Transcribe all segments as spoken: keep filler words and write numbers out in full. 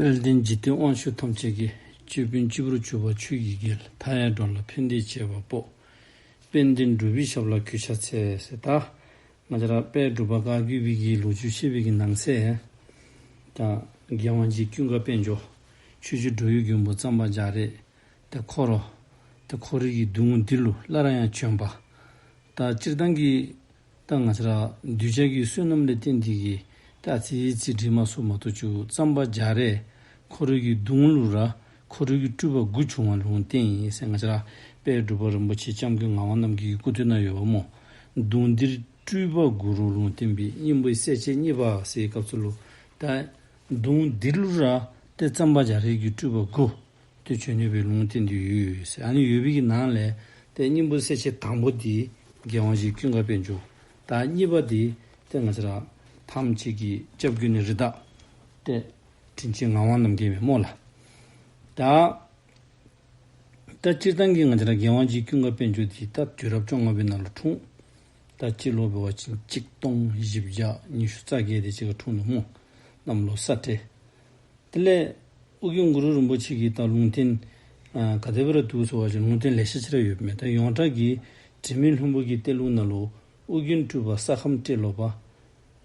དཔལ་ལྡན་འཇིག་རྟེན་དབང་ཕྱུག་ཐམས་ཅད་ཀྱི། ཅོད་པན་སྤྱི་བོར་གྱུར་པ་ཆོས་ཀྱི་རྒྱལ། མཐའ་ཡས་འགྲོ་ལ་ཕན་བདེའི་བྱེད་པ་པོ། དཔལ་ལྡན་འབྲུག་པའི་ཞབས་ལ་གུས་ཕྱག་འཚལ་ཟེར། ད་ང་བཅས་ར་དཔལ་འབྲུག་པ་བཀའ་བརྒྱུད་པའི་གི་ལོ་རྒྱུས་བཤད་པའི་གི་ནང་གསེས། ད་རྒྱལ་དབང་རྗེ་ཀུན་དགའ་དཔལ་འབྱོར་ཆོས་རྗེ་འགྲོ་བའི་མགོན་པོ་གཙང་པ་རྒྱ་རས། ད་ཁོ་ར་ད་ཁོ་རའི་གི་གདུང་འདི་ལུ་སླར་ཡང་བྱོན་པ། ད་སྤྱིར་བཏང་གི་ད་ང་བཅས་ར་གདུལ་བྱ་གི་བསོད་ནམས་ལས་བརྟེན་ཏེ་གི་ད་ཨ་ཙི་ཙི་འགྲིག་མ་སོང་མ་གཏོགས་ཅིག་གཙང་པ་རྒྱ་རས་ཁོ་རའི་གི་གདུང་ལུ་ར་ཁོ་རའི་གི་སྤྲུལ་པ་དགུ་བྱུང་བ་ལུང་བསྟན་ཡི་ཟེར། ང་བཅས་ར་དཔལ་འབྲུག་པ་རིན་པོ་ཆེ་སྐྱབས་མགོན་ངག་དབང་རྣམ་རྒྱལ་གྱི་སྐུ་དུས་ན་ཡོདཔ་སྨོ། གདུང་འདིར་སྤྲུལ་པ་དགུ་རུ་ལུང་བསྟན་པའི་སྙིང་པོའི་གསལ་བྱེད་གཉིས་པ་ཟེར་བའི་སྐབས་སུ་ལུ་ད་གདུང་འདི་ལུ་ར་ཏེ་གཙང་པ་རྒྱ་རས་ཀྱི་སྤྲུལ་པ་དགུ་ཏེ་བྱོན་ནི་སྦེ་ལུང་བསྟན་ཏེ་ཡོད་ཟེར། ཨ་ནི་ཡོད་པའི་གི་ནང་ལས་ཏེ་སྙིང་པོ་གསལ་བྱེད་དང་པོ་འདི་རྒྱལ་དབང་རྗེ་ཀུན་དགའ་དཔལ་འབྱོར། ད་གཉིས་པ་འདི་ཏེ་ང་བཅས་ར་ཐམས་ཅད་ཀྱི་སྐྱབས་མགོན་ནི་རིགས་བདག་ཏེ་དྲིན་ཅན་ངག་དབང་རྣམ་རྒྱལ་མས་སྨོ་ལགས། ད་ད་སྤྱིར་བཏང་གི་ང་བཅས་ར་རྒྱལ་དབང་རྗེ་ཀུན་དགའ་དཔལ་འབྱོར་འདི་ད་དུས་རབས་བཅོ་ལྔ་པའི་ནང་ལུ་འཁྲུངས། ད་སྤྱི་ལོ་འབད་བ་ཅིན་གཅིག་སྟོང་བཞི་བརྒྱ་ཉི་ཤུ་རྩ་བརྒྱད་དེ་ཅིག་ཁར་འཁྲུངས་ནུག་སྨོ། གནམ་ལོ་ས་སྤྲེལ། དེ་ལས་ཨོ་རྒྱན་གུ་རུ་རིན་པོ་ཆེ་གིས་ད་ལུང་བསྟན་ཨ་ག་དེ་སྦེ་ར་འདུག་ཟེར་བ་ཅིན་ལུང་བསྟན་ལེ་ཤ་ཅིག་ར་ཡོདཔ་མས། ད་ཡོངས་གྲགས་ཀྱི་དྲི་མེད་ལྷུན་པོ་གི་གཏེར་ལུང་ནང་ལུ་ཨོ་རྒྱན་སྤྲུལ་པ་ས་ཁམས་སྤྲེལ་ལོ་པ།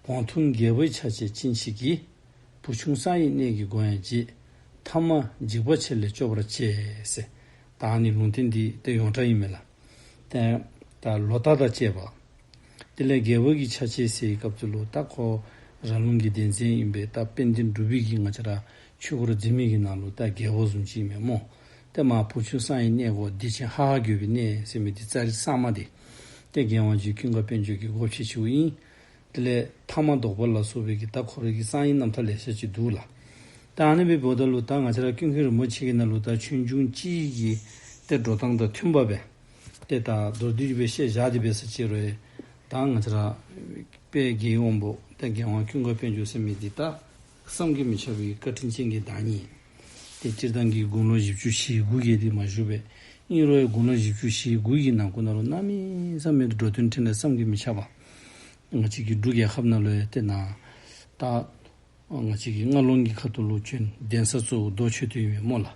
བོང་ཐུང་རྒྱལ་པོའི་ཆ་བྱད་ཅན་ཞིག་གིས། བུ་ཆུང་གསང་བའི་གནས་ཀྱི་སྒོ་ཡང་འབྱེད། ཐ་མ་འཇིགས་པ་ཆེ་ལས་སྐྱོབ་པར་བྱེད་ཟེར། ད་ཨ་ནི་ལུང་བསྟན་འདི་ཏེ་ཡོངས་གྲགས་ཨིན་མས་ལགས། ཏེ་ད་ལོ་རྟགས་དང་བཅས་པ། དེ་ལས་རྒྱལ་པོ་གི་ཆ་བྱད་ཟེར་བའི་སྐབས་སུ་ལུ་ད་ཁོ་ར་ལུང་གི་གདན་འཛིན་ཨིན་པས། ད་དཔལ་ལྡན་འབྲུག་པའི་གི་ང་བཅས་ར་ཆོས་འཁོར་འཛིན་མི་གི་ནང་ལུ་ད་རྒྱལ་པོ་བཟུམ་ཅིག་ཨིན་མས་སྨོ། ཏེ་མ་བུ་ཆུང་གསང་བའི་གནས་སྒོ་བདེ་ཆེན་ཧ་ཧ་རྒོད་པའི་གནས་ཟེར་མི་འདི་ཙ་རི་གཙང་མ་འདི་ཏེ་རྒྱལ་དབང་རྗེ་ཀུན་དགའ་དཔལ་འབྱོར་གྱི་སྒོ་ཕྱེ་ཕྱེཝ་ཨིན། དེ་ལས་ཐ་མ་བཟློག་པ་ལ་སོགས་པའི་གི་ད་ཁོ་རའི་གི་གསང་བའི་རྣམ་ཐར་ལེ་ཤ་ཅིག་འདུག་ལགས། ད་ཨ་ནི་སྦེ་འབདཝ་ད་ལུ་ད་ང་བཅས་ར་ཀུན་མཁྱེན་རིན་པོ་ཆེ་གི་ནང་ལུ་ད་ཆོས་འབྱུང་སྤྱི་ཡི་གི་ཏེ་འགྲོ་སྟངས་དང་མཐུན་པ་སྦེ་ཏེ་ད་མདོར་བསྡུས་སྦེ་བཤད་བཞག་སྟེ་འབད་ས་ཅིག་རུང་ད་ང་བཅས་ར་དཔལ་དགེ་བའི་དབང་པོ་ཏེ་རྒྱལ་དབང་ཀུན་དགའ་དཔལ་འབྱོར་ཟེར་མི་འདི་ད་བསམ་གྱིས་མི་ཁྱབ་པའི་བཀའ་དྲིན་ཅན་གྱི་བདག་ཉིད། ཏེ་སྤྱིར་བཏང་གི་དགུང་ལོ་བཞི་བཅུ་ཞེ་དགུ་བརྒལ་ཏེ་མ་བཞུགས་པས། ཨིན་རུང་དགུང་ལོ་བཞི་བཅུ་ཞེ་དགུ་གི་ནང་འཁོད་ནང་ལུ་གནམ་མེད་ས་མེད་འགྲོ་དོན་འཕྲིན་ལས་བསམ་གྱིས་མི་ཁྱབ་པ། ང་བཅས་ཀྱི་འབྲུག་རྒྱལ་ཁབ་ནང་ལུ་ཡང་ཏེ་ནཱ་ད་ང་བཅས་ཀྱི་རྔ་ལུང་གི་ཁ་ཐུག་ལུ་བྱོན། གདན་ས་གཙོ་བོ་རྡོ་མཆོད་རྟེན་ཨིན་མས་སྨོ་ལགས།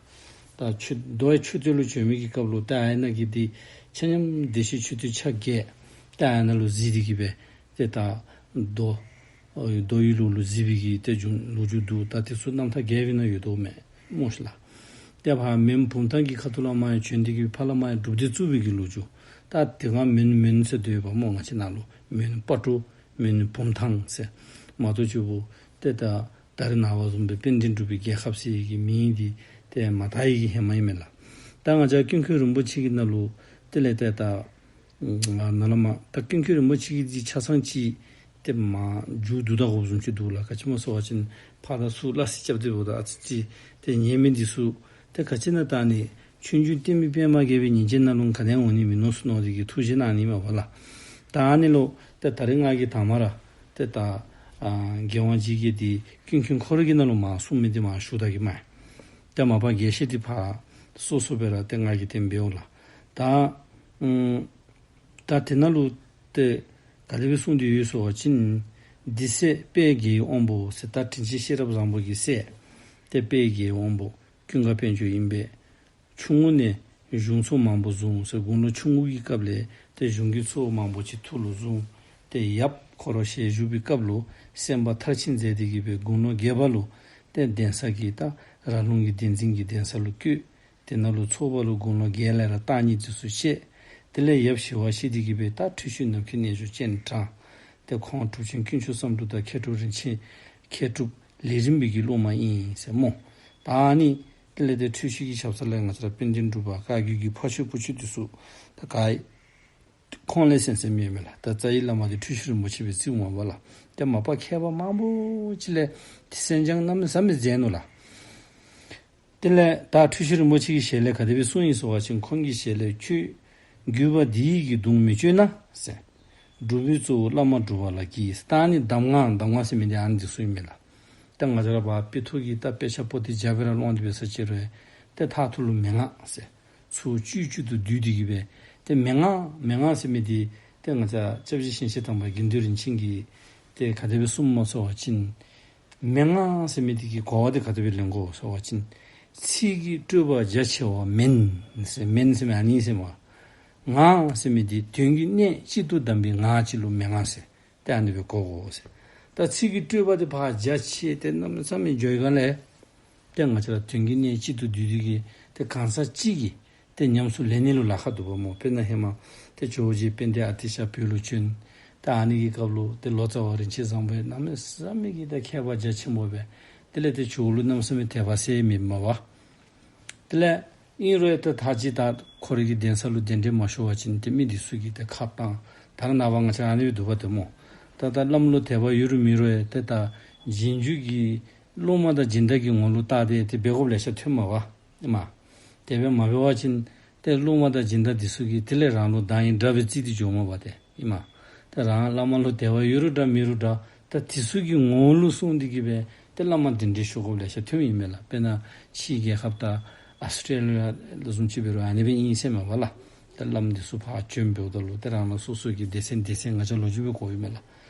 ད་མཆོད་རྡོ་མཆོད་རྟེན་ལུ་བྱོན་མི་གི་སྐབས་ལུ་ད་ཨ་ནཱ་གི་འདི་ཆ་མཉམ་བདེ་གཤེགས་མཆོད་རྟེན་ཆ་བརྒྱད་ད་ཨ་ནཱ་ལུ་གཟིགས་ཏེ་གི་སྦེ་ཏེ་ད་རྡོ་རྡོ་ཡི་ལུགས་ལུ་གཟིགས་པའི་གི་ཏེ་བྱུང་ལོ་རྒྱུས་འདུག། ད་དེ་ཚུ་རྣམ་ཐར་རྒྱས་པའི་ནང་ཡོད་དོ་མས་སྨོ་ཤིག་ལགས། ཏེ་ཕར་མོན་བུམ་ཐང་གི་ཁ་ཐུག་ལུ་མར་ཡང་བྱོན་ཏེ་གི་ཕར་ལུ་མར་ཡང་སྒྲུབ་སྡེ་བཙུགས་པའི་གི་ལོ་རྒྱུས། ད་དེ་སྒང་མོན་མོན་ཟེར་སྡོད་ཡོདཔ་སྨོ། ང་བཅས་ནཱ་ལུ་མོན་སྤ་གྲོ་མོན་བུམ་ཐང་ཟེར་མ་གཏོགས་ཅིག་པོ་ཏེ་ད་ད་རེས་ནངས་པ་བཟུམ་སྦེ་དཔལ་ལྡན་འབྲུག་པའི་རྒྱལ་ཁབ་ཟེར་བའི་གི་མིང་འདི་ཏེ་མ་བཏགས་པའི་གི་ཧེ་མ་ཨིན་མས་ལགས། ད་ང་བཅས་ཀུན་མཁྱེན་རིན་པོ་ཆེ་གི་ནང་ལུ་དེ་ལས་ཏེ་ད་ནཱ་ལས་མར་ད་ཀུན་མཁྱེན་རིན་པོ་ཆེ་གི་འདི་ཆ་ཚང་ཅིག་ཏེ་མར་མཇུག་བསྡུ་ད་དགོཔ་བཟུམ་ཅིག་འདུག་ལགས། ག་ཅི་སྨོ་ཟེར་བ་ཅིན་ཕར་དང་ཚུར་སླ་བསྲེ་རྐྱབ་སྟེ་འབདཝ་ད་ཨ་ཙི་ཅིག་ཏེ་ཉན་མི་འདི་ཚུ་ཏེ་ག་ཅི་ཨིན་ན་ད་ཨ་ནི་ཆོས་འབྱུང་བསྟན་པའི་པདྨ་རྒྱས་པའི་ཉིན་བྱེད་ནང་ལུ་ག་ནི་འོང་ནི་མིན་ནུག་ཟེར་མནོ་སྟེ་གི་ཐུགས་བཞེད་གནང་ནི་མས་པ་ལགས། ད་ཨ་ནི་ལུ་ཏེ་ད་རེས་ང་གིས་དང་པ་ར་ཏེ་ད་ཨ་རྒྱལ་དབང་རྗེ་གིས་འདི་ཀུན་མཁྱེན་ཁོ་ར་གི་ནང་ལུ་མར་གསུངས་མི་འདི་མར་ཞུ་ད་གེ་མས། ཏེ་མ་པ་རྒྱས་བཤད་འདི་ཕར་སོ་སོ་སྦེ་ར་ཏེ་ང་གིས་ཏེ་འབདཝ་ལགས། ད་ཨམ་ད་དེ་ནང་ལུ་ཏེ་ག་དེ་སྦེ་གསུངས་ཏེ་ཡོད་ཟེར་བ་ཅིན། འདི་སྲས་དཔལ་དགེ་བའི་དབང་པོ་ཟེར་ད་དྲིན་ཅན་ཤེས་རབ་བཟང་པོ་གི་སྲས་ཏེ་དཔལ་དགེ་བའི་དབང་པོ་ཀུན་དགའ་དཔལ་འབྱོར་ཨིན་པས། ཆུང་ངུ་ནས་གཞུང་ཚོགས་མང་པོ་བཟུང་ཟེར། དགུང་ལོ་ཆུང་ཀུ་གི་སྐབས་ལས་ཏེ་གཞུང་གི་ཚོགས་མང་པོ་ཅིག་ཐུགས་ལུ་བཟུང་། ཏེ་ཡབ་ཁོ་ར་ཞལ་བཞུགས་པའི་སྐབས་ལུ་གསན་པ་མཐར་ཕྱིན་མཛད་དེ་གི་སྦེ་དགུང་ལོ་བརྒྱད་པ་ལུ་ཏེ་གདན་ས་གི་ད་ར་ལུང་གི་གདན་འཛིན་གྱི་གདན་ས་ལུ་བསྐོས། དེ་ནང་ལུ་ཚོགས་པ་ལུ་དགུང་ལོ་བརྒྱད་ལས་ར་བརྟག་གཉིས་འདི་ཚུ་བཤད། དེ་ལས་ཡབ་ཞི་བར་གཤེགས་ཏེ་གི་སྦེ་ད་འཁྲུལ་ཞིག་ནམ་མཁའི་རྣལ་འབྱོར་སྤྱན་དྲངས། ཏེ་ཁོང་གྲུབ་ཆེན་དཀོན་མཆོག་བསམ་འགྲུབ་དང་མཁས་གྲུབ་རིན་ཆེན་མཁས་གྲུབ་ལས་རིམ་པའི་གི་སློབ་མ་ཨིན་ཟེར་སྨོ། ད་ཨ་ནི་དེ་ལས་ཏེ་འཁྲུལ་ཞིག་གི་ཞབས་ས་ལས་ང་བཅས་ར་དཔལ་ལྡན་འབྲུག་པ་བཀའ་བརྒྱུད་ཀྱི་ཕ་ཆོས་བུ་ཆོས་འདི་ཚུ་ད་ག་ཁོང་ལས་གསན་གསནམ་ཨིན་མས་ལགས། ད་རྩ་བའི་བླ་མ་འདི་འཁྲུལ་ཞིག་རིན་པོ་ཆེ་སྦེ་བརྩིཝ་མས་པ་ལགས། ཏེ་མ་པ་མཁས་པ་མང་པོ་ཅིག་ལས་ཏེ་གསན་སྦྱང་གནམ་མེད་ས་མེད་མཛད་ནུག་ལགས། དེ་ལས་ད་འཁྲུལ་ཞིག་རིན་པོ་ཆེ་གི་ཞལ་ལས་ག་དེ་སྦེ་གསུངས་ཡི་ཟེར་བ་ཅིན་ཁོང་གི་ཞལ་ལས་ཁྱོད་བརྒྱུད་པ་འདི་ཡི་གི་གདུང་མི་གཅོད་ན་ཟེར། སྒྲུབ་པའི་གཙོ་བོ་བླ་མ་སྒྲུབ་པ་ལ་གྱིས། ད་ཨ་ནི་གདམས་ངག་གདམས་ངག་ཟེར་མི་འདི་ཨ་ནི་འདི་ཚུ་ཨིན་མས་ལགས། ད་ང་བཅས་ར་ཕར་དཔེ་ཐོ་གི་ད་དཔེ་ཆ་པོ་ཏི་རྒྱབ་སྦེ་ར་ཀློག་སྟེ་འབད་ས་ཅིག་རུང་ཏེ་མཐའ་ཐུག་ལུ་མན་ངག་ཟེར། ཚུར་བཅུད་བཅུད་དུ་བསྡུས་ཏེ་གི་སྦེ་ཏེ་མན་ངག་མན་ངག་ཟེར་མི་འདི་ཏེ་ང་བཅས་སྐྱབས་རྗེ་ཞིང་གཤེགས་དམ་པ་དགེ་འདུན་རིན་ཆེན་གྱིས་ཏེ་ག་དེ་སྦེ་གསུངསམ་སྨོ་ཟེར་བ་ཅིན། མན་ངག་ཟེར་མི་དེ་གི་གོ་བ་དེ་ག་དེ་སྦེ་ལེན་དགོ་ཟེར་བ་ཅིན། ཚིག་གི་སྤྲོས་པ་རྒྱ་ཆེ་བ་མན་ཟེར། མན་ཟེར་མི་ཨ་ནི་ཟེར་མས། ངག་ཟེར་མི་དེ་དོན་གྱི་གནད་གཅིག་ཏུ་བསྡམས་པའི་ངག་ཅིག་ལུ་མན་ངག་ཟེར། ཏེ་ཨ་ནི་སྦེ་གོ་དགོ་ཟེར། ད་ཚིག་གི་སྤྲོས་པ་དེ་ཕར་རྒྱ་ཆེ་ཏེ་གནམ་མེད་ས་མེད་འགྱོ་བའི་སྒང་ལས། ཏེ་ང་བཅས་ར་དོན་གྱི་གནད་གཅིག་ཏུ་བསྡུས་ཏེ་གི་ཏེ་གང་ཟག་གཅིག་གིས་ཏེ་ཉམས་སུ་ལེན་ནི་ལུ་ལཱ་ཁག་འདུག་པ་སྨོ། དཔེར་ན་ཧེ་མ་ཏེ་ཇོ་བོ་རྗེ་དཔལ་ལྡན་ཨ་ཏི་ཤ་བོད་ལུ་བྱོན། ད་ཨ་ནི་གི་སྐབས་ལུ་ཏེ་ལོ་ཙཱ་བ་རིན་ཆེན་བཟང་པོ་གནམ་མེད་ས་མེད་ཀྱི་ད་མཁས་པ་རྒྱ་ཆེན་པོ་སྦེ། དེ་ལས་ཏེ་ཇོ་བོ་ལུ་གནམ་མེད་ས་མེད་དད་པ་ཟེར་མེད་མ་པ། དེ་ལས་ཨིན་རུང་ཡང་ད་ད་ཅི་ད་ཁོ་རའི་གི་གདན་ས་ལུ་གདན་འདྲེན་མ་ཞུ་བ་ཅིན་ཏེ་མི་འདི་ཚུ་གིས་ཏེ་ཁ་བཏང་། ད་རེས་ནངས་པ་ང་བཅས་ཨ་ནི་སྦེ་འདུག་པ་ཏེ་སྨོ། ད་ད་བླམ་ལུ་དད་པ་ཡོད་རུང་མེད་རུང་ཡང་ཏེ་ད་རྗེས་འཇུག་གི་སློབ་མ་དང་སྦྱིན་བདག་གི་ངོ་ལུ་བལྟ་སྟེ་ཏེ་འབད་དགོཔ་ལེ་ཤ་ཐོནམ་མས་པ། ཨིན་མས། དེ་སྦེ་མ་འབད་བ་ཅིན་ཏེ་སློབ་མ་དང་སྦྱིན་བདག་འདི་ཚུ་གིས་དེ་ལས་རང་ལུ་བདག་ཨིན་འདྲ་སྦེ་བརྩི་སྟེ་འགྱོཝ་མས་པ་ཏེ། ཨིན་མས། ཏེ་རང་བླ་མ་ལུ་དད་པ་ཡོད་རུང་འདྲ་མེད་རུང་འདྲ། ད་དེ་ཚུ་གི་ངོ་ལུ་སོང་སྟེ་གི་སྦེ་ཏེ་བླ་མ་གདན་འདྲེན་ཞུ་དགོཔ་ལེ་ཤ་ཐོནམ་ཨིན་མས་ལགས། དཔེར་ན་ཕྱིའི་རྒྱལ་ཁབ་ད་ཨཱོས་ཊྲེ་ལི་ཡ་ལུ་བཟུམ་ཅིག་འབད་རུང་ཨ་ནི་སྦེ་ཨིན་ཟེར་མས་པ་ལགས། ཏེ་བླམ་འདི་ཚུ་ཕར་བྱོནམ་འབདཝ་ད་ལུ་ཏེ་རང་རང་སོ་སོ་གི་སྡེ་ཚན་སྡེ་ཚན་ང་བཅས་ལོ་རྒྱུས་སྦེ་གོ་ཡི་མས་ལགས།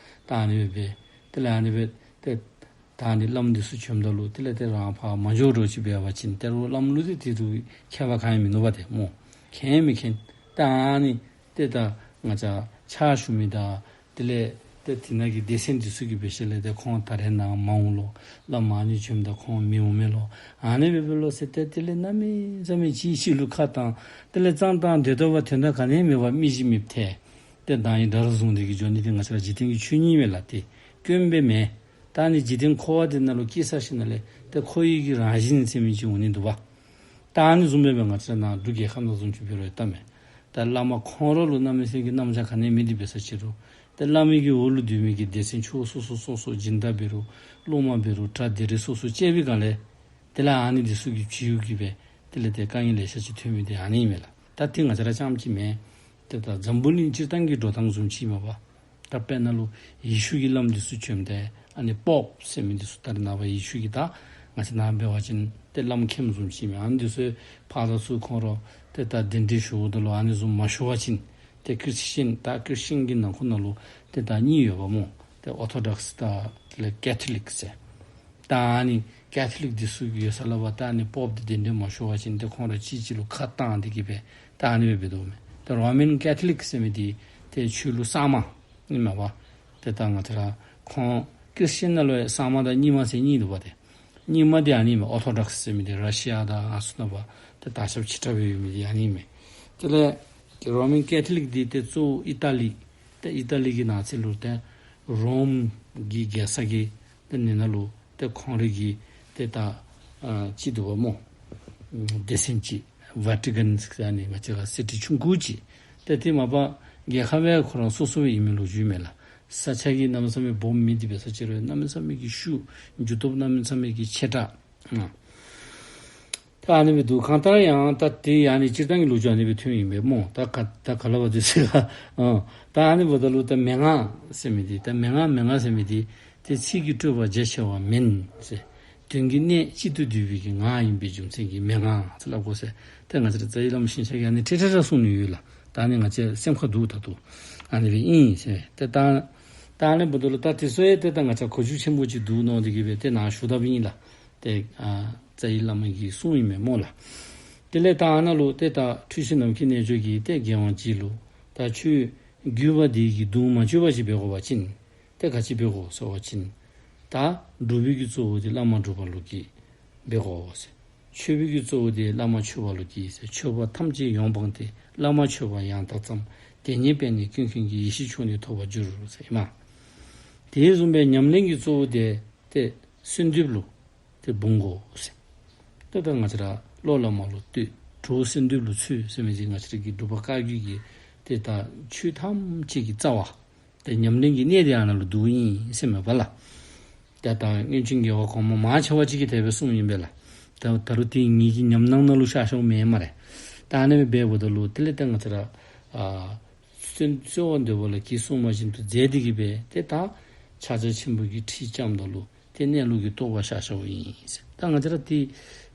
ད་ཨ་ནི་སྦེ་འབད། དེ་ལས་ཨ་ནི་སྦེ་ཏེ་ད་ཨ་ནི་བླམ་འདི་ཚུ་བྱོནམ་ད་ལུ་དེ་ལས་ཏེ་རང་ཕར་མ་འགྱོ་འགྱོ་ཅིག་འབད་བ་ཅིན་ཏེ་རོགས་བླམ་ལུ་ཏེ་དེ་ཚུ་ཁྱད་པར་གང་ཡང་མིན་ནུག་པ་ཏེ་སྨོ། མཁྱེན་མི་མཁྱེན། ད་ཨ་ནི་ཏེ་ད་ང་བཅས་ཕྱག་ཞུ་མི་དང་དེ་ལས་ཏེ་དེ་ནང་གི་སྡེ་ཚན་འདི་ཚུ་གིས་འབད་ཞིནམ་ལས་ཏེ་ཁོང་ད་རེས་ནངས་མ་འོང་ལོ། བླམ་ཨ་ནི་བྱོནམ་ད་ཁོང་མི་འོང་མས་ལོ། ཨ་ནི་སྦེ་འབད་ལོ་ཟེར་ཏེ་དེ་ལས་གནམ་མེད་ས་མེད་གཅིག་གིས་གཅིག་ལུ་ཁ་བཏང་། དེ་ལས་གཙང་བཏང་སྟེ་ལྟ་བུ་དོན་དག་ག་ནི་ཡང་མེད་པར་མི་གཞི་མེདཔ་ཐལ། ཏེ་བདག་ཨིན་འདྲ་ར་བཟུང་སྟེ་གི་འགྱོ་ནི་དེ་ང་བཅས་ར་འཇིག་རྟེན་གྱི་ཆོས་ཉིད་མས་ལགས། ཏེ་སྐྱོན་སྦེ་མེན། ད་ཨ་ནི་འཇིག་རྟེན་འཁོར་བ་འདི་ནང་ལུ་སྐྱེས་ཚར་ཞིནམ་ལས་ཏེ་འཁོར་བའི་གི་རང་བཞིན་ཟེར་མི་ཅིག་འོང་ནི་འདུག་པ། ད་ཨ་ནི་བཟུམ་སྦེ་ང་བཅས་ནཱ་འབྲུག་རྒྱལ་ཁབ་ནང་བཟུམ་ཅིག་འབད་རུང་ཡང་ལྟ་མས། ད་བླ་མ་ཁོང་ར་ལུ་གནམ་མེད་ས་མེད་ཀྱི་རྣམ་གཞག་ག་ནི་ཡང་མེད་དེ་འབད་ས་ཅིག་རུང་ཏེ་བླ་མའི་གི་འོག་ལུ་སྡོད་མི་གི་སྡེ་ཚན་ཕྱོགས་སོ་སོ་སོ་སོ་སྦྱིན་བདག་འབད་རུང་སློབ་མ་འབད་རུང་གྲྭ་སྡེ་རིགས་སོ་སོ་བཅས་པའི་སྒང་ལས་དེ་ལས་ཨ་ནི་འདི་ཚུ་གི་བྱིའུ་གིས་སྦེ་དེ་ལས་ཏེ་དཀའ་ངལ་ལེ་ཤ་ཅིག་ཐོན་མི་དེ་ཨ་ནི་ཨིན་མས་ལགས། ད་དེ་ང་བཅས་ར་རྐྱངམ་ཅིག་མེན། ཏེ་ད་འཛམ་བུ་གླིང་སྤྱིར་བཏང་གི་འགྲོ་སྟངས་བཟུམ་ཅིག་མས་པ། ད་དཔེར་ན་ལུ་ཡེ་ཤུ་གི་བླམ་འདི་ཚུ་བྱོནམ་ད་ཨ་ནི་པོབ་ཟེར་མི་འདི་ཚུ་ད་རེས་ནངས་པ་ཡེ་ཤུ་གི་ད་ང་བཅས་ནཱ་འབད་བ་ཅིན་ཏེ་བླམ་མཁནམ་བཟུམ་ཅིག་མས། ཨ་ནི་འདི་ཚུ་ཕར་ད་ཚུར་ཁོང་ར་ཏེ་ད་གདན་འདྲེན་ཞུཝ་ད་ལུ་ཨ་ནི་བཟུམ་མ་ཞུ་བ་ཅིན་ཏེ་ཁྲིསི་ཊན་ད་ཁྲིསི་ཊན་གྱི་ནང་ཁོངས་ནང་ལུ་ཏེ་ད་གཉིས་ཡོདཔ་སྨོ། ཏེ་ཨོར་ཐོ་ཌོགསི་དང་དེ་ལས་ཀེ་ཐོ་ལིཀ་ཟེར། ད་ཨ་ནི་ཀེ་ཐོ་ལིཀ་འདི་ཚུ་གིས་ཡོད་ས་ལུ་འབད་ད་ཨ་ནི་པོབ་འདི་གདན་འདྲེན་མ་ཞུ་བ་ཅིན་ཏེ་ཁོང་ར་གཅིག་གཅིག་ལུ་ཁ་བཏང་སྟེ་གི་སྦེ་ད་ཨ་ནི་སྦེ་འབད་དོ་མས། ཏེ་རོ་མཱན་ཀེ་ཐོ་ལིཀ་ཟེར་མི་འདི་ཏེ་ཆོས་ལུགས་གཙང་མ་ཨིན་མས་པ། ཏེ་ད་ང་བཅས་ར་ཁོང་ཁྲིསི་ཊན་ནང་ལུ་ཡང་གཙང་མ་དང་རྙིང་མ་ཟེར་གཉིས་འདུག་པ། ཏེ་རྙིང་མ་འདི་ཨ་ནི་མས། ཨོར་ཐོ་ཌོགསི་ཟེར་མི་འདི་ར་ཤི་ཡ་དང་ཨ་ནི་ཚུ་ནང་འབད་ཏེ་དར་ཁྱབ་ཆེ་དྲགས་སྦེ་ཡོད་མི་འདི་ཨ་ནི་མས། དེ་ལས་རོ་མཱན་ཀེ་ཐོ་ལིཀ་འདི་ཏེ་གཙོ་བོ་ཨི་ཏ་ལི། ཏེ་ཨི་ཏ་ལི་གི་ནང་ཚན་ལུ་ཏེ་རོམ་གྱི་རྒྱལ་ས་གི་ཏེ་ཨ་ནི་ནང་ལུ་ཏེ་ཁོང་རའི་གི་ཏེ་ད་ཨ་ཅིག་འདུག་པ་སྨོ། སྡེ་ཚན་ཅིག་ཝ་ཊི་ཀཱན་ཟེར་ཨ་ནི་ང་བཅས་ར་སི་ཊི་ཆུང་ཀུ་ཅིག། ཏེ་དེ་མ་པ་རྒྱལ་ཁབ་ཡང་ཁོ་ར་སོ་སོ་སྦེ་ཨིན་མི་ལོ་རྒྱུས་མས་ལགས། ས་ཆ་གི་གནམ་མེད་ས་མེད་སྦོམ་མེད་དེ་འབད་ས་ཅིག་རུང་གནམ་མེད་ས་མེད་ཀྱི་ཤུགས་འགྱུར་སྟོབས་གནམ་མེད་ས་མེད་ཀྱི་ཆེ་དྲགས། ཨ་ད་ཨ་ནི་སྦེ་འདུག། གང་ལྟར་ཡང་ད་དེ་ཨ་ནི་སྤྱིར་བཏང་གི་ལོ་རྒྱུས་ཨ་ནི་སྦེ་ཐོན་ཡི་པས་སྨོ། ད་ག་ད་ག་ལ་བ་དེ་ཟེར་ག། ཨ་ད་ཨ་ནི་འབདཝ་ད་ལུ་ད་མན་ངག་ཟེར་མི་འདི་ད་མན་ངག་མན་ངག་ཟེར་མི་འདི་ཏེ་ཚིག་གི་སྤྲོས་པ་རྒྱ་ཆེ་བ་མན་ཟེར། དོན་གྱི་གནད་གཅིག་ཏུ་བསྡུས་པའི་གི་ངག་ཡིན་པའི་རྒྱུ་མཚན་གྱིས་མན་ངག་ཟེར་སླབ་དགོ་ཟེར། ཏེ་ང་བཅས་ར་རྩ་བའི་བླ་མ་ཞིང་གཤེགས་ཀྱིས་ཨ་ནི་ཁྲིག་ཁྲི་ར་གསུངས་ནི་ཡོད་ལགས། ད་ཨ་ནི་ང་བཅས་སེམས་ཁར་འདུག། ད་ལྟོ་ཨ་ནི་སྦེ་ཨིན་ཟེར། ཏེ་ད་ད་ཨ་ནི་འབདཝ་ད་ལུ་ད་དེ་ཚུ་ཡང་ཏེ་ད་ང་བཅས་གོ་རྒྱུ་ཆེན་པོ་ཅིག་འདུག་མནོ་སྟེ་གི་སྦེ་ཏེ་ནཱ་ཞུ་དཔ་ཨིན་ལགས། ཏེ་ཨ་རྩ་བའི་བླ་མ་གིས་གསུངས་ཡི་མས་སྨོ་ལགས། དེ་ལས་ད་ཨ་ནཱ་ལུ་ཏེ་ད་འཁྲུལ་ཞིག་ནམ་མཁའི་རྣལ་འབྱོར་གྱིས་ཏེ་རྒྱལ་དབང་རྗེ་ལུ་ད་ཁྱོད་བརྒྱུད་པ་འདི་གི་གདུང་མ་བཅོས་པ་ཅིག་འབད་དགོ་པ་ཅིན་ཏེ་ག་ཅི་འབད་དགོ་ཟེར་བ་ཅིན། ད་སྒྲུབ་པའི་གི་གཙོ་བོ་འདི་བླ་མ་སྒྲུབ་པ་ལུ་གི་འབད་དགོ་ཟེར། མཆོད་པའི་གི་གཙོ་བོ་འདི་བླ་མ་མཆོད་པ་ལུ་གི་ཟེར། མཆོད་པ་ཐམས་ཅད་ཡོངས་སྤངས་ཏེ། བླ་མ་མཆོད་པ་ཡང་དག་བརྩམས། དེ་ཉིད་པས་ནི་ཀུན་མཁྱེན་གྱི། ཡེ་ཤེས་མཆོག་ནི་ཐོབ་པར་འགྱུར་ཟེར་ཨིན་མས། དེ་བཟུམ་སྦེ་ཉམས་ལེན་གྱི་གཙོ་བོ་འདི་ཏེ་གསོལ་འདེབས་ལུ་ཏེ་འབུང་དགོ་ཟེར། ཏེ་ད་ང་བཅས་ར་བློ་བླ་མ་ལུ་གཏད། གྲོགས་གསོལ་འདེབས་ལུ་འཚོལ་ཟེར་མི་འདི་ང་བཅས་ར་གི་འབྲུག་པ་བཀའ་བརྒྱུད་ཀྱི་ཏེ་ད་ཆོས་ཐམས་ཅད་ཀྱི་རྩ་བ། ཏེ་ཉམས་ལེན་གྱི་གནད་འདི་ཨ་ནཱ་ལུ་འདུཝ་ཨིན་ཟེར་མས་པ་ལགས། ཏེ་ད་སྔོན་བྱོན་རྒྱལ་བ་གོང་མ་མང་ཆེ་བ་ཅིག་གིས་དེ་སྦེ་གསུངམ་ཨིན་པས་ལགས། ད་ད་རུང་ཏེ་ངེ་གི་ཉམས་སྣང་ནང་ལུ་ཤར་ཤརཝ་མེན་སྨ་རེ། ད་ཨ་ནི་སྦེ་འབདཝ་ད་ལུ་དེ་ལས་ཏེ་ང་བཅས་ར་ཨ་གསོལ་གསོལ་བ་འདེབས་པ་ལ་གིས་གསུངས་པ་བཞིན་དུ་མཛད་དེ་གི་སྦེ་ཏེ་ད་ཕྱག་རྒྱ་ཆེན་པོ་གི་ཁྲི་བརྐྱངམ་ད་ལུ་ཏེ་གནས་ལུགས་ཀྱི་རྟོགས་པ་ཤར་ཤརཝ་ཨིན་ཟེར། ད་ང་བཅས་ར་ཏེ་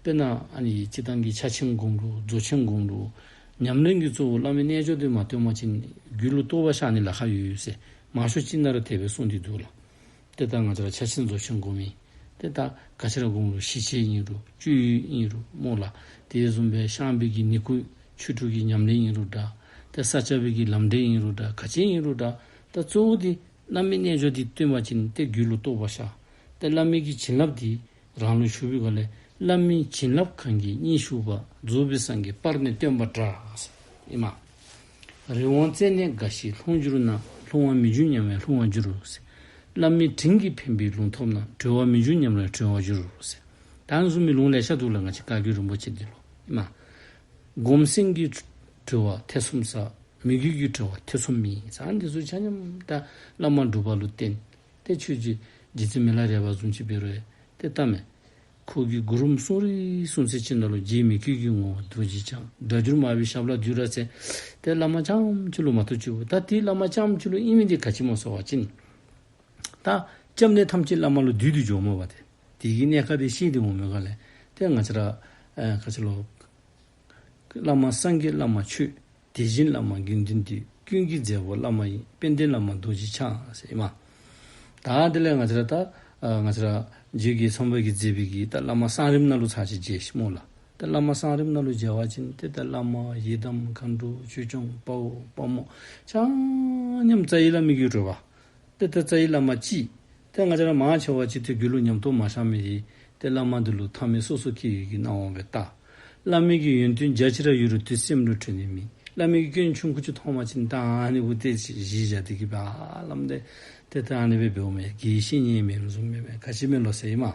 དཔེར་ན་ཨ་ནི་སྤྱིར་བཏང་གི་ཕྱག་ཆེན་སྒོམ་རུང་རྫོགས་ཆེན་སྒོམ་རུང་ཉམས་ལེན་གྱི་གཙོ་བོ་བླ་མའི་རྣལ་འབྱོར་འདི་མ་སྟོན་པ་ཅིན་རྒྱུད་ལུ་རྟོགས་པ་ཤར་ནི་ལཱ་ཁག་ཡོད་ཟེར་མང་ཤོས་ཅིག་ནང་ར་དེ་སྦེ་གསུངས་ཏེ་འདུག་ལགས། ཏེ་ད་ང་བཅས་ར་ཕྱག་ཆེན་རྫོགས་ཆེན་སྒོམ་མི་ ཏེ་ད་ག་ཅི་ར་དགོངས་རུང་ཞི་བྱེད་ཨིན་རུང་སྤྱོད་ཡུལ་ཨིན་རུང་སྨོ་ལགས། དེ་བཟུམ་སྦེ་བཤམས་པའི་གི་ནི་གུ་ཆོས་དྲུག་གི་ཉམས་ལེན་ཨིན་རུང་འདྲ། ཏེ་ས་སྐྱ་པའི་གི་ལམ་འབྲས་ཨིན་རུང་འདྲ། ག་ཅི་ཨིན་རུང་འདྲ། ད་གཙོ་བོ་འདི་བླ་མའི་རྣལ་འབྱོར་འདི་བཏོན་པ་ཅིན་ཏེ་རྒྱུད་ལུ་རྟོགས་པ་ཤར། ཏེ་བླ་མའི་གི་བྱིན་རླབས་འདི་རང་ལུ་ཞུགས་པའི་སྒང་ལས་བླ་མའི་བྱིན་རླབས་གང་གིས་སྙིང་ཞུགས་པ། རྫོགས་པའི་སངས་རྒྱས་པར་ནི་སྟོན་པ་འདྲ། ཨིན་མས། རི་དབང་རྩེ་ནས་འགའ་ཞིག་ལྷུང་གྱུར་ན། ལྷུང་བ་མི་འགྱུར་ཉམས་ལེན་ལྷུང་བར་འགྱུར་ཟེར། བླ་མའི་དྲིན་གྱིས་ཕན་པའི་ལུང་ཐོབ་ན། གྲོལ་བ་མི་འགྱུར་ཉམས་ལེན་གྲོལ་བར་འགྱུར་ཟེར། ད་ཨ་ནི་བཟུམ་མའི་ལུང་ལེ་ཤ་འདུག་ལགས། ང་བཅས་བཀའ་བརྒྱུད་རིན་པོ་ཆེ་འདི་ལུ་ཨིན་མས། སྒོམ་སེམས་ཀྱི་གྲོལ་བ་ཐེ་ཚོམ་ཟ། མོས་གུས་ཀྱི་གྲོལ་བ་ཐེ་ཚོམ་མེད་ཟེར། ཨ་ནི་འདི་ཚུ་ཆ་མཉམ་ད་བླ་མ་སྒྲུབ་པ་ལུ་བརྟེན། ཏེ་ཆོས་རྗེ་རྗེ་བཙུན་མི་ལ་རས་པ་བཟུམ་ཅིག་འབད་རུང་ཏེ་ད་མས། ཁོ་གིས་མགུར་རམ་གསུང་རེ་གསུང་ཚད་ཅིག་ནང་ལུ་རྗེ་མོས་གུས་ཀྱི་ངོ་བོ་རྡོ་རྗེ་འཆང་། སྒྲ་བསྒྱུར་མ་བུའི་ཞབས་ལ་འདུད་འདྲ་ཟེར། ཏེ་བླ་མ་རྐྱངམ་ཅིག་ལུ་མ་གཏོགས་ཅིག་འབདཝ་ད་ཏེ་བླ་མ་རྐྱངམ་ཅིག་ལུ་ཨིན་མི་འདི་ག་ཅི་སྨོ་ཟེར་བ་ཅིན་ད་སྐྱབས་གནས་ཐམས་ཅད་བླ་མ་ལུ་འདུས་ཏེ་འགྱོཝ་སྨོ་པ། ཏེ་དེ་གི་གནད་ཁག་འདི་ཤེས་ཏེ་འོང་མི་སྒང་ལས་ཏེ་ང་བཅས་ར་ཨེ་ག་ཅི་ལོ། བླ་མ་སངས་རྒྱས་བླ་མ་ཆོས། དེ་བཞིན་བླ་མ་དགེ་འདུན་འདུས། ཀུན་གྱི་མཛད་པོ་བླ་མ་ཡིན། དཔལ་ལྡན་བླ་མ་རྡོ་རྗེ་འཆང་ཟེར་ཨིན་མས། ད་དེ་ལས་ང་བཅས་ར་ད་ཨ་ང་བཅས་ར་རྗེ་རྒོད་ཚང་པ་གིས་མཛད་པའི་གི་ད་བླ་མ་གསང་རིམ་ནང་ལུ་ཚར་ཅིག་མཇལ་ཤིག་སྨོ་ལགས། ད་བླ་མ་གསང་རིམ་ནང་ལུ་མཇལ་བ་ཅིན་ཏེ་ད་བླ་མ་ཡི་དམ་མཁའ་འགྲོ་ཆོས་སྐྱོང་དཔའ་བོ་དཔའ་མོ་ཆ་མཉམ་རྩ་བའི་བླ་མའི་གི་རོལ་པ། ཏེ་ད་རྩ་བའི་བླ་མ་གཅིག། ཏེ་ང་བཅས་ར་མང་ཆེ་བ་ཅིག་ཏེ་རྒྱུད་ལུ་ཉམས་རྟོགས་མ་ཤར་མི་འདི་ཏེ་བླ་མ་འདི་ལུ་མཐའ་མེད་སོ་སོ་སྐྱེ་བོའི་གི་སྣང་བ་སྦེ་བལྟ། བླ་མའི་གི་ཡོན་ཏན་རྒྱ་ཆེ་ར་ཡོད་རུང་དེ་སེམས་ལུ་དྲན་ནི་མེད། བླ་མའི་གི་སྐྱོན་ཆུང་ཀུ་ཅིག་མཐོང་བ་ཅིན་ད་ཨ་ནི་བུ་ཏེ་གཞི་བཞག་སྟེ་གི་སྦེ་ཨ་བླམ་འདི་ཏེ་ད་ཨ་ནི་སྦེ་འབདཝ་མས། དགེ་བའི་བཤེས་གཉེན་མེད་རུང་བཟུམ་མེད་མས། ག་ཅི་མེན་ལོ་ཟེར་ཨིན་མས།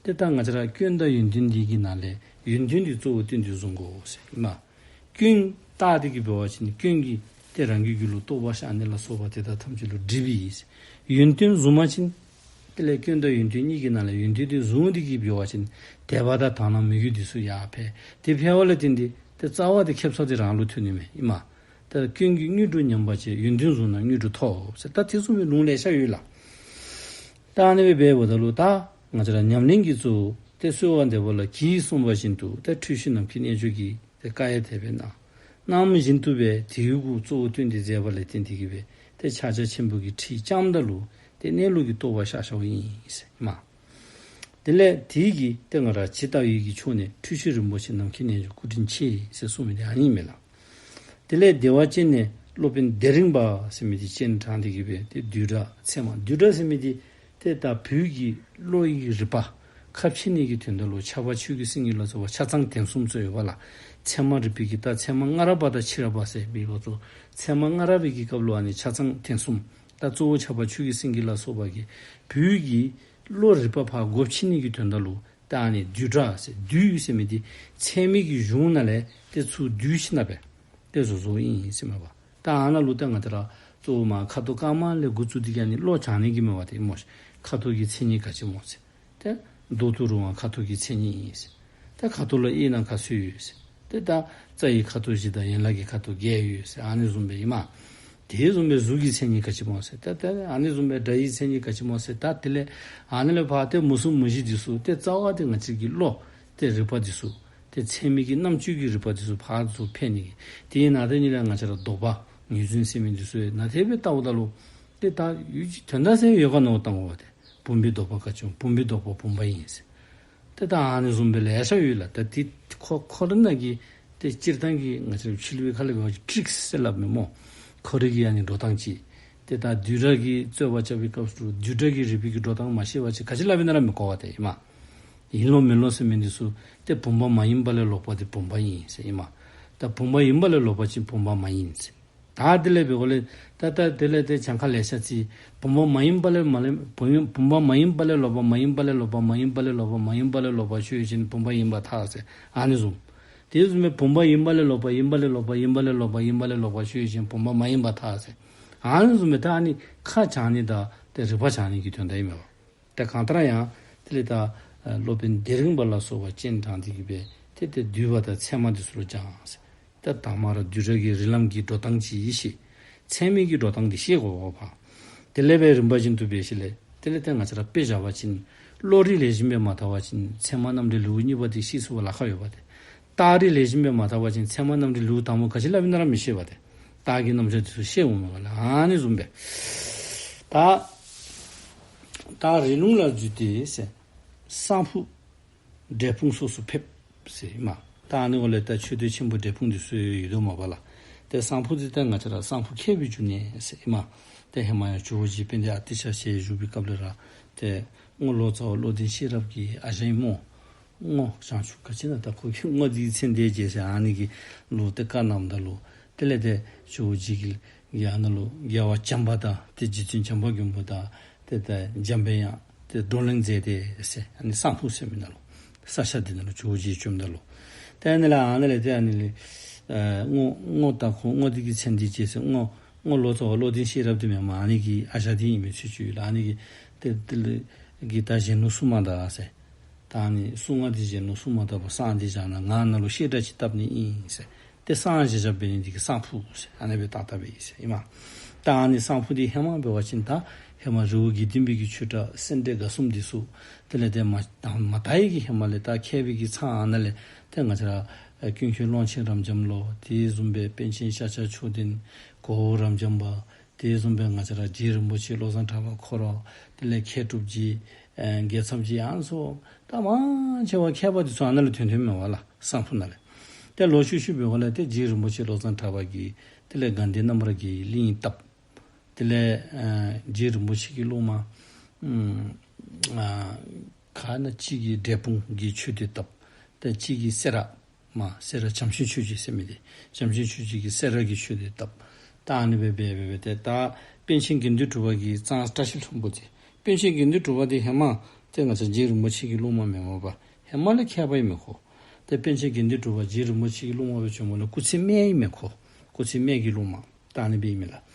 ཏེ་ད་ང་བཅས་ར་སྐྱོན་དང་ཡོན་ཏན་འདི་གི་ནང་ལས་ཡོན་ཏན་འདི་གཙོ་བོ་བཏོན་ཏེ་བཟུང་དགོ་ཟེར་ཨིན་མས། སྐྱོན་བརྟགས་ཏེ་གི་འབད་བ་ཅིན་སྐྱོན་གྱིས་ཏེ་རང་གི་རྒྱུད་ལུ་རྟོགས་པ་ཤར་ནི་ལ་སོགས་པ་དེ་དག་ཐམས་ཅད་ལུ་སྒྲིབ་པའི་ཡིན། ཡོན་ཏན་བཟུང་བ་ཅིན་དེ་ལས་སྐྱོན་དང་ཡོན་ཏན་གཉིས་ཀྱི་ནང་ལས་ཡོན་ཏན་དེ་བཟུང་སྟེ་གི་འབད་བ་ཅིན་དད་པ་དང་དག་སྣང་མོས་གུས་དེ་ཚུ་ཡར་འཕེལ། དེ་འཕེལ་བ་ལས་བརྟེན་ཏེ་ཏེ་རྩ་བ་དེ་ཁེབ་ས་དེ་རང་ལུ་ཐོན་ནི་མས་ཨིན་མས། ད་སྐྱོན་གྱིས་དངོས་གྲུབ་ཉམས་པ་བྱེད། ཡོན་ཏན་བཟུང་ན་དངོས་གྲུབ་ཐོབ་ཟེར། ད་དེ་བཟུམ་མའི་ལུང་ལེ་ཤ་ཡོད་ལགས། ད་ཨ་ནི་སྦེ་འབདཝ་ད་ལུ་ད་ང་བཅས་ར་ཉམས་ལེན་གྱི་གཙོ་བོ་ཏེ་གསོལ་བ་འདེབས་པ་ལ་གིས་གསུངས་པ་བཞིན་དུ་ཏེ་འཁྲུལ་ཞིག་ནམ་མཁའི་རྣལ་འབྱོར་གྱིས་ཏེ་བཀའ་ཡང་དེ་སྦེ་གནང་། གནང་བཞིན་དུ་སྦེ་དེའི་གུ་གཙོ་བོ་བཏོན་ཏེ་མཛད་པ་ལས་བརྟེན་ཏེ་གི་སྦེ་ཏེ་ཕྱག་རྒྱ་ཆེན་པོ་གི་ཁྲིད་བརྐྱངམ་ད་ལུ་ཏེ་གནས་ལུགས་ཀྱི་རྟོགས་པ་ཤར་ཤརཝ་ཨིན་ཟེར་ཨིན་མས། དེ་ལས་དེ་གིས་ཏེ་ང་ར་ཇི་ལྟ་བའི་གི་ཕྱོགས་ནས་འཁྲུལ་ཞིག་རིན་པོ་ཆེ་ནམ་མཁའི་རྣལ་འབྱོར་སྐུ་དྲིན་ཆེ་ཟེར་གསུངས་མི་དེ་ཨ་ནི་ཨིན་མས་ལགས། དེ་ལས་བདེ་བ་ཅན་ནས་སློབ་དཔོན་བདེ་རིང་པ་ཟེར་མི་དེ་སྤྱན་དྲངས་ཏེ་གི་སྦེ་ཏེ་བསྡུས་གྲྭ་ཚད་མ། བསྡུས་གྲྭ་ཟེར་མི་དེ་ཏེ་ད་བོད་ཀྱི་བློ་ཡི་རིག་པ་ཁ་ཕྱེ་ནི་གི་དོན་དག་ལུ་ཕྱྭ་པ་ཆོས་ཀྱི་སེང་གེ་ལ་སོགས་པ་ཆ་ཚང་ཐེངས་གསུམ་ཚུ་ཡོད་པ་ལགས། ཚད་མ་རིག་པའི་གི་ད་ཚད་མ་སྔ་རབས་པ་དང་ཕྱི་རབས་པ་ཟེར་མི་ལོ་ཚུ། ཚད་མ་སྔ་རབས་པའི་གི་སྐབས་ལུ་ཨ་ནི་ཆ་ཚང་ཐེངས་གསུམ། ད་གཙོ་བོ་ཕྱྭ་པ་ཆོས་ཀྱི་སེང་གེ་ལ་སོགས་པ་གིས་བོད་ཀྱི་བློ་རིག་པ་ཕར་སྒོ་ཕྱེ་ནི་གི་དོན་དག་ལུ་ད་ཨ་ནི་བསྡུས་གྲྭ་ཟེར། བསྡུས་ཟེར་མི་དེ་ཚད་མའི་གི་གཞུང་ནང་ལས་ཏེ་ཚུར་བསྡུས་ཞིནམ་ལས་ཏེ་བཟོ་བཟོཝ་ཨིན་ཟེར་མས་པ། ད་ཨ་ནཱ་ལུ་ད་ང་བཅས་ར་གཙོ་བོ་མར་ཁ་དོག་དཀར་དམར་ལས་འགོ་བཙུགས་ཏེ་གི་ཨ་ནི་བློ་སྦྱང་ནི་གི་མས་པ་ཏེ་སྨོ་ཤིག། ཁ་དོག་གི་མཚན་ཉིད་ག་ཅི་སྨོ་ཟེར། ཏེ་མདོག་ཏུ་རུང་བ་ཁ་དོག་གི་མཚན་ཉིད་ཨིན་ཟེར། ཏེ་ཁ་དོག་ལ་དབྱེ་ན་ག་ཚོད་ཡོད་ཟེར། ཏེ་ད་རྩ་བའི་ཁ་དོག་བཞི་དང་ཡན་ལག་གི་ཁ་དོག་བརྒྱད་ཡོད་ཟེར། ཨ་ནི་བཟུམ་སྦེ་ཨིན་མས། དེ་བཟུམ་སྦེ་གཟུགས་ཀྱི་མཚན་ཉིད་ག་ཅི་སྨོ་ཟེར། ཏེ་ཏེ་ཨ་ནི་བཟུམ་སྦེ་སྒྲ་ཡི་མཚན་ཉིད་ག་ཅི་སྨོ་ཟེར། ད་དེ་ལས་ཨ་ནི་ལས་ཕར་ཏེ་མུ་གསུམ་མུ་བཞི་འདི་ཚུ་ཏེ་རྩ་བ་ཏེ་ང་བཅས་ཀྱི་བློ་ཏེ་རིག་པ་འདི་ཚུ་ཏེ་ཚད་མའི་གི་རྣམ་དཔྱོད་ཀྱི་རིག་པ་འདི་ཚུ་ཕར་ཚུར་འཕེལ་ནི་གི། དེ་ནང་དེ་ཉིད་ལས་ང་བཅས་ར་ལྡོག་པ་ངེས་འབྱུང་ཟེར་མི་འདི་ཚུ་ནང་དེ་སྦེ་བལྟཝ་ད་ལུ་ཏེ་ད་ཡུལ་གྱི་དོན་དག་ཟེར་ཡོད་ག་མནོ་བཏང་དགོ་པ་ཏེ། བུམ་པའི་ལྡོག་པ་ག་ཅི་སྨོ། བུམ་པའི་ལྡོག་པ་བུམ་པ་ཨིན་ཟེར། ཏེ་ད་ཨ་ནི་བཟུམ་སྦེ་ལེ་ཤ་ཡོད་ལགས། ད་དེ་ཁོ་ཁོ་ར་ནང་གི་ཏེ་སྤྱིར་བཏང་གི་ང་བཅས་ཕྱི་གླིང་པའི་ཁ་ལས་འབད་བ་ཅིན་ཊིརིཀསི་ཟེར་སླབ་མས་སྨོ། ཁོ་རའི་གི་ཨ་ནི་འགྲོ་སྟངས་ཅིག། ཏེ་ད་བསྡུས་གྲྭ་གི་རྩོད་པ་རྐྱབ་པའི་སྐབས་སུ་བསྡུས་གྲྭ་གི་རིག་པའི་གི་འགྲོ་སྟངས་མ་ཤེས་པ་ཅིན་ག་ཅི་སླབ་ཨིན་ན་ར་མི་གོ་བ་ཏེ་ཨིན་མས། ཡིན་ལོག་མིན་ལོག་ཟེར་མི་འདི་ཚུ་ཏེ་བུམ་པ་མ་ཡིན་པ་ལས་ལོག་པ་དེ་བུམ་པ་ཨིན་ཟེར་ཨིན་མས། ད་བུམ་པ་ཡིན་པ་ལས་ལོག་པ་ཅིན་བུམ་པ་མ་ཡིན་ཟེར། ད་དེ་ལས་འབད་དགོ་ལས། ད་ད་དེ་ལས་ཏེ་གྱངས་ཁ་ལེ་ཤ་རྩིས། བུམ་པ་མ་ཡིན་པ་ལས་མ་ལས་བུམ་བུམ་པ་མ་ཡིན་པ་ལས་ལོག་པ་མ་ཡིན་པ་ལས་ལོག་པ་མ་ཡིན་པ་ལས་ལོག་པ་མ་ཡིན་པ་ལས་ལོག་པ་ཆོས་ཅན་བུམ་པ་ཡིན་པར་ཐལ་ཟེར་ཨ་ནི་བཟུམ། དེ་བཟུམ་སྦེ་བུམ་པ་ཡིན་པ་ལས་ལོག་པ་ཡིན་པ་ལས་ལོག་པ་ཡིན་པ་ལས་ལོག་པ་ཡིན་པ་ལས་ལོག་པ་ཆོས་ཅན་བུམ་པ་མ་ཡིན་པར་ཐལ་ཟེར་ཨ་ནི་བཟུམ་སྦེ་ད་ཨ་ནི་ཁ་བྱང་ནི་དང་ཏེ་རིག་པ་བྱང་ནི་གི་དོན་དག་ཨིན་མས་པ། ཏེ་གང་ལྟར་ཡང་དེ་ལས་ད་སློབ་དཔོན་དེ་རིང་པ་ལ་སོགས་པ་སྤྱན་དྲངས་ཏེ་གི་སྦེ་ཏེ་ཏེ་བསྡུས་པ་དང་ཚད་མ་འདི་ཚུ་ལུ་སྦྱངས་ཟེར། ད་དང་པ་ར་བསྡུས་གྲྭ་གི་རིགས་ལམ་གྱི་འགྲོ་སྟངས་ཅིག་ཤེས། ཚད་མའི་གི་འགྲོ་སྟངས་འདི་ཤེས་དགོ་པ། དེ་ལས་སྦེ་རིམ་པ་བཞིན་དུ་འབད་ཞིནམ་ལས་དེ་ལས་ཏེ་ང་བཅས་ར་དཔེ་བཞག་པ་ཅིན་བློ་རིག་ལེགས་ཤོམ་སྦེ་མ་དར་བ་ཅིན་ཚད་མ་རྣམ་འགྲེལ་ལེའུ་གཉིས་པ་འདི་ཤེས་ཚུགས་པར་ལཱ་ཁག་ཡོད་པ་ཏེ། རྟགས་རིགས་ལེགས་ཤོམ་སྦེ་མ་དར་བ་ཅིན་ཚད་མ་རྣམ་འགྲེལ་ལེའུ་དང་པོ་ག་ཅི་སླབ་ཨིན་ན་ར་མི་ཤེས་པ་ཏེ། རྟགས་ཀྱི་རྣམ་གཞག་འདི་ཚུ་ཤེས་འོང་མས་པ་ལགས། ཨ་ནི་བཟུམ་སྦེ། ད་རྟགས་རིགས་ལུང་ལ་འཛུལ་ཏེ་ཟེར། གསང་ཕུ་འབྲས་སྤུངས་སོགས་སུ་ཕེབས་ཟེར་ཨིན་མས། ད་ཨ་ནི་འོག་ལས་ད་མཆོད་རྟེན་ཆེན་པོ་འབྲས་སྤུངས་འདི་ཚུ་ཡོད་དོ་མས་པ་ལགས། ཏེ་གསང་ཕུ་འདི་ད་ང་བཅས་ར་གསང་ཕུ་མཁས་པའི་འབྱུང་གནས་ཟེར་ཨིན་མས། ཏེ་ཧེ་མ་ཡང་ཇོ་བོ་རྗེ་དཔལ་ལྡན་ཨ་ཏི་ཤ་ཞལ་བཞུགས་པའི་སྐབས་ལས་ར་ཏེ་རྔོག་ལོ་ཙཱ་བ་བློ་ལྡན་ཤེས་རབ་ཀྱི་ཨ་ཞང་ཨིན་མས། རྔོག་བྱང་ཆུབ་ག་ཅི་ན་ད་ཁོ་གིས་རྔོག་འདི་གི་མཚན་དེ་བརྗེས་ཟེར་ཨ་ནི་གི་ལུ་ཏེ་བཀའ་གནངམ་ད་ལུ་དེ་ལས་ཏེ་ཇོ་བོ་རྗེ་གིས་ཡང་ནཱ་ལུ་རྒྱལ་བ་བྱམས་པ་དང་ཏེ་རྗེ་བཙུན་བྱམས་པ་མགོན་པོ་དང་ཏེ་ད་འཇམ་པའི་དབྱངས་ཏེ་བགྲོ་གླེང་མཛད་དེ་ཟེར་ཨ་ནི་གསང་ཕུ་ཟེར་མི་ནང་ལུ་ས་ཆ་འདི་ནང་ལུ་ཇོ་བོ་རྗེ་བྱོནམ་ད་ལུ་ཏེ་ཨ་ནི་ལས་ཨ་ནི་ལས་ཏེ་ཨ་ནི་ལས་ཨེ་རྔོག་རྔོག་ད་ཁོ་རྔོག་འདི་གི་མཚན་འདི་བརྗེས་ཟེར་རྔོག་རྔོག་ལོ་ཙཱ་བ་བློ་ལྡན་ཤེས་རབ་འདི་མེན་མས། ཨ་ནི་གི་ཨ་ཞང་འདི་ཨིན་མི་ཚུལ་ཅིག་ཡོད་ལགས། ཨ་ནི་གི་ཏེ་དེ་ལས་གི་ད་གཞོན་ནུ་སྲུང་མ་དང་ཟེར། ད་ཨ་ནི་སྲུང་མ་འདི་གཞོན་ནུ་སྲུང་མ་དང་བསང་འདི་བཞག་ན་ང་ནཱ་ལུ་བཤད་གྲྭ་ཅིག་བཏབ་ནི་ཨིན་ཟེར། ཏེ་བསང་བཞེས་བཞག་འབད་ནི་འདི་གིས་གསང་ཕུ་ཟེར་ཨ་ནི་སྦེ་བཏགས་བཏགསཔ་ཨིན་ཟེར་ཨིན་མས། ད་ཨ་ནི་གསང་ཕུ་འདི་ཧེ་མ་འབད་བ་ཅིན་ད་ཧེ་མ་རི་བོ་དགེ་ལྡན་པའི་གི་ཆོས་གྲྭ་སེ་འབྲས་དགའ་གསུམ་འདི་ཚུ་དེ་ལས་ཏེ་མ་ད་མ་དར་བའི་གི་ཧེ་མ་ལས་ད་མཁས་པའི་གི་ཚང་ཨ་ནཱ་ལས་ཏེ་ང་བཅས་ར་ཀུན་མཁྱེན་ཀློང་ཆེན་རབ་འབྱམས་ལོ། དེ་བཟུམ་སྦེ་པཎ་ཆེན་ཤཱཀྱ་མཆོག་ལྡན་གོ་བོ་རབ་འབྱམས་པ། དེ་བཟུམ་སྦེ་ང་བཅས་ར་རྗེ་རིན་པོ་ཆེ་བློ་བཟང་གྲགས་པ་ཁོ་ར་དེ་ལས་མཁས་གྲུབ་རྗེ་ཨེ་རྒྱལ་ཚབ་རྗེ་ཨ་ནི་ཚུ་ད་མང་ཆེ་བ་མཁས་པ་འདི་ཚུ་ཨ་ནཱ་ལས་ཐོན་ཐོནམ་མས་པ་ལགས། གསང་ཕུ་ནང་ལས། ཏེ་ལོག་ཤུལ་ཤུལ་འབདཝ་ལས་ཏེ་རྗེ་རིན་པོ་ཆེ་བློ་བཟང་གྲགས་པ་གིས་དེ་ལས་དགའ་ལྡན་རྣམ་པར་རྒྱལ་བའི་གླིང་བཏབ། དེ་ལས་ཨེ་རྗེ་རིན་པོ་ཆེ་གི་སློབ་མ་ཨམ་ཨ་ག་ན་གཅིག་གིས་འབྲས་སྤུངས་ཀྱི་མཆོད་རྟེན་བཏབ། ཏེ་གཅིག་གིས་སེ་ར་མ་སེ་ར་བྱམས་ཆེན་ཆོས་རྗེ་ཟེར་མི་འདི་བྱམས་ཆེན་ཆོས་རྗེ་གིས་སེ་ར་གི་མཆོད་རྟེན་བཏབ། ད་ཨ་ནི་སྦེ་སྦེ་སྦེ་སྦེ་ཏེ་ད་པཎ་ཆེན་དགེ་འདུན་གྲུབ་པ་གིས་གཙང་བཀྲ་ཤིས་ལྷུན་པོ་ཏེ་པཎ་ཆེན་དགེ་འདུན་གྲུབ་པ་འདི་ཧེ་མ་ཏེ་ང་བཅས་རྗེ་རིན་པོ་ཆེ་གི་སློབ་མ་མེན་མས་པ། ཧེ་མ་ལས་མཁས་པ་ཨིན་མས་ཁོ། ཏེ་པཎ་ཆེན་དགེ་འདུན་གྲུབ་པ་རྗེ་རིན་པོ་ཆེ་གི་སློབ་མ་སྦེ་བྱོནམ་ལས་སྐུ་ཚེ་སྨད་ཨིན་མས་ཁོ། སྐུ་ཚེ་སྨད་ཀྱི་སློབ་མ། ད་ཨ་ནི་སྦེ་ཨིན་མས་ལགས།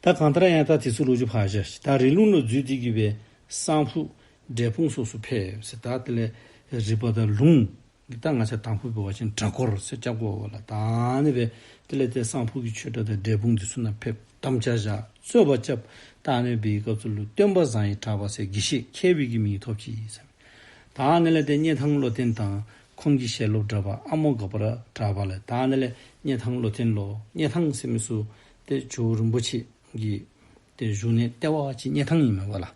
ད་གང་ལྟར་ཡང་ད་དེ་ཚུ་ལོ་རྒྱུས་ཕར་བཞག་ཤིག། ད་རི་ལུང་ལུ་འཛུལ་ཏེ་གི་སྦེ་གསང་ཕུ་འབྲས་སྤུངས་སོགས་སུ་ཕེབས་ཟེར། ད་དེ་ལས་རི་པ་དང་ལུང་ད་ང་བཅས་དང་ཕུ་འབད་བ་ཅིན་གྲྭ་སྐོར་ཟེར་རྐྱབ་དགོ་པས་ལགས། ད་ཨ་ནི་སྦེ་དེ་ལས་ཏེ་གསང་ཕུ་གི་ཆོས་གྲྭ་དང་འབྲས་སྤུངས་འདི་ཚུ་ནང་ཕེབས། དམ་བཅའ་བཞག། རྩོད་པ་རྐྱབ། ད་ཨ་ནི་སྦེ་གི་སྐབས་སུ་ལུ་སྟོན་པ་བཟང་ཡི་གྲགས་པ་ཟེར་དགེ་བཤེས་མཁས་པའི་གི་མིང་ཐོབ་ཅི་ཟེར། ད་ཨ་ནི་ལས་ཏེ་སྙེ་ཐང་བློ་ལྡན་དང་ཁོང་གི་ཞལ་སློབ་གྲགས་པ་ཨ་མོ་དགའ་འཕེལ་གྲགས་པ་ལགས། ད་ཨ་ནི་ལས་སྙེ་ཐང་བློ་ལྡན་ལོ། སྙེ་ཐང་ཟེར་མི་ཚུ་ཏེ་ཇོ་བོ་རིན་པོ་ཆེ་གི་ཏེ་བཞུགས་གནས་ལྟེ་བ་ཅིག་སྙེ་ཐང་ཨིན་མས་པ་ལགས།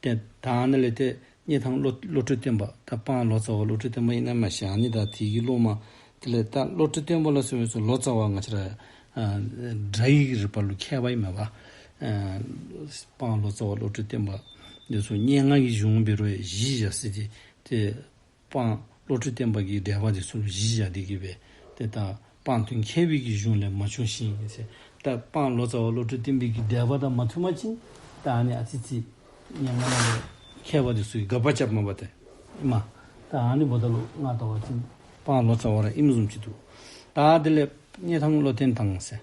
ཏེ་ད་ཨ་ནི་ལས་ཏེ་སྙེ་ཐང་བློ་བློ་གྲོས་བརྟན་པ་ད་སྤང་ལོ་ཙཱ་བ་བློ་གྲོས་བརྟན་པ་ཨིན་ན་མ་ཤེས། ཨ་ནི་ད་དེ་གི་སློབ་མ་དེ་ལས་ད་བློ་གྲོས་བརྟན་པ་ལ་སོགས་པའི་ཚུ་ལོ་ཙཱ་བ་ང་བཅས་ར་ཨ་སྒྲ་ཡི་རིག་པ་ལུ་མཁས་པ་ཨིན་མས་པ། ཨ་སྤང་ལོ་ཙཱ་བ་བློ་གྲོས་བརྟན་པ་འདི་ཚུ་སྙན་ངག་གི་གཞུང་འབད་རུང་གཞི་བཞག་ཟེར་ཏེ་ཏེ་སྤང་བློ་གྲོས་བརྟན་པ་གི་འགྲེལ་པ་འདི་ཚུ་ལུ་གཞི་བཞག་སྟེ་གི་སྦེ་ཏེ་ད་སྤང་དོན་མཁས་པའི་གི་གཞུང་ལས་མ་བྱུང་ཞིང་ཟེར། ད་སྤང་ལོ་ཙཱ་བ་བློ་གྲོས་བརྟན་པའི་གི་འགྲེལ་པ་དང་མ་མཐུན་པ་ཅིན་ད་ཨ་ནི་ཨ་ཙི་ཙི་སྙན་ངག་ནང་ལས་མཁས་པ་འདི་ཚུ་གིས་དགག་པ་རྐྱབ་མས་པ་ཏེ་ཨིན་མས། ད་ཨ་ནི་འབདཝ་ད་ལུ་ང་བལྟ་བ་ཅིན་སྤང་ལོ་ཙཱ་བ་ར་ཨིནམ་བཟུམ་ཅིག་འདུག། ད་དེ་ལས་སྙེ་ཐང་བློ་ལྡན་དང་ཟེར་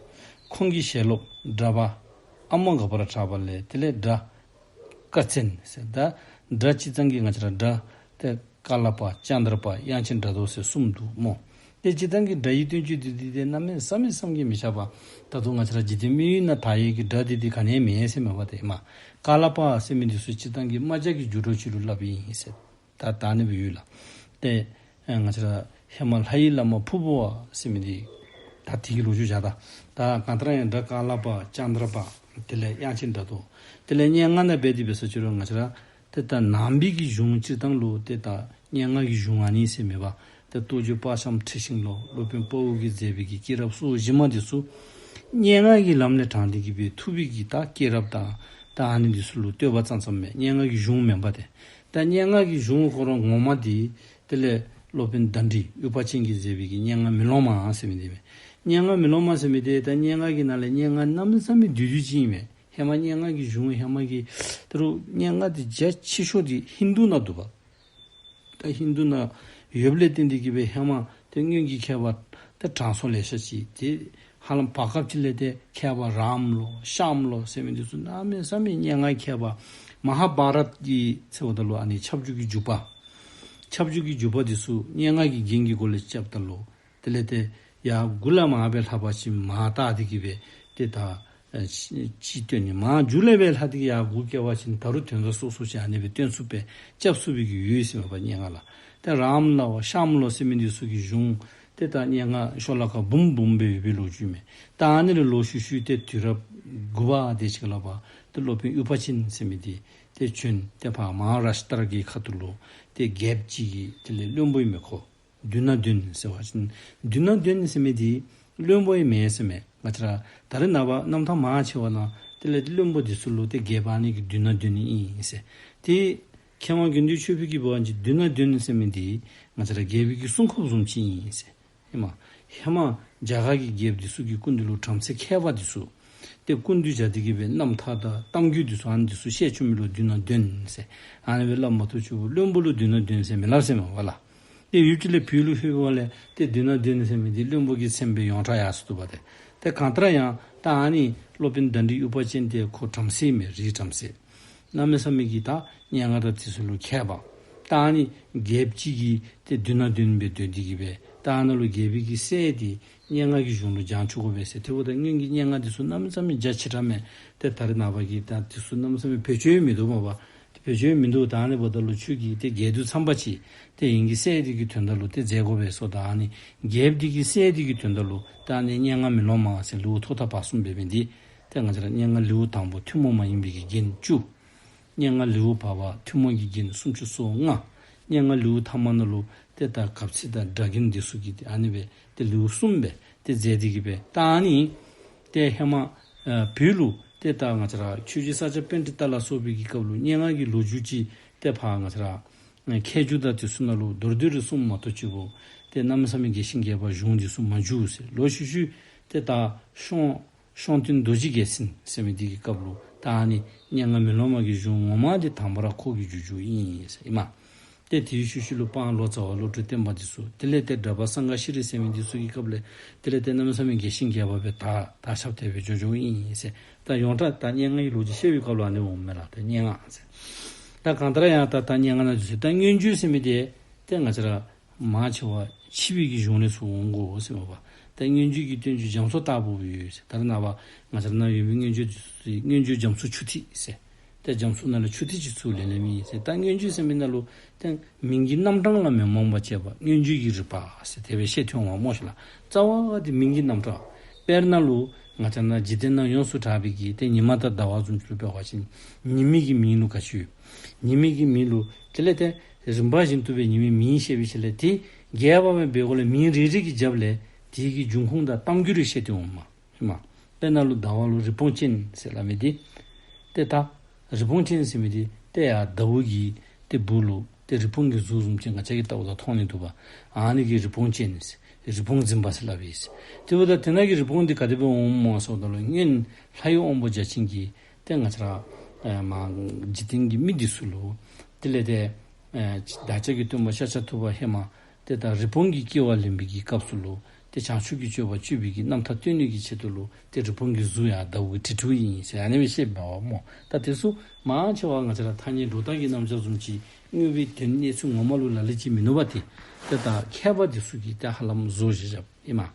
ཁོང་གི་ཞལ་སློབ་གྲགས་པ་ཨ་མོ་དགའ་འཕེལ་གྲགས་པ་ལས་དེ་ལས་སྒྲ་ཀ་ཙན་ཟེར། ད་སྒྲ་སྤྱིར་བཏང་གི་ང་བཅས་ར་སྒྲ་ཏེ་ཀ་ལ་པ་ཙནྡྲ་པ་དབྱངས་ཅན་སྒྲ་མདོ་ཟེར་གསུམ་འདུག་སྨོ། ཏེ་སྤྱིར་བཏང་གི་སྒྲ་ཡི་བསྟན་བཅོས་འདི་འདི་ཏེ་གནམ་མེད་ས་མེད་བསམ་གྱིས་མི་ཁྱབ་པ། ད་རུང་ང་བཅས་ར་འཇིག་རྟེན་མི་ཡུལ་ནང་དར་ཡི་གི་སྒྲ་འདི་འདི་ག་ནི་ཡང་མེད་ཟེར་མས་པ་ཏེ་ཨིན་མས། ཀ་ལ་པ་ཟེར་མི་འདི་ཚུ་སྤྱིར་བཏང་གི་རྨ་བྱ་གི་འགྱུར་ལྡོག་ཅིག་ལུ་སླབ་ཨིན་ཟེར། ད་ད་ཨ་ནི་སྦེ་ཡོད་ལགས། ཏེ་ཨེ་ང་བཅས་ར་ཧེ་མ་ལྷ་ཡི་བླ་མ་ཕུར་བུ་པ་ཟེར་མི་འདི་ད་དེ་གི་ལོ་རྒྱུས་བཞག་ད། ད་གང་ལྟར་ཡང་སྒྲ་ཀ་ལ་པ་ཙནྡྲ་པ་དེ་ལས་དབྱངས་ཅན་སྒྲ་མདོ། དེ་ལས་སྙན་ངག་ནང་འབད་དེ་འབད་ས་ཅིག་རུང་ང་བཅས་ར་ཏེ་ད་ནང་པའི་གི་གཞུང་སྤྱིར་བཏང་ལུ་ཏེ་ད་སྙན་ངག་གི་གཞུང་ཨ་ནི་ཟེར་མེད་པ། ཏེ་རྟོགས་བརྗོད་དཔག་བྱམས་ཁྲི་ཤིང་ལོ། སློབ་དཔོན་དཔའ་བོ་གིས་མཛད་པའི་གི་སྐྱེས་རབས་སོ་བཞི་མ་འདི་ཚུ་སྙན་ངག་གི་ལམ་ལས་དྲངས་ཏེ་གི་སྦེ་ཐུབ་པའི་གི་ད་སྐྱེས་རབས་དང་ད་ཨ་ནི་འདི་ཚུ་ལུ་བསྟོད་པ་ཙམ་ཙམ་མས། སྙན་ངག་གི་གཞུང་མེན་པ་ཏེ། ད་སྙན་ངག་གི་གཞུང་ཁོ་ར་ངོ་མ་འདི་དེ་ལས་སློབ་དཔོན་དཎྜི་ཨུ་པ་ཅན་གྱིས་མཛད་པའི་གི་སྙན་ངག་མེ་ལོང་མ་ཟེར་མི་འདི་མས། སྙན་ངག་མེ་ལོང་མ་ཟེར་མི་འདི་ད་སྙན་ངག་གི་ནང་ལས་སྙན་ངག་གནམ་མེད་ས་མེད་བསྡུས་བསྡུས་ཅིག་ཨིན་མས། ཧེ་མ་སྙན་ངག་གི་གཞུང་ཧེ་མ་གི་ད་རུང་སྙན་ངག་འདི་རྒྱ་ཆེ་ཤོས་འདི་ཧིན་དུ་ནང་འདུག་པ། ད་ཧིན་དུ་ནང་ཡོདཔ་ལས་བརྟེན་ཏེ་གི་སྦེ་ཧེ་མ་ཏེ་སྔོན་གྱི་མཁས་པ་ཏེ་དྲང་སྲོང་ལེ་ཤ་ཅིག་ཏེ་ཧ་ལམ་བར་སྐབས་ཅིག་ལས་ཏེ་མཁས་པ་རཱམ་ལོ་ཤཱམ་ལོ་ཟེར་མི་འདི་ཚུ་གནམ་མེད་ས་མེད་སྙན་ངག་མཁས་པ། མ་ཧཱ་བྷ་རཏ་གི་ཟེརཝ་ད་ལུ་ཨ་ནི་ཁྱབ་འཇུག་གི་འཇུག་པ། ཁྱབ་འཇུག་གི་འཇུག་པ་འདི་ཚུ་སྙན་ངག་གི་རྒྱན་གྱི་སྒོ་ལས་རྐྱབ་ད་ལུ་དེ་ལས་ཏེ་ཡར་མགུ་ལས་མར་སྦེ་ལྷག་པ་ཅིན་མར་བཏགས་ཏེ་གི་སྦེ་ཏེ་ད་ཨ་ཅིག་ཅིག་སྟོན་ནི། མར་མཇུག་ལས་སྦེ་ལྷག་སྟེ་གི་ཡར་མགུ་བཀལ་བ་ཅིན་ད་རུང་དོན་དག་སོ་སོ་ཅིག་ཨ་ནི་སྦེ་སྟོན་ཚུགས་པས། རྐྱབ་ཚུགས་པའི་གི་ཡུལ་ཟེར་མས་པ་སྙན་ངག་ལུ། ཏེ་རཱམ་ལོ་ཤཱམ་ལོ་ཟེར་མི་འདི་ཚུ་གི་གཞུང་ཏེ་ད་སྙན་ངག་ཤོ་ལོ་ཀ་འབུམ་འབུམ་སྦེ་ཡོད་པའི་ལོ་རྒྱུས་མས། ད་ཨ་ནི་ལས་ལོག་ཤུལ་ཤུལ་ཏེ་དུས་རབས་དགུ་པ་དེ་ཅིག་ལུ་པ་ཏེ་སློབ་དཔོན་ཨུ་པ་ཅན་ཟེར་མི་འདི་ཏེ་བྱོན་ཏེ་ཕར་མ་ཧཱ་རཱཤ་ཏྲ་གི་ཁ་ཐུག་ལུ་ ཏེ་རྒྱལཔོ་ཅིག་གི་དེ་ལས་བློན་པོ་ཨིན་མས་ཁོ། མདུན་ན་འདོན་ཟེར་བ་ཅིན་མདུན་ན་འདོན་ཟེར་མི་འདི་བློན་པོ་ཨིན་མས་ཟེར་མས། ང་བཅས་ར་ད་རེས་ནངས་པ་རྣམ་ཐར་མང་ཆེ་བ་ནང་དེ་ལས་བློན་པོ་འདི་ཚུ་ལུ་ཏེ་རྒྱལཔོ་ཨ་ནི་གི་མདུན་ན་འདོན་ནི་ཨིན་ཟེར། ཏེ་མཁས་དབང་དགེ་འདུན་ཆོས་འཕེལ་གྱིས་འབད་བ་ཅིན་མདུན་ན་འདོན་ཟེར་མི་འདི་ང་བཅས་ར་རྒྱལ་པོའི་གི་སྲུང་སྐྱོབ་བཟུམ་ཅིག་ཨིན་ཟེར། ཧེ་མ་ཧེ་མ་རྒྱ་གར་གྱི་རྒྱལཔོ་འདི་ཚུ་གི་སྐུ་མདུན་ལུ་བྲམ་ཟེ་མཁས་པ་འདི་ཚུ་ཏེ་སྐུ་མདུན་བྱ་སྟེ་གི་སྦེ་རྣམ་ཐར་དང་གཏམ་རྒྱུད་འདི་ཚུ་ཨ་ནི་འདི་ཚུ་བཤད་བཅུག་མི་ལུ་མདུན་ན་འདོན་ཟེར། ཨ་ནི་སྦེ་སླབ་མ་གཏོགས་ཅིག་བློན་པོ་ལུ་མདུན་ན་འདོན་ཟེར་མི་སླབ་ཟེར་མས་པ་ལགས། ཏེ་ཡུདཔ་ཅིག་ལས་བོད་ལུ་ལྷོད་པའི་སྒང་ལས་ཏེ་མདུན་ན་འདོན་ཟེར་མི་འདི་བློན་པོ་གི་མཚན་སྦེ་ཡོངས་གྲགས་ཡར་སོ་ནུག་པ་ཏེ། ཏེ་གང་ལྟར་ཡང་ད་ཨ་ནི་སློབ་དཔོན་དཎྜི་དབྱུག་པ་ཅན་དེ་ཁོ་བྲམ་ཟེ་ཨིན་མས། རིའི་བྲམ་ཟེ། གནམ་མེད་ས་མེད་ཀྱི་ད་སྙན་ངག་དང་དེ་ཚུ་ལུ་མཁས་པ། ད་ཨ་ནི་རྒྱལཔོ་ཅིག་གི་ཏེ་མདུན་ན་འདོན་སྦེ་སྡོད་དེ་གི་སྦེ་ད་ཨ་ནཱ་ལུ་རྒྱལ་པོའི་གི་སྲས་འདི་སྙན་ངག་གི་གཞུང་ལུ་སྦྱང་བཅུག་དགོ་པས་ཟེར། དེ་འབདཝ་ད་སྔོན་གྱི་སྙན་ངག་འདི་ཚུ་གནམ་མེད་ས་མེད་རྒྱ་ཆེ་དྲགས་མས། ཏེ་ད་རེས་ནངས་པ་གི་ད་འདི་ཚུ་གནམ་མེད་ས་མེད་བེད་སྤྱོད་མིན་འདུག་མས་པ། ཏེ་བེད་སྤྱོད་མིན་འདུག། ད་ཨ་ནི་འབདཝ་ད་ལུ་ཁྱོད་ཀྱིས་ཏེ་རྒྱལ་དུ་འཚམས་པ་ཅིག་ཏེ་ངེ་གི་སྲས་འདི་གི་དོན་དག་ལུ་ཏེ་མཛད་དགོ་པས་ཟེརཝ་ད་ཨ་ནི་རྒྱལཔོ་འདི་གི་སྲས་འདི་གི་དོན་དག་ལུ་ད་ཨ་ནི་སྙན་ངག་མེ་ལོང་མ་ཟེར་ལེའུ་ཐོག་མཐའ་བར་གསུམ་འབད་མི་འདི་ཏེ་ང་བཅས་ར་སྙན་ངག་ལེའུ་དང་པོ་ཐུན་མོང་མ་ཡིན་པའི་གི་རྒྱན་བཅུ། སྙན་ངག་ལེའུ་བར་པ་ཐུན་མོང་གི་རྒྱན་སུམ་ཅུ་སོ་ལྔ། སྙན་ངག་ལེའུ་ཐ་མ་ནང་ལུ་ཏེ་ད་གབ་ཚིག་དང་སྒྲ་རྒྱན་འདི་ཚུ་གི་ཏེ་ཨ་ནི་སྦེ་ཏེ་ལེའུ་གསུམ་སྦེ་ཏེ་མཛད་དེ་གི་སྦེ་ད་ཨ་ནི་ཏེ་ཧེ་མ་ཨ་བོད་ལུ་ཏེ་ད་ང་བཅས་ར་ཆོས་རྗེ་ས་སྐྱ་པཎྜི་ཏ་ལ་སོགས་པའི་གི་སྐབས་ལུ་སྙན་ངག་གི་ལོ་རྒྱུས་ཅིག་ཏེ་ཕར་ང་བཅས་ར་མཁས་རྒྱུད་དང་དེ་ཚུ་ནང་ལུ་མདོར་བསྡུས་རེ་གསུངམ་མ་གཏོགས་ཅིག་པོ་ཏེ་གནམ་མེད་ས་མེད་རྒྱས་ཤིང་རྒྱས་པ་གཞུང་འདི་ཚུ་མ་བྱུང་ཟེར། ལོག་ཤུལ་ཤུལ་ཏེ་ད་ཤོང་ཤོང་སྟོན་རྡོ་རྗེ་རྒྱལ་མཚན་ཟེར་མི་འདི་གི་སྐབས་ལུ་ད་ཨ་ནི་སྙན་ངག་མེ་ལོང་མ་གི་གཞུང་ངོ་མ་འདི་དང་པ་ར་ཁོ་གིས་བསྒྱུར་བསྒྱུརཝ་ཨིན་ཟེར་ཨིན་མས། ཏེ་དེའི་ཤུལ་ཤུལ་ལུ་སྤང་ལོ་ཙཱ་བ་བློ་གྲོས་བརྟན་པ་འདི་ཚུ་དེ་ལས་ཏེ་གྲྭ་པ་སངྒ་ཤྲཱི་ཟེར་མི་འདི་ཚུ་གི་སྐབས་ལས་དེ་ལས་ཏེ་གནམ་མེད་ས་མེད་རྒྱས་ཤིང་རྒྱས་པ་སྦེ་ད་ད་ཞབས་ཏེ་སྦེ་འགྱོ་འགྱོཝ་ཨིན་ཟེར། ད་ཡོངས་གྲགས་ད་སྙན་ངག་གི་ལོ་རྒྱུས་བཤད་པའི་སྐབས་ལུ་ཨ་ནི་འོངམ་མས་ལགས། ད་སྙན་ངག་ཟེར། ད་གང་ལྟར་ཡང་ད་ད་སྙན་ངག་ནང་འདུག་ཟེར། ད་མངོན་བརྗོད་ཟེར་མི་འདི་ཏེ་ང་བཅས་ར་མང་ཆེ་བ་ཕྱི་པའི་གི་གཞུང་ལས་ཚུར་འོང་དགོ་ཟེར་མས་པ། ད་མངོན་བརྗོད་ཀྱི་བསྟན་བཅོས་རྒྱ་མཚོ་ལྟ་བུ་ཡོད་ཟེར། ད་རེས་ནངས་པ་ང་བཅས་ར་ནཱ་ཡོད་པའི་མངོན་བརྗོད་འདི་མངོན་བརྗོད་རྒྱ་མཚོ་ཆུ་ཐིགས་ཟེར། ད་རྒྱ་མཚོ་ནང་ལས་ཆུ་ཐིགས་ཅིག་ཚུར་ལེན་ལེནམ་ཨིན་ཟེར། ད་མངོན་བརྗོད་ཟེར་མི་ནང་ལུ་ཏེ་མིང་གི་རྣམ་གྲངས་ལ་མི་རྨོངས་པར་བྱེད་པ་མངོན་བརྗོད་ཀྱི་རིག་པ་ཟེར་དེ་སྦེ་བཤད་དོ་འོང་མས་ཤིག་ལགས། རྩ་བ་འདི་མིང་གི་རྣམ་གྲངས། དཔེར་ན་ལུ་ང་བཅས་ནཱ་འཇིག་རྟེན་ནང་ཡོངས་སུ་གྲགས་པའི་གི་ཏེ་ཉི་མ་དང་ཟླ་བ་བཟུམ་ཅིག་ལུ་འབད་བ་ཅིན་ཉི་མའི་གི་མིང་ལུ་ག་ཅི་ཡོད། ཉི་མའི་གི་མིང་ལུ་དེ་ལས་ཏེ་རིམ་པ་བཞིན་དུ་སྦེ་ཉི་མའི་མིང་བཤད་པའི་ཤུལ་ལས་ཏེ་རྒྱས་པ་སྦེ་འབད་དགོཔ་ལས་མིང་རེ་རེ་གི་རྒྱབ་ལས་དེ་གི་འབྱུང་ཁུངས་དང་གཏམ་རྒྱུད་རེ་བཤད་དེ་འོངམ་མས། ཧེ་མ་དཔེར་ན་ལུ་ཟླ་བ་ལུ་རི་བོང་ཅན་ཟེར་སླབ་མི་འདི་ཏེ་ད་རི་བོང་ཅན་ཟེར་མི་འདི་ཏེ་ཡར་ཟླཝ་གི་ཏེ་སྦུག་ལུ་ཏེ་རི་བོང་གི་གཟུགས་བཟུམ་ཅིག་ང་བཅས་ཀྱིས་བལྟཝ་ད་མཐོང་ནི་འདུག་པ། ཨ་ནི་གི་རི་བོང་ཅན་ཟེར་རི་བོང་འཛིན་པ་ཟེར་སླབ་ཨིན་ཟེར། དེ་འབདཝ་ད་དེ་ནང་གི་རི་བོང་འདི་ག་དེ་སྦེ་འོངམ་སྨོ་ཟེརཝ་ད་ལུ་སྔོན་ལྷ་ཡི་དབང་པོ་བརྒྱ་བྱིན་གྱིས་ཏེ་ང་བཅས་ར་ཨེ་མ་འཇིག་རྟེན་གྱི་མི་འདི་ཚུ་ལུ་དེ་ལས་ཏེ་ཨེ་བདག་ཅག་གི་སྟོན་པ་ཤཱཀྱ་ཐུབ་པ་ཧེ་མ་ཏེ་ད་རི་བོང་གི་སྐྱེ་བ་ལེན་པའི་གི་སྐབས་སུ་ལུ་ཏེ་བྱང་ཆུབ་ཀྱི་སྤྱོད་པ་སྤྱོད་པའི་གི་རྣམ་ཐར་སྟོན་ནི་གི་ཆེད་དུ་ལུ་ཏེ་རི་བོང་གི་གཟུགས་ཡར་ཟླཝ་གིས་བྲིས་བྲིསཝ་ཨིན་ཟེར་ཨ་ནི་སྦེ་བཤདཔ་མས་པ་སྨོ། ད་དེ་ཚུ་མང་ཆེ་བ་ང་བཅས་ར་ཐ་སྙད་སྒྲོ་བཏགས་ཀྱི་རྣམ་གཞག་བཟུམ་ཅིག་དངོས་པོའི་དོན་གནས་ཚུལ་ངོ་མ་ལུ་ལ་ལུ་ཅིག་མིན་ནུག་པ་ཏེ། ཏེ་ད་མཁས་པ་འདི་ཚུ་གིས་ཏེ་ཧ་ལམ་བཟོ་བཞག་བཞགཔ་ཨིན་མས།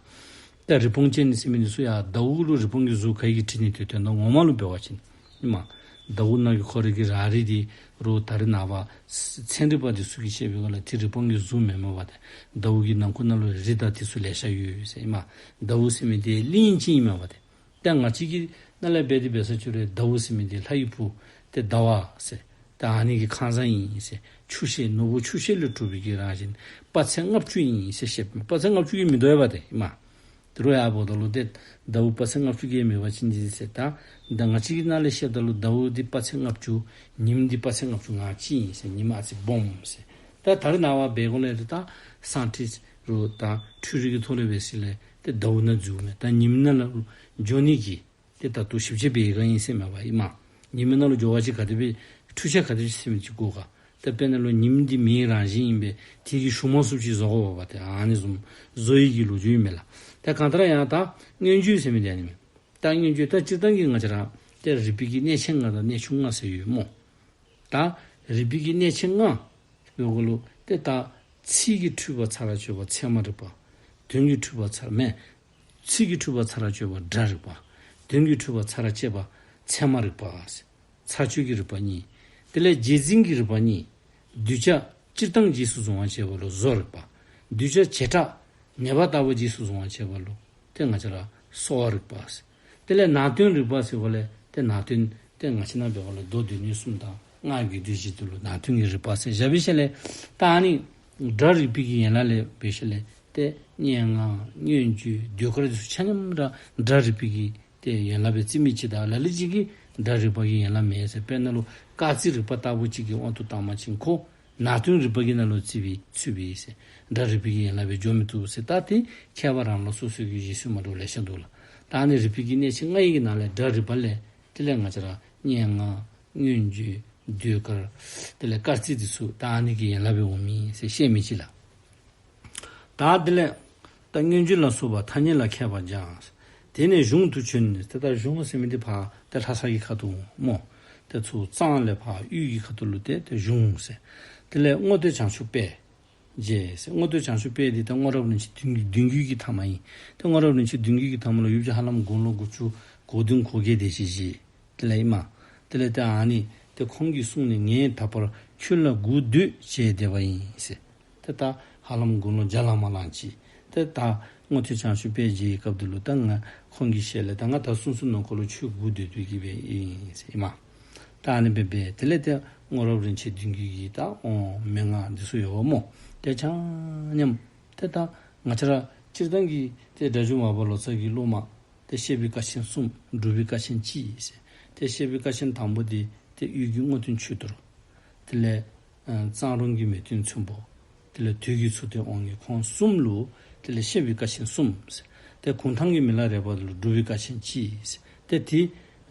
ད་རི་བོང་ཅན་ཟེར་མི་འདི་ཚུ་ཡར་ཟླཝ་ལུ་རི་བོང་གི་གཟུགས་ག་གིས་བྲིས་ནི་ཏེ་དོན་དག་ངོ་མ་ལུ་འབད་བ་ཅིན་ཨིན་མས། ཟླཝ་ནང་གི་ཁོ་རའི་གི་ར་རི་འདི་རུང་ད་རེས་ནངས་པ་ཚན་རིག་པ་འདི་ཚུ་གིས་བཤད་པའི་སྒང་ལས་ཏེ་རི་བོང་གི་གཟུགས་མེན་མས་པ་ཏེ། ཟླཝ་གི་ནང་ཁུག་ནང་ལུ་རི་དང་འདི་ཚུ་ལེ་ཤ་ཡོད་ཟེར་ཨིན་མས། ཟླཝ་ཟེར་མི་འདི་གླིང་ཅིག་ཨིན་མས་པ་ཏེ། ད་ང་བཅས་ཀྱི་ནང་ལས་འབད་དེ་འབད་ས་ཅིག་རུང་ཟླཝ་ཟེར་མི་འདི་ལྷ་ཡི་བུ་ཏེ་ཟླ་བ་ཟེར། ད་ཨ་ནི་གི་ཁང་བཟང་ཨིན་ཟེར། ཆུ་ཤེལ་ནོར་བུ་ཆུ་ཤེལ་ལས་གྲུབ་པའི་གི་རང་བཞིན་དཔག་ཚད་ལྔ་བཅུ་ཨིན་ཟེར་བཤད། དཔག་ཚད་ལྔ་བཅུ་གིས་མི་དོ་བས་པ་ཏེ་ཨིན་མས། དེ་རུང་ཡང་འབདཝ་ད་ལུ་ཏེ་ཟླཝ་དཔག་ཚད་ལྔ་བཅུ་གིས་མེད་པ་ཅིན་འདི་ཟེར། ད་ད་ང་བཅས་ཀྱི་ནང་ལས་བཤདཔ་ད་ལུ་ཟླཝ་འདི་དཔག་ཚད་ལྔ་བཅུ། ཉིནམ་འདི་དཔག་ཚད་ལྔ་བཅུ་ང་གཅིག་ཨིན་ཟེར། ཉིནམ་ཨ་ཙི་སྦོམ་ཟེར། ད་ད་རེས་ནངས་པ་འབད་དགོཔ་ལས་ཏེ་ད་སཱན་ཊིསཊ་རུང་ད་འཕྲུལ་རིག་གི་ཐོག་ལས་འབད་ཞིནམ་ལས་ཏེ་ཟླཝ་ནང་འཛུལཝ་མས། ད་ཉིནམ་ནང་ལུ་འགྱོ་ནི་གི་ཏེ་ད་ལྟོ་ཞིབ་དཔྱད་འབད་བའི་སྒང་ཨིན་ཟེར་མས་པ་ཨིན་མས། ཉིནམ་ནང་ལུ་འགྱོ་བ་ཅིན་ག་དེ་སྦེ་འཕྲུལ་ཆས་ག་དེ་སྦེ་ཟེར་མི་ཅིག་དགོ་ག། ད་དཔེར་ན་ལུ་ཉིནམ་འདི་མེའི་རང་བཞིན་ཨིན་པས། དེ་གི་ཞུ་མ་ཚུགསཔ་ཅིག་བཟོ་དགོ་པ་ཏེ། ཨ་ནི་བཟུམ་བཟོ་ནི་གི་ལོ་རྒྱུས་ཨིན་མས་ལགས། ད་གང་ལྟར་ཡང་ད་མངོན་བརྗོད་ཟེར་མི་འདི་ཨ་ནི་མས། ད་མངོན་བརྗོད་ད་སྤྱིར་བཏང་གི་ང་བཅས་ར་ཏེ་རིག་པའི་གི་གནས་ཆེན་ལྔ་དང་གནས་ཆུང་ལྔ་ཟེར་ཡོད་སྨོ། ད་རིག་པའི་གི་གནས་ཆེན་ལྔ་འབདཝ་ད་ལུ་ཏེ་ད་ཚིག་གི་འཁྲུལ་པ་ཚར་གཅོད་པ་ཚད་མ་རིག་པ། དོན་གྱི་འཁྲུལ་པ་ཚར་མེན། ཚིག་གི་འཁྲུལ་པ་ཚར་གཅོད་པ་སྒྲ་རིག་པ། དོན་གྱི་འཁྲུལ་པ་ཚར་བཅད་པ་ཚད་མ་རིག་པ། ཚར་གཅོད་ཀྱི་རིག་པ་གཉིས། དེ་ལས་རྗེས་འཛིན་གྱི་རིག་པ་གཉིས། གདུལ་བྱ་སྤྱིར་བཏང་རྗེས་སུ་བཟུང་བར་བྱེད་པ་ལུ་བཟོ་རིག་པ། གདུལ་བྱ་བྱེ་བྲག་ངེས་པ་ལྟ་བུ་རྗེས་སུ་བཟུང་བར་བྱེད་པ་ལུ་ཏེ་ང་བཅས་ར་གསོ་བ་རིག་པ། དེ་ལས་ནང་དོན་རིག་པ་ཟེར་བ་ལས་ཏེ་ནང་དོན་ཏེ་ང་བཅས་ནང་འབད་བ་ལས་མདོ་སྡེ་སྣོད་གསུམ་དང་ སྔགས་ཀྱི་སྡེ་བཞི་དེ་ལུ་ནང་དོན་གྱི་རིག་པ་ཟེར་བཞག་པའི་ཤུལ་ལས། ད་ཨ་ནི་སྒྲ་རིག་པའི་གི་ཡན་ལག་ལས་འབད་ཤུལ་ལས་ཏེ་སྙན་ངག་མངོན་བརྗོད་ཟློས་གར་དེ་ཚུ་ཆ་མཉམ་ར་སྒྲ་རིག་པའི་གི་ཏེ་ཡན་ལག་སྦེ་བརྩི་མི་ཅིག་དང་ལ་ལུ་ཅིག་གིས་སྒྲ་རིག་པ་གི་ཡན་ལག་མེན་ཟེར། དཔེར་ན་ལུ་སྐར་རྩིས་རིག་པ་ལྟ་བུ་ཅིག་གི་དབང་དུ་བཏང་པ་ཅིན་ཁོ་ནང་དོན་རིག་པ་གི་ནང་ལུ་བརྩི་བའི་ཚུད་པའི་ཟེར། སྒྲ་རིག་པའི་གི་ཡན་ལག་སྦེ་འགྱོ་མི་བཏུབ་ཟེར། ད་དེ་མཁས་པ་རང་རང་སོ་སོའི་གི་བཞེད་སྲོལ་མ་འདྲཝ་ལེ་ཤ་འདུག་ལགས། ད་ཨ་ནི་རིག་པའི་གི་གནད་ཆེན་ལྔ་ཡི་གི་ནང་ལས་སྒྲ་རིག་པ་ལས་དེ་ལས་ང་བཅས་ར་སྙན་ངག་མངོན་བརྗོད་ཟློས་གར་དེ་ལས་སྐར་རྩིས་དེ་ཚུ་ད་ཨ་ནི་གི་ཡན་ལག་སྦེ་འོང་མི་ཟེར་བཤད་མི་ཅིག་ལགས། ད་དེ་ལས་ད་མངོན་བརྗོད་ལ་སོགས་པ་ཐ་སྙད་ལ་མཁས་པ་སྦྱངས། དེ་ནས་གཞུང་དུ་བྱོན། ཏེ་ད་གཞུང་ཟེར་མི་འདི་ཕར་ཏེ་ལྷ་ས་གི་ཁ་ཐུག་སྨོ། ཏེ་ཚུར་གཙང་ལས་ཕར་དབུས་ཀྱི་ཁ་ཐུག་ལུ་ཏེ་ཏེ་གཞུང་ཟེར། དེ་ལས་རྔོག་སྟོད་བྱང་ཆུབ་དཔལ་མཇལ་ཟེར། རྔོག་སྟོད་བྱང་ཆུབ་དཔལ་འདི་ད་རྔོག་རབས་རིན་ཆེན་བདུན་བདུན་བརྒྱུད་ཀྱི་ཐ་མ་ཨིན། ཏེ་རྔོག་རབས་རིན་ཆེན་བདུན་བརྒྱུད་ཀྱི་ཐ་མ་ལུ་ཡུལ་གྱི་ཧ་ལམ་དགུང་ལོ་དགུ་བཅུ་གོ་བདུན་གོ་བརྒྱད་དེ་ཅིག་ཅིག་དེ་ལས་ཨིན་མས། དེ་ལས་ཏེ་ཨ་ནི་ཏེ་ཁོང་གིས་གསུངས་ནས་ངས་ད་བར་ཁྱོད་ལ་གུས་འདུད་བྱས་བསྡད་པ་ཡིན་ཟེར། ཏེ་ད་ཧ་ལམ་དགུང་ལོ་བརྒྱ་ལང་མ་ལང་ཅིག། ཏེ་ད་རྔོག་སྟོད་བྱང་ཆུབ་དཔལ་མཇལ་བའི་སྐབས་དེ་ལུ་ད་ང་ཁོང་གི་ཞལ་ལས་ད་ང་ད་སོ་སོའི་ནང་འཁོད་ལུ་ཁྱོད་གུས་འདུད་དོ་གི་སྦེ་ཨིན་ཟེར་ཨིན་མས། ད་ཨ་ནི་སྦེ་སྦེ་དེ་ལས་ཏེ་རྔོག་རབས་རིན་ཆེན་བདུན་བརྒྱུད་ཀྱི་ད་ཨོཾ་མན་ངག་འདི་ཚུ་ཡོད་སྨོ། ཏེ་ཆ་མཉམ་ཏེ་ད་ང་བཅས་ར་སྤྱིར་བཏང་གི་ཏེ་སྒྲ་སྒྱུར་མར་པ་ལོ་ཙཱ་གི་སློབ་མ་ཏེ་བཤད་པའི་ཀ་ཆེན་གསུམ། སྒྲུབ་པའི་ཀ་ཆེན་གཅིག་ཟེར། ཏེ་བཤད་པའི་ཀ་ཆེན་དང་པོ་འདི་ཏེ་དབུས་ཀྱི་རྔོག་སྟོན་ཆོས་རྡོར། དེ་ལས་ཨ་གཙང་རོང་གི་མེས་སྟོན་ཚོན་པོ། དེ་ལས་དུས་ཀྱི་མཚུར་སྟོན་དབང་ངེ་ཁོང་གསུམ་ལུ་དེ་ལས་བཤད་པའི་ཀ་ཆེན་གསུམ་ཟེར། ཏེ་གུང་ཐང་གི་མི་ལ་རས་པ་ལུ་སྒྲུབ་པའི་ཀ་ཆེན་གཅིག་ཟེར། ཏེ་དེ་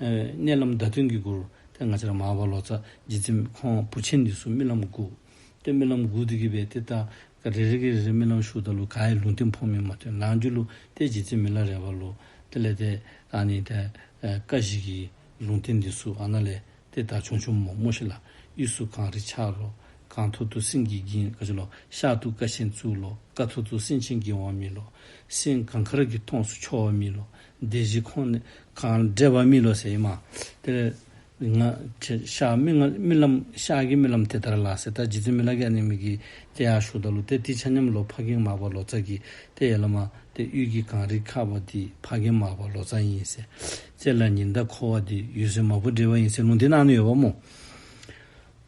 ཨ་མནལ་ལམ་བརྡ་སྟོན་གྱི་མགུར། ཏེ་ང་བཅས་ར་མར་པ་ལོ་ཙཱ་རྗེ་བཙུན་ཁོང་བུ་ཆེན་འདི་ཚུ་རྨི་ལམ་དགུ། ཏེ་རྨི་ལམ་དགུ་འདི་གིས་སྦེ་ཏེ་ད་རེ་རེ་གིས་རེ་རེ་རྨི་ལམ་ཞུཝ་ད་ལུ་ག་ཡང་ལུང་བསྟན་ཕོག་མི་མ་ཐོན། ལང་མཇུག་ལུ་ཏེ་རྗེ་བཙུན་མི་ལ་རས་པ་ལུ་དེ་ལས་ཏེ་ཨ་ནི་ཏེ་ཨ་བཀའ་བཞི་གི་ལུང་བསྟན་འདི་ཚུ་ཨ་ནཱ་ལས་ཏེ་ད་བྱུང་བྱུངམ་སྨོ་ཤིག་ལགས། དབུས་སུ་གངས་རི་འཆར་རོ། གངས་ཐོག་ཏུ་སེང་གེ་འགྱིང་ག་ཅི་ལོ། ཤར་དུ་ཀ་ཆེན་བཙུགས་ལོ། ཀ་ཐོག་ཏུ་སེང་ཆེན་འགྱིང་བ་རྨིས་ལོ། སེང་གངས་དཀར་གྱི་མཐོངས་སུ་འཕྱོ་བ་རྨིས་ལོ། སྡེ་བཞི་ཁོངས་ནས་གངས་བརྒྱ་པ་རྨིས་ལོ་ཟེར་ཨིན་མས། ཏེ་ང་ཤར་རྨི་ལམ་རྨི་ལམ་ཤར་གྱི་རྨི་ལམ་དེ་ལྟར་ལགས་ཟེར། ད་རྗེ་བཙུན་མི་ལ་གིས་ཨ་ནི་མི་གིས་ཏེ་ཡར་ཞུཝ་ད་ལུ་ཏེ་དེ་ཆ་མཉམ་ལུ་ཕ་རྒན་མར་པ་ལོ་ཙཱ་གིས་ཏེ་ཡ་ལ་མ་ཏེ་དབུས་ཀྱི་གངས་རི་འཁར་བ་འདི་ཕ་རྒན་མར་པ་ལོ་ཙཱ་ཨིན་ཟེར། རྩེ་ལ་ཉི་ཟླ་འཁོར་བ་འདི་འོད་ཟེར་མ་བུ་བསྒྲལ་བ་ཨིན་ཟེར་ལུང་བསྟན་གནང་ནི་ཡོདཔ་སྨོ།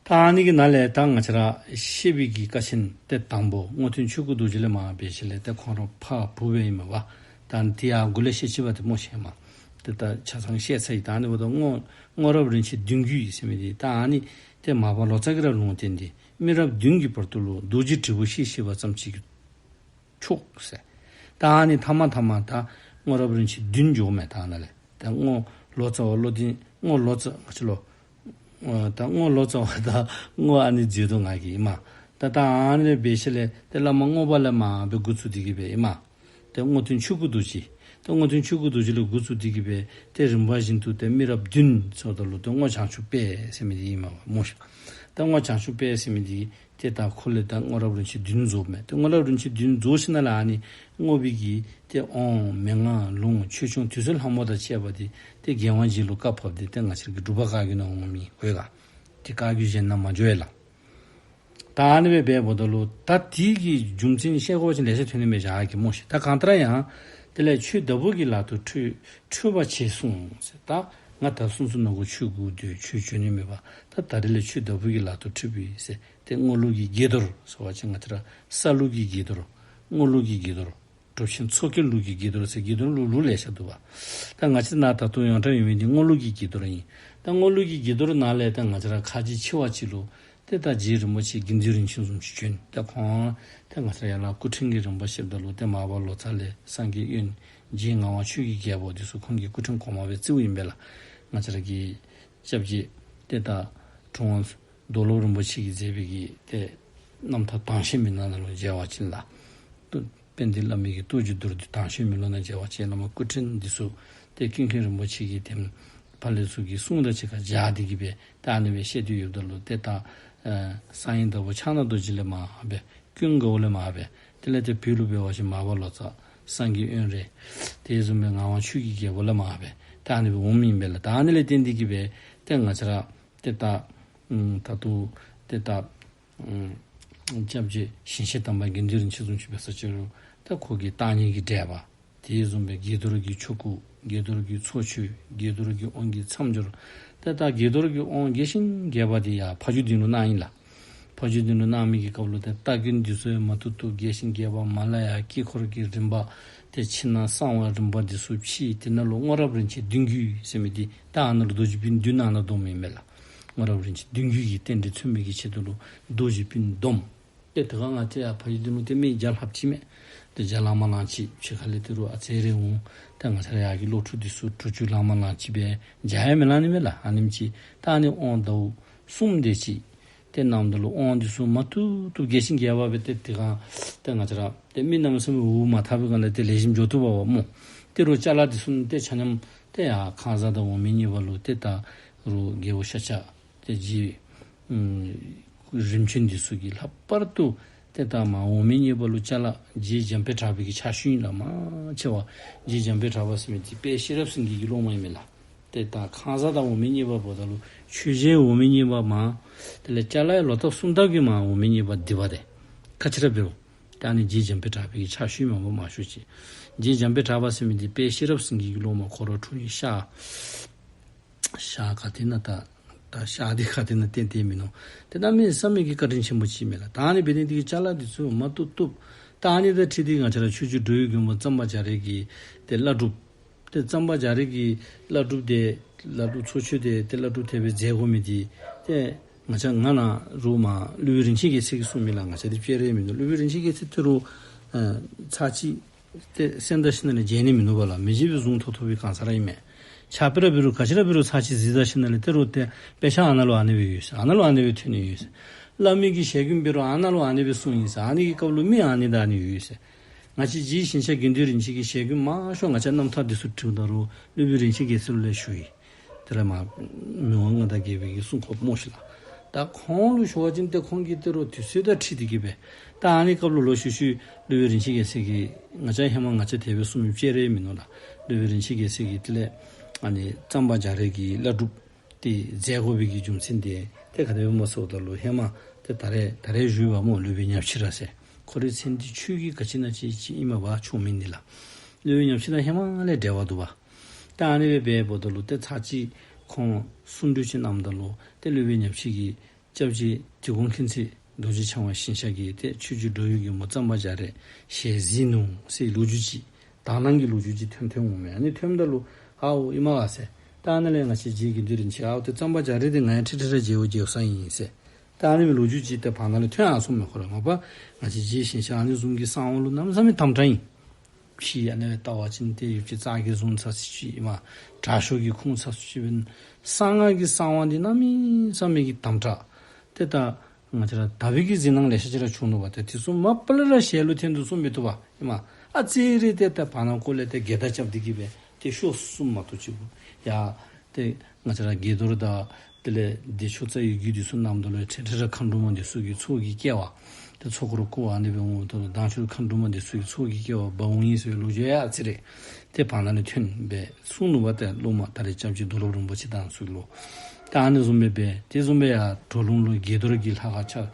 ད་ཨ་ནི་གི་ནང་ལས་ད་ང་བཅས་ར་བཤད་པའི་གི་ཀ་ཆེན་ཏེ་དང་པོ་རྔོག་སྟོན་ཆོས་སྐུ་རྡོ་རྗེ་ལས་མར་འབད་ཞིནམ་ལས་ཏེ་ཁོང་ར་ཕ་བུ་སྦེ་ཨིན་མས་པ། ད་དེ་ཡང་འགོ་ལས་བཤད་ཅི་པ་ཏེ་སྨོ་ཤེས་མས། ཏེ་ད་ཆ་ཚང་བཤད་ཚར་ཡི། ད་ཨ་ནི་འབདཝ་ད་རྔོག་རྔོག་རབས་རིན་ཆེན་བདུན་བརྒྱུད་ཟེར་མི་འདི་ད་ཨ་ནི་ཏེ་མར་པ་ལོ་ཙཱ་གིས་ར་ལུང་བསྟན་ཏེ་མི་རབས་བདུན་གྱི་བར་དུ་ལུ་རྡོ་རྗེ་དྲིལ་བུ་ཤེས་ཤེས་པ་ཙམ་ཅིག་གིས་ཆོག་ཟེར། ད་ཨ་ནི་ཐ་མ་ཐ་མ་ད་རྔོག་རབས་རིན་ཆེན་བདུན་འགྱོཝ་མས། ད་ཨ་ནཱ་ལས་ད་རྔོག་ལོ་ཙཱ་བ་བློ་ལྡན་རྔོག་ལོ་ཙཱ་ག་ཅི་ལོ། ཨ་ད་རྔོག་ལོ་ཙཱ་བ་ད་རྔོག་ཨ་ནི་བརྗེད་དོ་ང་གིས་ཨིན་མས། ད་ད་ཨ་ནི་ལས་འབད་ཞིནམ་ལས་ཏེ་བླ་མ་རྔོག་པ་ལས་མར་འབད་འགོ་བཙུགས་ཏེ་གིས་སྦེ་ཨིན་མས། ཏེ་རྔོག་སྟོན་ཆོས་སྐུ་རྡོ་རྗེ། ཏེ་རྔོག་སྟོན་ཆོས་སྐུ་རྡོ་རྗེ་ལས་འགོ་བཙུགས་ཏེ་གིས་སྦེ་ཏེ་རིམ་པ་བཞིན་དུ་ཏེ་མི་རབས་བདུན་ཟེརཝ་ད་ལུ་ཏེ་རྔོག་བྱང་ཆུབ་དཔལ་ཟེར་མི་འདི་ཨིན་མས་པ་སྨོ་ཤིག། ད་རྔོག་བྱང་ཆུབ་དཔལ་ཟེར་མི་འདི་ཏེ་ད་ཁོ་ལས་ད་རྔོག་རབས་རིན་ཆེན་བདུན་རྫོགསཔ་མས། ཏེ་རྔོག་རབས་རིན་ཆེན་བདུན་རྫོགས་ཞིནམ་ལས་ཨ་ནི་རྔོག་པའི་གི་ཏེ་ཨོཾ་མན་ངག་ལུང་ཆོས་སྐྱོང་དུད་སོལ་ལྷ་མོ་དང་བཅས་པ་འདི་ཏེ་རྒྱལ་དབང་རྗེ་ལུ་བཀའ་ཕབ་སྟེ་ཏེ་ང་བཅས་ཀྱི་འབྲུག་པ་བཀའ་བརྒྱུད་ནང་འོང་མི་ཨིན་གོ་ཡི་ག། ཏེ་བཀའ་བརྒྱུད་གཞན་ནང་མ་འགྱོ་ཡི་ལགས། ད་ཨ་ནི་སྦེ་འབདཝ་ད་ལུ་ད་དེ་གི་རྒྱུ་མཚན་བཤད་དགོ་པ་ཅིན་ལེ་ཤ་ཐོན་ནི་མས་བཞག་གི་སྨོ་ཤིག། ད་གང་ལྟར་ཡང་དེ་ལས་ཆོས་བདག་པོ་གི་ལག་ཏུ་འཕྲོད་འཕྲོད་པ་བྱས་གསུངས་ཟེར། ད་ང་ད་སོ་སོའི་ནང་འཁོད་ཆོས་སྒོ་དེ་ཆོས་བྱོན་ནི་མེད་པ། ད་ད་རེས་ལས་ཆོས་བདག་པོ་གི་ལག་ཏུ་འཕྲོད་པས་ཟེར། ཏེ་རྔོག་ལུགས་ཀྱི་དགྱེས་རྡོར་ཟེར་བ་ཅིན་ང་བཅས་ར་ས་ལུགས་ཀྱི་དགྱེས་རྡོར། རྔོག་ལུགས་ཀྱི་དགྱེས་རྡོར། གྲུབ་ཆེན་མཚོ་སྐྱེས་ལུགས་ཀྱི་དགྱེས་རྡོར་ཟེར་དགྱེས་རྡོར་ལུགས་ལུགས་ལེ་ཤ་འདུག་པ། ད་ང་བཅས་ནཱ་ད་ལྟོ་ཡོངས་གྲགས་ཡོད་མི་འདི་རྔོག་ལུགས་ཀྱི་དགྱེས་རྡོར་ཨིན། ད་རྔོག་ལུགས་ཀྱི་དགྱེས་རྡོར་ནང་ལས་ད་ང་བཅས་ར་ཁ་རྗེ་ཕྱི་བ་ཅིག་ལུ་ཏེ་ད་རྗེ་རིན་པོ་ཆེ་དགེ་འདུན་རིན་ཆེན་བཟུམ་ཅིག་བྱོན། ད་ཁོང་ད་ང་བཅས་ར་ཡར་ལས་སྐུ་ཕྲེང་གི་རིམ་པ་བཤདཔ་ད་ལུ་ཏེ་མར་པ་ལོ་ཙཱ་ལས་སངས་རྒྱས་དབོན། རྗེ་ངག་དབང་ཆོས་ཀྱི་རྒྱལ་པོ་འདི་ཚུ་ཁོང་གི་སྐུ་ཕྲེང་གོང་མ་སྦེ་བརྩིཝ་ཨིན་པས་ལགས། ང་བཅས་ར་གི་སྐྱབས་རྗེ་ཏེ་ད་གྲུབ་དབང་རྡོར་སློབ་རིན་པོ་ཆེ་གིས་མཛད་པའི་གི་ཏེ་རྣམ་ཐར་དྭངས་བཞད་མི་སྣ་ནང་ལུ་མཇལ་བ་ཅིན་ལགས། ཏེ་དཔལ་ལྡན་བླ་མའི་གི་རྟོགས་བརྗོད་མདོར་བསྡུས་དྭངས་བཞད་མེ་ལོང་ནང་མཇལ་བ་ཅིན་བླ་མ་སྐུ་ཕྲེང་འདི་ཚུ་ཏེ་ཀུན་མཁྱེན་རིན་པོ་ཆེ་གི་ཏེ་ཕར་ལས་ཚུར་གྱི་གསུང་དང་གཅིག་ཁར་སྦྱར་ཏེ་གིས་སྦེ་ད་ཨ་ནི་སྦེ་བཤད་དོ་ཡོདཔ་ད་ལུ་ཏེ་ད་ཨ་གསང་བའི་བདག་པོ་ཕྱག་ན་རྡོ་རྗེ་ལས་མར་སྦེ་ཀུན་དགའ་བོ་ལས་མར་སྦེ་དེ་ལས་ཏེ་བོད་ལུ་འབད་བ་ཅིན་མར་པ་ལོ་ཙཱ་སངས་རྒྱས་དབོན་རས། དེ་བཟུམ་སྦེ་ངག་དབང་ཆོས་ཀྱི་རྒྱལ་པོ་ལས་མར་སྦེ་ད་ཨ་ནི་སྦེ་འོང་མི་ཨིན་པས་ལགས། ད་ཨ་ནི་ལས་བརྟེན་ཏེ་གིས་སྦེ་ཏེ་ང་བཅས་ར་ཏེ་ད་ཨམ་ད་ལྟོ་ཏེ་ད་ཨམ་སྐྱབས་རྗེ་ཞིང་གཤེགས་དམ་པ་དགེ་འདུན་རིན་ཆེན་བཟུམ་ཅིག་འབད་ས་ཅིག་རུང་ད་ཁོ་གི་བརྟག་གཉེན་གྱི་འགྲེལ་པ། དེ་བཟུམ་སྦེ་དགྱེས་རྡོར་གྱི་ཆོས་སྐུ། དགྱེས་རྡོར་གྱི་ཚོགས་ཆོས། དགྱེས་རྡོར་གྱི་དབང་གི་མཚམས་སྦྱོར། ད་ ཏེ་ད་དགྱེས་རྡོར་གྱི་དབང་རྒྱས་ཤིང་རྒྱས་པ་འདི་ཡང་ཕ་ཇོ་ལྡིང་ལུ་གནང་ཡི་ལགས། ཕ་ཇོ་ལྡིང་ལུ་གནང་མི་གི་སྐབས་ལུ་ཏེ་སྟ་གོན་འདི་ཚུ་ཡང་མ་ཐུབ་ཐུབ་རྒྱས་ཤིང་རྒྱས་པ་མ་ལ་ཡ་དཀྱིལ་འཁོར་གྱི་རིམ་པ་ཏེ་ཕྱི་ནང་གསང་བ་རིམ་པ་འདི་ཚུ་ཕྱེ། དེ་ནང་ལུ་སྔོ་རབས་རིན་ཆེན་བདུན་བརྒྱུད་ཟེར་མི་འདི་ད་ཨ་ནཱ་ལུ་རྡོ་རྗེ་སྤུན་བདུན་ཨ་ནཱ་བསྡོམས་ཡི་མས་ལགས། སྔོ་རབས་རིན་ཆེན་བདུན་བརྒྱུད་ཀྱི་རྟེན་འབྲེལ་མཚོན་མི་གི་ཆེད་དུ་ལུ་རྡོ་རྗེ་སྤུན་བསྡོམས། ཏེ་དེ་ཁར་ང་བཅས་ཡར་ཕ་ཇོ་ལྡིང་ལུ་ཏེ་མི་བརྒྱ་ལྷགཔ་ཅིག་མས། ཏེ་བརྒྱ་ལང་མ་ལང་ཅིག་ཕྱི་ཁ་ལས་ཏི་རུ་ཨ་ཙི་རེ་འོང་། ཏེ་ང་བཅས་ར་ཡར་གྱི་སློབ་ཕྲུག་འདི་ཚུ་དྲུག་ཅུ་ལང་མ་ལང་ཅིག་སྦེ་བརྒྱ་ཡང་མི་ལང་ནི་མས་ལགས། ཨ་ནེམ་ཅིག་ད་ཨ་ནི་དབང་ཟླཝ་གསུམ་དེ་ཅིག་ཏེ་གནངམ་ད་ལུ་དབང་འདི་ཚུ་མ་ཐུབ་ཐུབ་རྒྱས་ཤིང་རྒྱས་པ་སྦེ་ཏེ་དེ་ཁར་ཏེ་ང་བཅས་ར་ཏེ་མི་གནམ་མེད་ས་མེད་འུ་མ་ཐག་པའི་སྒང་ལས་ཏེ་ལེགས་ཤོམ་འགྱོ་བཏུབ་པས་སྨོ། ཏི་རུ་ཅ་ལ་འདི་ཚུ་ཏེ་ཆ་མཉམ་ཏེ་ཡར་ཁང་བཟང་དང་འོག་མིན་གཉིས་པ་ལུ་ཏེ་ད་རུང་རྒྱལ་པོ་ཤཱཀྱ་ཏེ་རྗེ་ཨམ་རིམ་བྱོན་འདི་ཚུ་གིས་ལྷག་པར་དུ་ཏེ་ད་མར་འོག་མིན་གཉིས་པ་ལུ་ཅ་ལ་རྗེ་འཇམ་དཔལ་གྲགས་པའི་གི་ཕྱག་ཞུ་ཨིན་ལགས། མང་ཆེ་བ་རྗེ་འཇམ་དཔལ་གྲགས་པ་ཟེར་མི་འདི་དཔལ་ཤེས་རབ་སེང་གེ་གི་སློབ་མ་ཨིན་མས་ལགས། ཏེ་ད་ཁང་བཟང་དང་འོག་མིན་གཉིས་པ་འབདཝ་ད་ལུ་ཆོས་རྗེ་འོག་མིན་གཉིས་པ་མར་དེ་ལས་ཅ་ལ་ཡང་ལོག་ལྟབ་གསུམ་ལྟབ་ཀྱིས་མར་འོག་མིན་གཉིས་པ་འདི་བ་ཏེ་ཁ་ཅིག་ར་འབད་རུང་ད་ཨ་ནི་རྗེ་འཇམ་དཔལ་གྲགས་པའི་གི་ཕྱག་ཞུ་མ་པ་མང་ཤོས་ཅིག་རྗེ་འཇམ་དཔལ་གྲགས་པ་ཟེར་མི་འདི་དཔལ་ཤེས་རབ་སེང་གེ་གི་སློབ་མ་ཁོ་ར་འཁྲུངས་ཡུལ་ཤར་ཤར་ག་ཏེ་ན་ད་ད་ཤར་འདི་ག་ཏེ་ན་ཏན་ཏན་མིན་ནུག། ཏེ་གནམ་མེད་ས་མེད་ཀྱི་བཀའ་དྲིན་ཆེན་པོ་ཅིག་མས་ལགས། ད་ཨ་ནི་འབད་ནི་འདི་གིས་ཅ་ལ་འདི་ཚུ་མ་བཏུབ་བཏུབ། ད་ཨ་ནི་དང་འཁྲིལ་ཏེ་ང་བཅས་ར་ཆོས་རྗེ་འགྲོ་བའི་མགོན་པོ་གཙང་པ་རྒྱ་རས་ཀྱི་ཏེ་བླ་སྒྲུབ་ཏེ་གཙང་པ་རྒྱ་རས་ཀྱི་བླ་སྒྲུབ་འདི་བླ་སྒྲུབ་ཚོགས་མཆོད་འདི་ཏེ་བླ་སྒྲུབ་དེ་སྦེ་མཛད་དགོ་མི་འདི་ཏེ་ང་བཅས་ང་ནཱ་རུང་མར་སློབ་དཔོན་རིན་ཆེན་རྒྱལ་མཚན་གྱིས་གསུངས་མི་ལགས། ང་བཅས་འདི་སྤྱན་རས་མིན་ནུག། སློབ་དཔོན་རིན་ཆེན་རྒྱལ་མཚན་ཏི་རུ་ཨ་ཚར་གཅིག་ཏེ་གསན་ད་ཞིནམ་ལས་མཇལ་ནི་མིན་ནུག་པ་ལགས། མི་མཇལ་བའི་གཟུངས་ཐོབ་ཐོབ་པའི་གང་ཟག་ར་ཨིན་མས། ཕྱག་དཔེ་ར་འབད་རུང་ག་ཅི་ར་འབད་རུང་ཚར་གཅིག་གཟིགས་ད་ཞིནམ་ལས་ཏི་རུ་ཏེ་དཔེ་ཆ་ཨ་ནཱ་ལུ་ཨ་ནི་སྦེ་ཡོད་ཟེར། ཨ་ནཱ་ལུ་ཨ་ནི་སྦེ་ཐོན་ནི་ཡོད་ཟེར། བླ་མའི་གི་ཞལ་རྒྱུན་འབད་རུང་ཨ་ནཱ་ལུ་ཨ་ནི་སྦེ་གསུངས་ཡི་ཟེར། ཨ་ནི་གི་སྐབས་ལུ་མི་ཨ་ནི་དང་ཨ་ནི་ཡོད་ཟེར། ང་བཅས་རྗེ་ཞིང་གཤེགས་དགེ་འདུན་རིན་ཆེན་གྱི་ཞལ་རྒྱུན་མང་ཤོས་ང་བཅས་རྣམ་ཐར་འདི་ཚུ་འབྲིཝ་ད་རུང་སློབ་དཔོན་རིན་ཆེན་རྒྱལ་མཚན་ལུ་ལས་ཞུ་ཡི། དེ་ལས་མར་མི་དབང་མངའ་བདག་རྒྱལ་པོའི་གི་གསུང་ཁོག་སྨོ་ཤིག་ལགས། ད་ཁོང་ལུ་ཞུ་བ་ཅིན་ཏེ་ཁོང་གིས་ཏི་རུ་དུས་ཚོད་དང་འཁྲིལ་ཏེ་གི་སྦེ་ད་ཨ་ནི་སྐབས་ལུ་ལོག་ཤུལ་ཤུལ་སློབ་དཔོན་རིན་ཆེན་རྒྱལ་མཚན་གྱིས་ང་བཅས་ཧེ་མ་ང་བཅས་དེ་སྦེ་གསུངས་མི་སྤྱན་རས་མིན་ནུག་ལགས། སློབ་དཔོན་རིན་ཆེན་རྒྱལ་མཚན་གྱིས་དེ་ལས་ཨ་ནི་གཙང་པ་རྒྱ་རས་ཀྱི་བླ་སྒྲུབ་འདི་མཛད་དགོ་པའི་གི་རྒྱུ་མཚན་འདི་ཏེ་ག་དེ་སྦེ་སྨོ་ཟེརཝ་ད་ལུ་ཧེ་མ་ཏེ་ད་རེས་ད་རེས་ཞུ་བ་སྨོ། སློབ་དཔོན་ཉག་ཕྱིད་ར་ཟེར། ཁོ་རའི་མཚན་འདི་ཆོས་ཀྱི་ག་ཅི་ན་ཅིག་ཅིག་ཨིན་མས་པ་ཆོས་མིང་འདི་ལགས། སློབ་དཔོན་ཉག་ཕྱིད་དང་ཧེ་མ་ལས་འབྲེལ་བ་འདུག་པ། ད་ཨ་ནི་སྦེ་འབདཝ་ད་ལུ་ཏེ་ཚར་གཅིག་ཁོང་གསུང་གྲོས་ཅིག་གནངམ་ད་ལུ་ཏེ་སློབ་དཔོན་ཉག་ཕྱིད་ཀྱིས་སྐྱབས་རྗེ་དིལ་མགོ་མཁྱེན་བརྩེ་རྡོ་རྗེ་འཆང་དབང་ཞིང་གཤེགས་ཀྱིས་ཏེ་ཆོས་རྗེ་འགྲོ་བའི་མགོན་པོ་གཙང་པ་རྒྱ་རས་ཞལ་གཟིགས་ནུག་ཟེར་ལོ་རྒྱུས་ཅིག་དག་སྣང་གི་ལོ་རྒྱུས་ཅིག་ཐོན་ཐོན་འོང་མས། ཨ་ནི་ཐོནམ་ད་ལུ་ཨའོ་ཨིན་མས་ག་ཟེར། ད་ཨ་ནཱ་ལས་ང་བཅས་རྗེ་དགེ་འདུན་རིན་ཆེན་ཨའོ་ཏེ་གཙང་པ་རྒྱ་རས་འདི་ང་ཡང་ཁྲིག་ཁྲི་ར་མཇལ་བར་མཇལ་བསམ་ཡི་ཟེར། ད་ཨ་ནི་སྦེ་ལོ་རྒྱུས་ཅིག་ཏེ་བར་ན་ལས་ཐོན་ཡར་སོང་མས། ཁོ་ར་མ་པ་ང་བཅས་རྗེ་ཞིང་གཤེགས་ཨ་ནི་བཟུམ་གྱི་གསང་བ་ལུ་གནམ་མེད་ས་མེད་དམ་དྲགས་ཨིན། ཕྱི་ཨ་ནི་སྦེ་བལྟ་བ་ཅིན་ཏེ་ཡུདཔ་ཅིག་རྩྭ་གི་བཟུང་ཚར་སུ་ཅིག་ཨིན་མས། དྲག་ཤོས་ཀྱི་ཁུངས་ཚར་སུ་ཅིག་ཨིན། གསང་སྔགས་ཀྱི་གསང་བ་འདི་གནམ་མེད་ས་མེད་ཀྱི་དམ་དྲགས། ཏེ་ད་ང་བཅས་ར་དག་པའི་གི་གཟིགས་སྣང་ལེ་ཤ་ཅིག་ར་བྱུང་ནུག་པ། ཏེ་དེ་ཚུ་མ་པ་ལས་ར་ཞལ་ལུ་ཐོན་དོ་གསུངས་མི་བཏུབ་པ་ཨིན་མས། ཨ་ཙི་རེ་ཏེ་ད་བར་ན་ཀོ་ལས་ཏེ་སྒེར་བདག་རྐྱབ་སྟེ་གི་སྦེ་ཏེ་ཤོག་གསུངམ་མ་གཏོགས་ཅིག་གུ་ཡ་ཏེ་ང་བཅས་ར་དགྱེས་རྡོར་དང་དེ་ལས་བདེ་མཆོག་རྩ་བའི་རྒྱུད་འདི་ཚུ་གནངམ་ད་ལུ་ཁྲིག་ཁྲི་ར་མཁའ་འགྲོ་མ་འདི་ཚུ་གི་ཚོགས་ཀྱིས་བསྐོར་བ། ཏེ་ཚོགས་འཁོར་བསྐོར་བ་ཨ་ནི་སྦེ་འོངམ་ད་ལུ་མདང་ཕྱི་རུ་མཁའ་འགྲོ་མ་འདི་ཚུ་གི་ཚོགས་ཀྱིས་བསྐོར་བ་འབག་འོང་ཡི་ཟེར་བའི་ལོ་རྒྱུས་ཡང་ཨ་ཙི་རེ་ཏེ་བར་ན་ལས་ཐོན་སྦེ་གསུངས་ནུག་པ། ཏེ་སློབ་མ་ད་རེས་སྐྱབས་རྗེ་རྡོར་སློབ་རིན་པོ་ཆེ་དང་ཚུ་ལུ། ད་ཨ་ནི་བཟུམ་སྦེ་སྦེ་དེ་བཟུམ་སྦེ་ཡར་གྲོ་ལུང་ལུ་དགྱེས་རྡོར་གྱི་ལྷ་ཁང་ཆགས་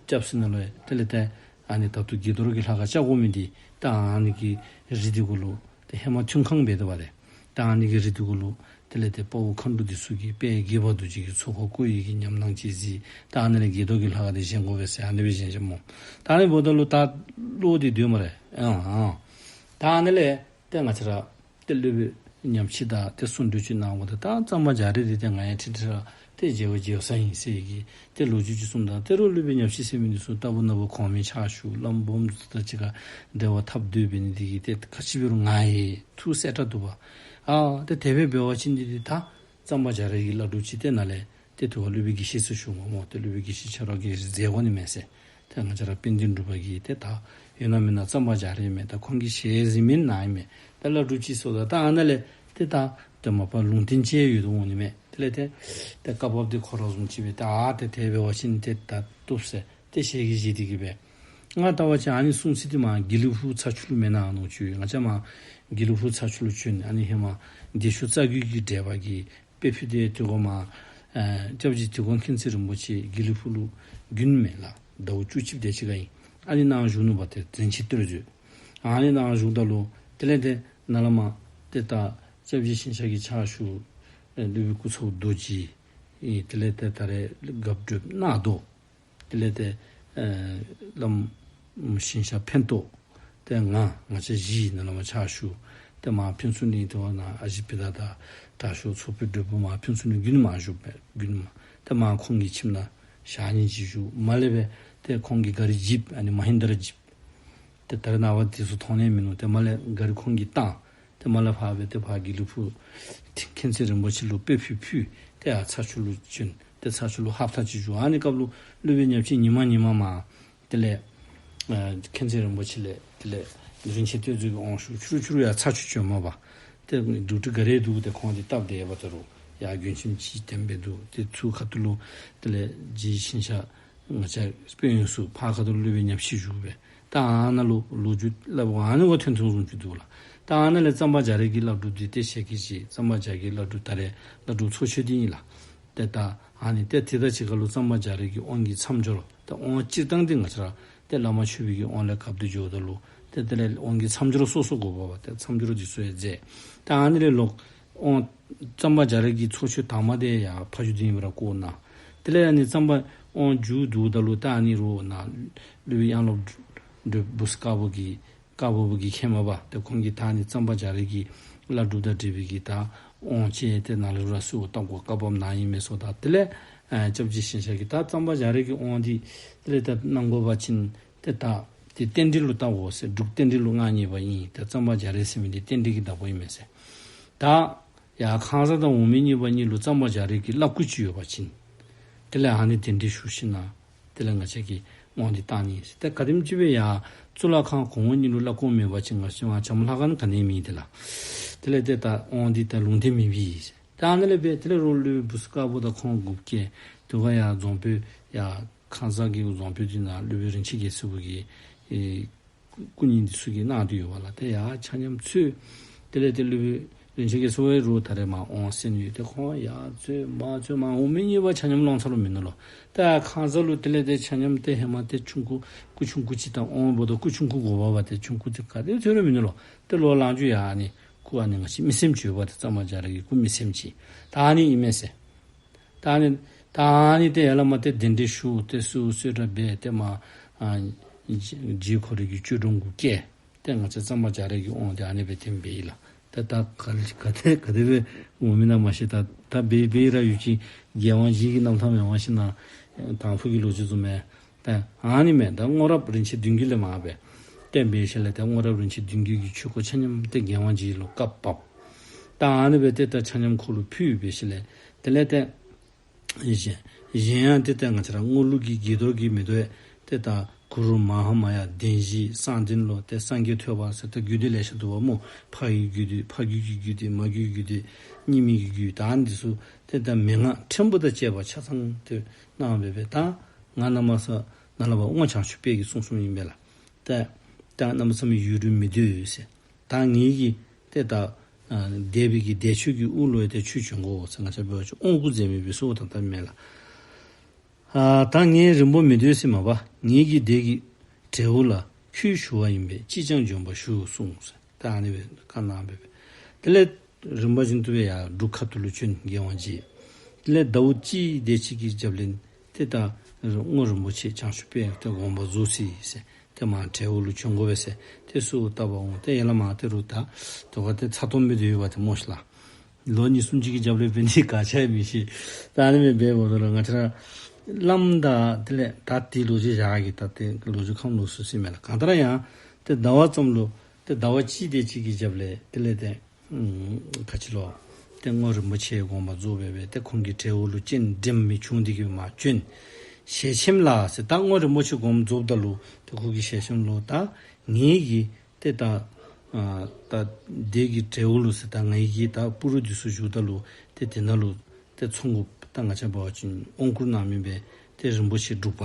རྐྱབ་ཟེར་ནང་ལུ་དེ་ལས་ཏེ་ཨ་ནི་ད་ལྟོ་དགྱེས་རྡོར་གྱི་ལྷ་ཁང་བཅའ་དགོ་མི་འདི་ད་ཨ་ནི་གི་རི་འདི་གུ་ལུ་ཏེ་ཧེ་མ་ཐུན་ཁང་འབད་དོ་བ་ཏེ། ད་ཨ་ནི་གི་རི་འདི་གུ་ལུ་དེ་ལས་ཏེ་དཔའ་བོ་མཁའ་འགྲོ་འདི་ཚུ་གིས་དཔལ་དགྱེས་པ་རྡོ་རྗེ་གི་ཚོགས་འཁོར་བསྐོར་ཡི་གི་ཉམས་སྣང་ཅིག་གཟིགས། ད་ཨ་ནི་ལས་དགྱེས་རྡོར་གྱི་ལྷ་ཁང་འདི་བཞེངས་དགོ་པས་ཟེར་ཨ་ནི་སྦེ་བཞེངས་བཞེངསམ་སྨོ། ད་ཨ་ནི་འབདཝ་ད་ལུ་ད་བློ་འདི་སྡོད་སྨ་རེ། ཨང་ཨང་། ད་ཨ་ནི་ལས་ཏེ་ང་བཅས་ར་ཏེ་སློབ་དཔོན་ཉག་ཕྱིད་དང་ཏེ་གསུང་གྲོས་ཅིག་གནང་འོངམ་ད་ད་གཙང་པ་རྒྱ་རས་འདི་ཏེ་ང་ཡང་ཁྲིག་ཁྲི་ར་ཏེ་མཇལ་བར་མཇལ་བསམ་ཡི་ཟེར་གི་ཏེ་ལོ་རྒྱུས་ཅིག་གསུངམ་ད་ཏེ་རུང་སློབ་དཔོན་ཉག་ཕྱིད་ཟེར་མི་འདི་ཚུ་རྟག་བུ་ན་བུ་གོང་མའི་ཕྱག་ཞུ་བླམ་སྦོམ་ཚུ་དང་གཅིག་ཁར་འབྲེལ་བ་འཐབ་སྡོད་འབད་ནི་འདི་གིས་ཏེ་ག་ཅི་འབད་རུང་ང་ཡང་ཐུགས་གསལ་དྲགས་འདུག་པ། ཨ་ཏེ་དེ་སྦེ་འབད་བ་ཅིན་འདི་འདི་ད་གཙང་པ་རྒྱ་རས་ཀྱི་བླ་སྒྲུབ་ཅིག་ཏེ་ནཱ་ལས་ཏེ་དུ་བ་སློབ་དཔོན་དགེ་བཤེས་ཚུ་ཞུ་འོང་སྨོ། ཏེ་སློབ་དཔོན་དགེ་བཤེས་ཁྱོད་ར་གིས་མཛད་དགོ་ནི་མས་ཟེར། ཏེ་ང་བཅས་ར་དཔལ་ལྡན་འབྲུག་པ་གིས་ཏེ་ད་ཡོད་ན་མེད་ན་གཙང་པ་རྒྱ་རས་མས། ད་ཁོང་གི་ཞལ་གཟིགས་མི་ནང་ཨིན་མས། ད་བླ་སྒྲུབ་ཅིག་སོང་ད་ད་ཨ་ནཱ་ལས་ཏེ་ད་ཏེ་མ་པ་ལུང་བསྟན་ཅིག་ཡོད་དོ་འོང་ནི་མས། དེ་ལས་ཏེ་ཏེ་བཀའ་བབས་འདི་ཁོ་ར་བཟུམ་ཅིག་སྦེ་ད་ཨ་ཏེ་དེ་འབད་བ་ཅིན་ཏེ་ད་བཏུབ་ཟེར་ཏེ་ཞལ་གྱིས་བཞེས་ཏེ་གི་སྦེ། ང་ལྟ་བ་ཅིན་ཨ་ནི་གསུང་ཚིག་འདི་མར་དགེ་ལེགས་ཕུག་ཚ་ཆུ་ལུ་མེན་ན་མནོ་བཅུག་ཡི། ང་བཅས་མར་དགེ་ལེགས་ཕུག་ཚ་ཆུ་ལུ་བྱོན། ཨ་ནི་ཧེ་མ་བདེ་མཆོག་རྩ་རྒྱུད་ཀྱི་འགྲེལ་པ་གི་དཔེ་ཕུལ་ཏེ་དེ་གོ་མར་ཨེ་སྐྱབས་རྗེ་དིལ་མགོ་མཁྱེན་བརྩེ་རིན་པོ་ཆེ་དགེ་ལེགས་ཕུག་ལུ་དགུན་མས་ལགས། ཟླཝ་བཅུ་གཅིག་དེ་ཅིག་ཁར་ཨིན། ཨ་ནི་ནཱ་བཞུགས་ནུག་པ། ཏེ་མཛད་འཕྲིན་གཏེར་མཛོད། ཨ་ནི་ནཱ་བཞུགསཔ་ད་ལུ་དེ་ལས་ཏེ་ནཱ་ལས་མར་ཏེ་ད་སྐྱབས་རྗེ་ཞིང་གཤེགས་ཀྱི་ཕྱག་ཞུ་ སློབ་དཔོན་སྐུ་ཚབ་རྡོ་རྗེ། ཨེ་དེ་ལས་ཏེ་ད་རེས་སྒབ་སྒྲུབ་གནག་རྡོ། དེ་ལས་ཏེ་ཨེ་བླམ་ཞིང་གཤེགས་ཕན་ཐོགས། ཏེ་ང་ང་བཅས་བཞི་ནཱ་ལས་མར་ཕྱག་ཞུ། ཏེ་མར་ཕུན་ཚོགས་གླིང་དེ་བ་ནཱ་ཨ་ཞེ་པི་ཏ་དང་དྲག་ཤོས་ཚོགས་དཔོན་སྒྲོལ་མ་ཕུན་ཚོགས་གླིང་དགུན་མར་བཞུགས་པས། དགུན་མར་ཏེ་མར་ཁོང་གི་ཁྱིམ་ནང་ཞག་གཉིས་ཅིག་བཞུགས། མར་ལས་སྦེ་ཏེ་ཁོང་གི་གཱ་རི་ཇིབ་ཨ་ནི་མ་ཧིན་དྲ་ཇིབ། ཏེ་ད་རེས་ནངས་པ་དེ་ཚུ་མཐོང་ནི་མིན་ནུག། ཏེ་མར་ལས་གཱ་རི་ཁོང་གིས་བཏང་། ཏེ་མར་ལས་ཕར་སྦེ་ཏེ་ཕར་དགེ་ལེགས་ཕུག་མཁྱེན་བརྩེ་རིན་པོ་ཆེ་ལུ་དཔེ་ཕུལ་ཕུལ། ཏེ་ཡར་ཚ་ཆུ་ལུ་བྱོན། ཏེ་ཚ་ཆུ་ལུ་ཧབ་ཏ་ཅིག་བཞུགས། ཨ་ནི་སྐབས་ལུ་སློབ་དཔོན་ཉག་ཕྱེད་ཉི་མ་ཉི་མ་མར་དེ་ལས་ཨ་མཁྱེན་བརྩེ་རིན་པོ་ཆེ་ལས་དེ་ལས་རིན་ཆེན་གཏེར་མཛོད་ཀྱི་དབང་ཞུ། ཕྱི་རུ་ཕྱི་རུ་ཡར་ཚ་ཆུ་བྱོནམ་མས་པ། ཏེ་སྒྲུབ་ཁྲི་གཱ་རི་འདུག། ཏེ་ཁོང་དེ་བཏབ་སྟེ་ཡོདཔ་ད་རུང་ཡར་མགྱོན་ཁྱིམ་ཅིག་དེམ་སྦེ་འདུག། ཏེ་ཚུར་ཁ་ཐུག་ལུ་དེ་ལས་རྗེ་ཞིང་གཤེགས་ང་བཅས་དཔོན་གཡོག་ཚུ་ཕར་ཁ་ཐུག་ལུ་སློབ་དཔོན་ཉག་ཕྱེད་བཞུགས་པས། ད་ཨ་ནཱ་ལུ་ལོ་རྒྱུས་སླབ་ཨ་ནི་བ་ཐོན་ཐོན་རུང་ཅིག་འདུག་ལགས། ད་ཨ་ནཱ་ལས་གཙང་པ་རྒྱ་རས་ཀྱི་བླ་སྒྲུབ་འདི་ཏེ་ཞལ་གྱིས་བཞེས། གཙང་པ་རྒྱ་རས་ཀྱི་བླ་སྒྲུབ་ད་རེས་བླ་སྒྲུབ་ཚོགས་མཆོད་འདི་ཨིན་ལགས། ཏེ་ད་ཨ་ནི་ཏེ་དེ་དང་གཅིག་ཁར་ལུ་གཙང་པ་རྒྱ་རས་ཀྱི་དབང་གི་མཚམས་སྦྱོར། ཏེ་དབང་སྤྱིར་བཏང་འདི་ང་བཅས་ར་ཏེ་བླ་མ་མཆོད་པའི་གི་དབང་ལས་གབ་སྟེ་འགྱོཝ་ད་ལུ་ཏེ་དེ་ལས་དབང་གི་མཚམས་སྦྱོར་སོ་སོ་དགོ་པས་པ། ཏེ་མཚམས་སྦྱོར་འདི་ཚུ་ཡང་མཛད། ད་ཨ་ནི་ལས་ལོག་དབང་གཙང་པ་རྒྱ་རས་ཀྱི་ཚོགས་མཆོད་དང་པ་དེ་ཡར་ཕ་ཇོ་སྡིངས་པ་ར་བསྐོར་གནང་། དེ་ལས་ཨ་ནི་གཙང་པ་དབང་མཇུག་བསྡུཝ་ད་ལུ་ད་ཨ་ནི་རུང་ནཱ་སློབ་དཔོན་དབྱངས་སློབ་སྒྲོལ་བུ་སི་དཀར་པོ་གིས་དཀར་པོ་བུ་གིས་མཁྱེནམ་མས་པ། ཏེ་ཁོང་གིས་ད་ཨ་ནི་གཙང་པ་རྒྱ་རས་ཀྱི་བླ་སྒྲུབ་དང་འབྲེལ་བའི་གི་ད་དབང་ཅིག་ཏེ་ནཱ་ལས་ར་གསོལཝ་བཏབ་དགོ་བཀའ་བབས་གནང་ཡི་མས་ཟེརཝ་ད། དེ་ལས་ཨ་སྐྱབས་རྗེ་ཞིང་གཤེགས་ཀྱིས་ད་གཙང་པ་རྒྱ་རས་ཀྱི་དབང་འདི་དེ་ལས་ད་གནང་དགོ་པ་ཅིན་ཏེ་ད་ཏེ་རྟེན་འབྲེལ་ལུ་བལྟ་དགོ་ཟེར། སྒྲུབ་རྟེན་འབྲེལ་ལུ་མངའ་བརྙེས་པ་ཨིན། ཏེ་གཙང་པ་རྒྱ་རས་ཟེར་མི་འདི་རྟེན་འབྲེལ་གྱི་བདག་པོ་ཨིན་མས་ཟེར། ད་ཡར་ཁང་བཟང་དང་འོག་མིན་གཉིས་པ་གཉིས་ལུ་གཙང་པ་རྒྱ་རས་ཀྱི་བླ་སྐུ་ཅིག་ཡོད་པ་ཅིན་དེ་ལས་ཨ་ནི་གདན་འདྲེན་ཞུ་ཞིནམ་ལས་དེ་ལས་ང་བཅས་ཀྱིས་དབང་འདི་བཏང་ནི་ཟེར། ཏེ་ག་དེམ་ཅིག་སྦེ་ཡར་གཙུག་ལག་ཁང་གོང་འོག་གཉིས་ལུ་བླ་སྐུ་མེད་པ་ཅིན་ང་བཅས་མར་བྱམས་པ་ལྷ་ཁང་ག་ནི་མེད་དེ་ལགས། དེ་ལས་ཏེ་ད་དབང་འདི་ད་ལུང་བསྟན་མེད་པས་ཟེར། ད་ཨ་ནི་ལས་སྦེ་དེ་ལས་རུང་སློབ་དཔོན་བུ་སི་དཀར་པོ་དང་ཁོང་འགོ་བཀལ་དེ་ཁར་ཡར་རྫོང་དཔོན་ཡར་ཁང་བཟང་གི་རྫོང་དཔོན་འདི་ནང་སློབ་དཔོན་རིན་ཆེན་རྒྱལ་མཚན་པོ་གིས་ཨེ་སྐུ་བརྙན་འདི་ཚུ་གིས་གནང་སྟེ་ཡོད་པ་ལགས། ཏེ་ཡར་ཆ་མཉམ་ཚུད། དེ་ལས་ཏེ་སློབ་དཔོན་རིན་ཆེན་རྒྱལ་མཚན་པོ་རུང་ད་རེས་མར་དབང་གསན་ཡོད། ཏེ་ཁོང་ཡར་ཚུད་མར་ཚུད་མར་འོག་མིན་གཉིས་པ་ཆ་མཉམ་ལོང་ཚར་རུང་མིན་ནུག་ལོ། ད་ཁང་བཟང་ལུ་དེ་ལས་ཏེ་ཆ་མཉམ་ཏེ་ཧེ་མ་ཏེ་ཆུང་ཀུ་སྐུ་ཆུང་ཀུ་ཅིག་དང་དབང་བོ་དང་སྐུ་ཆུང་ཀུ་དགོ་པས་པ། ཏེ་ཆུང་ཀུ་ཏེ་ག་ཏེ་ཚུད་རུང་མིན་ནུག་ལོ། ཏེ་ལོག་ལངས་བཅུག་ཡར་ཨ་ནི་སྐུ་ཨ་ནི་ང་བཅས་མི་སེམས་ཅིག་ཡོད་པ། ཏེ་གཙང་པ་རྒྱ་རས་ཀྱི་སྐུ་མི་སེམས་ཅིག་ད་ཨ་ནི་ཨིན་མས་ཟེར། ད་ཨ་ནི་ད་ཨ་ནི་ཏེ་ཡར་ལས་མར་ཏེ་གདན་འདྲེན་ཞུ། ཏེ་གསོལ་གསོལ་རས་སྦེ་ཏེ་མར་ཨ་རྗེ་ཁོ་རའི་གི་ཅོད་སྒྲོམ་གུ་བཀལ། ཏེ་ང་བཅས་གཙང་པ་རྒྱ་རས་ཀྱི་དབང་འདི་ཨ་ནི་སྦེ་དེམ་སྦེ་ཨིན་ལགས། ཏེ་ད་ག་ག་ཏེ་ག་ཏེ་སྦེ་འོང་མི་ན་མ་ཤེས། ད་ད་འབད་འབད་ར་ཡུལ་གྱི་རྒྱལ་དབང་རྗེ་གི་རྣམ་ཐར་མེན་པ་ཅིན་ནཱ་དང་ཕུ་གི་ལོ་རྒྱུས་བཟུམ་མས། ཏེ་ཨ་ནི་མས། ད་སྔོན་རབས་རིན་ཆེན་བདུན་བརྒྱུད་ལས་མར་སྦེ་ཏེ་འབད་ཞིནམ་ལས་ཏེ་སྔོན་རབས་རིན་ཆེན་བདུན་བརྒྱུད་ཀྱི་ཆོས་སྐོར་ཆ་མཉམ་ཏེ་རྒྱལ་དབང་རྗེ་ལུ་བཀའ་བབས། ད་ཨ་ནི་སྦེ་ཏེ་ད་ཆ་མཉམ་ཁོ་ལུ་ཕུལ་འབད་ཞིནམ་ལས་དེ་ལས་ཏེ་གཞན་གཞན་ཡང་ཏེ་ད་ང་བཅས་ར་སྔོ་ལུགས་ཀྱི་དགྱེས་རྡོར་གྱི་མེ་ཏོག་ཡང་ཏེ་ད་གུ་རུ་མ་ཧཱ་མ་ཡ་བདེན་བཞི་གསང་བདེན་ལོ། ཏེ་སངས་རྒྱས་ཐོད་པ་ཟེར་ད་རྒྱུད་སྡེ་ལེ་ཤ་འདུག་པ་སྨོ། ཕ་ཡི་རྒྱུད་སྡེ་ཕ་རྒྱུད་ཀྱི་རྒྱུད་སྡེ་མ་རྒྱུད་ཀྱི་རྒྱུད་སྡེ་གཉིས་མེད་ཀྱི་རྒྱུད། ད་ཨ་ནི་འདི་ཚུ་ཏེ་ད་མན་ངག་ཕྲན་བུ་དང་བཅས་པ་ཆ་ཚང་ཏེ་གནང་སྦེ་སྦེ་ད་ང་གནམ་མེད་ས་མེད་ནཱ་ལས་ཕར་རྔོག་བྱང་ཆུབ་དཔལ་གྱིས་གསུངས་གསུངསམ་ཨིན་པས་ལགས། ཏེ་ད་གནམ་མེད་ས་མེད་ཡུན་རིང་མི་སྡོད་ཟེར། ད་ངེ་གི་ཏེ་ད་ཨ་འདས་པའི་གི་འདས་མཆོད་ཀྱི་དབུ་ལུ་ཡང་ཏེ་ཁྱོད་བྱོན་དགོ་ཟེར་ང་བཅས་འབད་བ་ཅིན་དབང་བསྐུར་མཛད་མི་སྦེ་གསོལཝ་བཏབ་བཏབ་མས་ལགས། ཨ་ད་ངེ་རིང་པོ་མི་སྡོད་ཟེར་མས་པ། ངེ་གི་འདས་ཀྱི་འབྲས་བུ་ལ་ཁྱོད་ཞུ་བ་ཡིན་པས་ཅིས་ཀྱང་འབྱོན་པར་ཞུ་གསུངས་ཟེར། ད་ཨ་ནི་སྦེ་བཀའ་གནང་སྦེ་སྦེ། དེ་ལས་རིམ་པ་བཞིན་དུ་སྦེ་ཡར་འབྲུག་ཁ་ཐུག་ལུ་བྱོན་རྒྱལ་དབང་རྗེ། དེ་ལས་ཟླཝ་གཅིག་དེ་ཅིག་གི་རྒྱབ་ལས་ཏེ་ད་སྔོ་རིན་པོ་ཆེ་བྱང་ཆུབ་དཔལ་ཏེ་དགོངས་པ་རྫོགས་སོ་ཡི་ཟེར། ཏེ་མར་འབྲས་བུ་ལུ་བྱོན་དགོ་པས་ཟེར་ཏེ་གསོལཝ་བཏབ་པ་འོང་། ཏེ་ཡར་ལས་མར་ཏེ་རུང་ད་དོ་ག་ཏེ་ཚ་ཏོམ་སྦེ་སྡོད་ཡོདཔ་ཏེ་སྨོ་ཤིག་ལགས། ལོ་གཉིས་གསུམ་ཅིག་གི་རྒྱབ་ལས་འབད་ནི་ག་ཅི་ཡང་མི་ཤེས། ད་ཨ་ནི་སྦེ་འབདཝ་ད་ལུ་ང་བཅས་ར་བླམ་དང་དེ་ལས་ད་དེ་ལོ་རྒྱུས་བཞག་གེ། ད་ཏེ་ལོ་རྒྱུས་ཁམས་ལོག་སོ་ཟེར་མས་ལགས། གང་ལྟར་ཡང་ཏེ་ཟླ་བ་ཙམ་ལུ་ཏེ་ཟླཝ་གཅིག་དེ་ཅིག་གི་རྒྱབ་ལས་དེ་ལས་ཏེ་ཨུམ་ག་ཅི་ལོ། ཏེ་སྔོ་རིན་པོ་ཆེ་དགོངས་པ་རྫོགས་སྦེ་སྦེ་ཏེ་ཁོང་གི་འབྲས་བུ་ལུ་སྤྱན་འདྲེན་མི་བྱུང་། དེ་གིས་མར་བྱོན། ཞལ་ཆེམས་ལ་ཟེར་ད་སྔོ་རིན་པོ་ཆེ་དགོངས་རྫོགསཔ་ད་ལུ་ཏེ་ཁོ་གི་ཞལ་ཆེམས་ལུ་ད་ངེ་གི་ཏེ་ད་ཨ་ད་འདས་ཀྱི་འབྲས་བུ་ལུ་ཟེར་ད་ངེ་གི་ད་སྤུ་རུ་འདི་ཚུ་བཞུགསཔ་ད་ལུ་ཏེ་དེ་ནང་ལུ་ཏེ་ཚོགས་འགོ་ད་ང་བཅས་འབད་བ་ཅིན་དབང་བསྐུར་གནང་མི་སྦེ་ཏེ་རིན་པོ་ཆེ་འབྲུག་པ་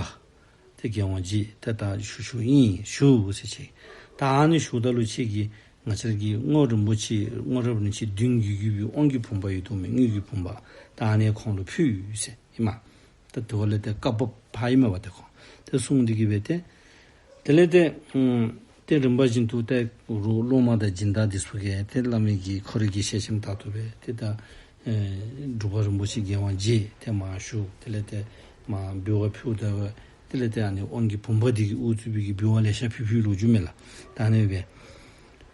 ཏེ་རྒྱལ་དབང་རྗེ་ཏེ་ད་ཞུ་ཞུཝ་ཨིན་ཞུ་ཟེར་ཅིག། ད་ཨ་ནི་ཞུཝ་ད་ལུ་ཁྱེད་ཀྱིས་ང་བཅས་ཀྱི་སྔོ་རིན་པོ་ཆེ་སྔོ་རབས་རིན་ཆེན་བདུན་བརྒྱུད་བརྒྱུད་པའི་དབང་གི་བུམ་པ་ཡོད་དོ་མས། དངོས་ཀྱི་བུམ་པ་ད་ཨ་ནི་ཁོང་ལུ་ཕུལ་ཟེར་ཨིན་མས། ད་དེ་བ་ལས་ཏེ་བཀའ་བབས་ཕར་ཨིན་མས་པ་ཏེ་ཁོང་ཏེ་གསུངས་ཏེ་གི་སྦེ་ཏེ་དེ་ལས་ཏེ་ཨུམ་ཏེ་རིམ་པ་བཞིན་དུ་ཏེ་རོགས་སློབ་མ་དང་སྦྱིན་བདག་འདི་ཚུ་གིས་ཏེ་བླ་མའི་གི་ཁོ་རའི་གི་ཞལ་ཆེམས་ལྟར་དུ་སྦེ་ཏེ་ད་ ཨེ་འབྲུག་པ་རིན་པོ་ཆེ་རྒྱལ་དབང་རྗེ་ཏེ་མར་བཞུགས། དེ་ལས་ཏེ་མར་འབུལ་བ་ཕུལཝ་ད་དེ་ལས་ཏེ་ཨ་ནི་དབང་གི་བུམ་པ་འདི་གིས་དབུ་གཙོས་པའི་གི་འབུལ་བ་ལེ་ཤ་ཕུལ་ཕུལ་ལོ་རྒྱུས་མས་ལགས། ད་ཨ་ནི་སྦེ་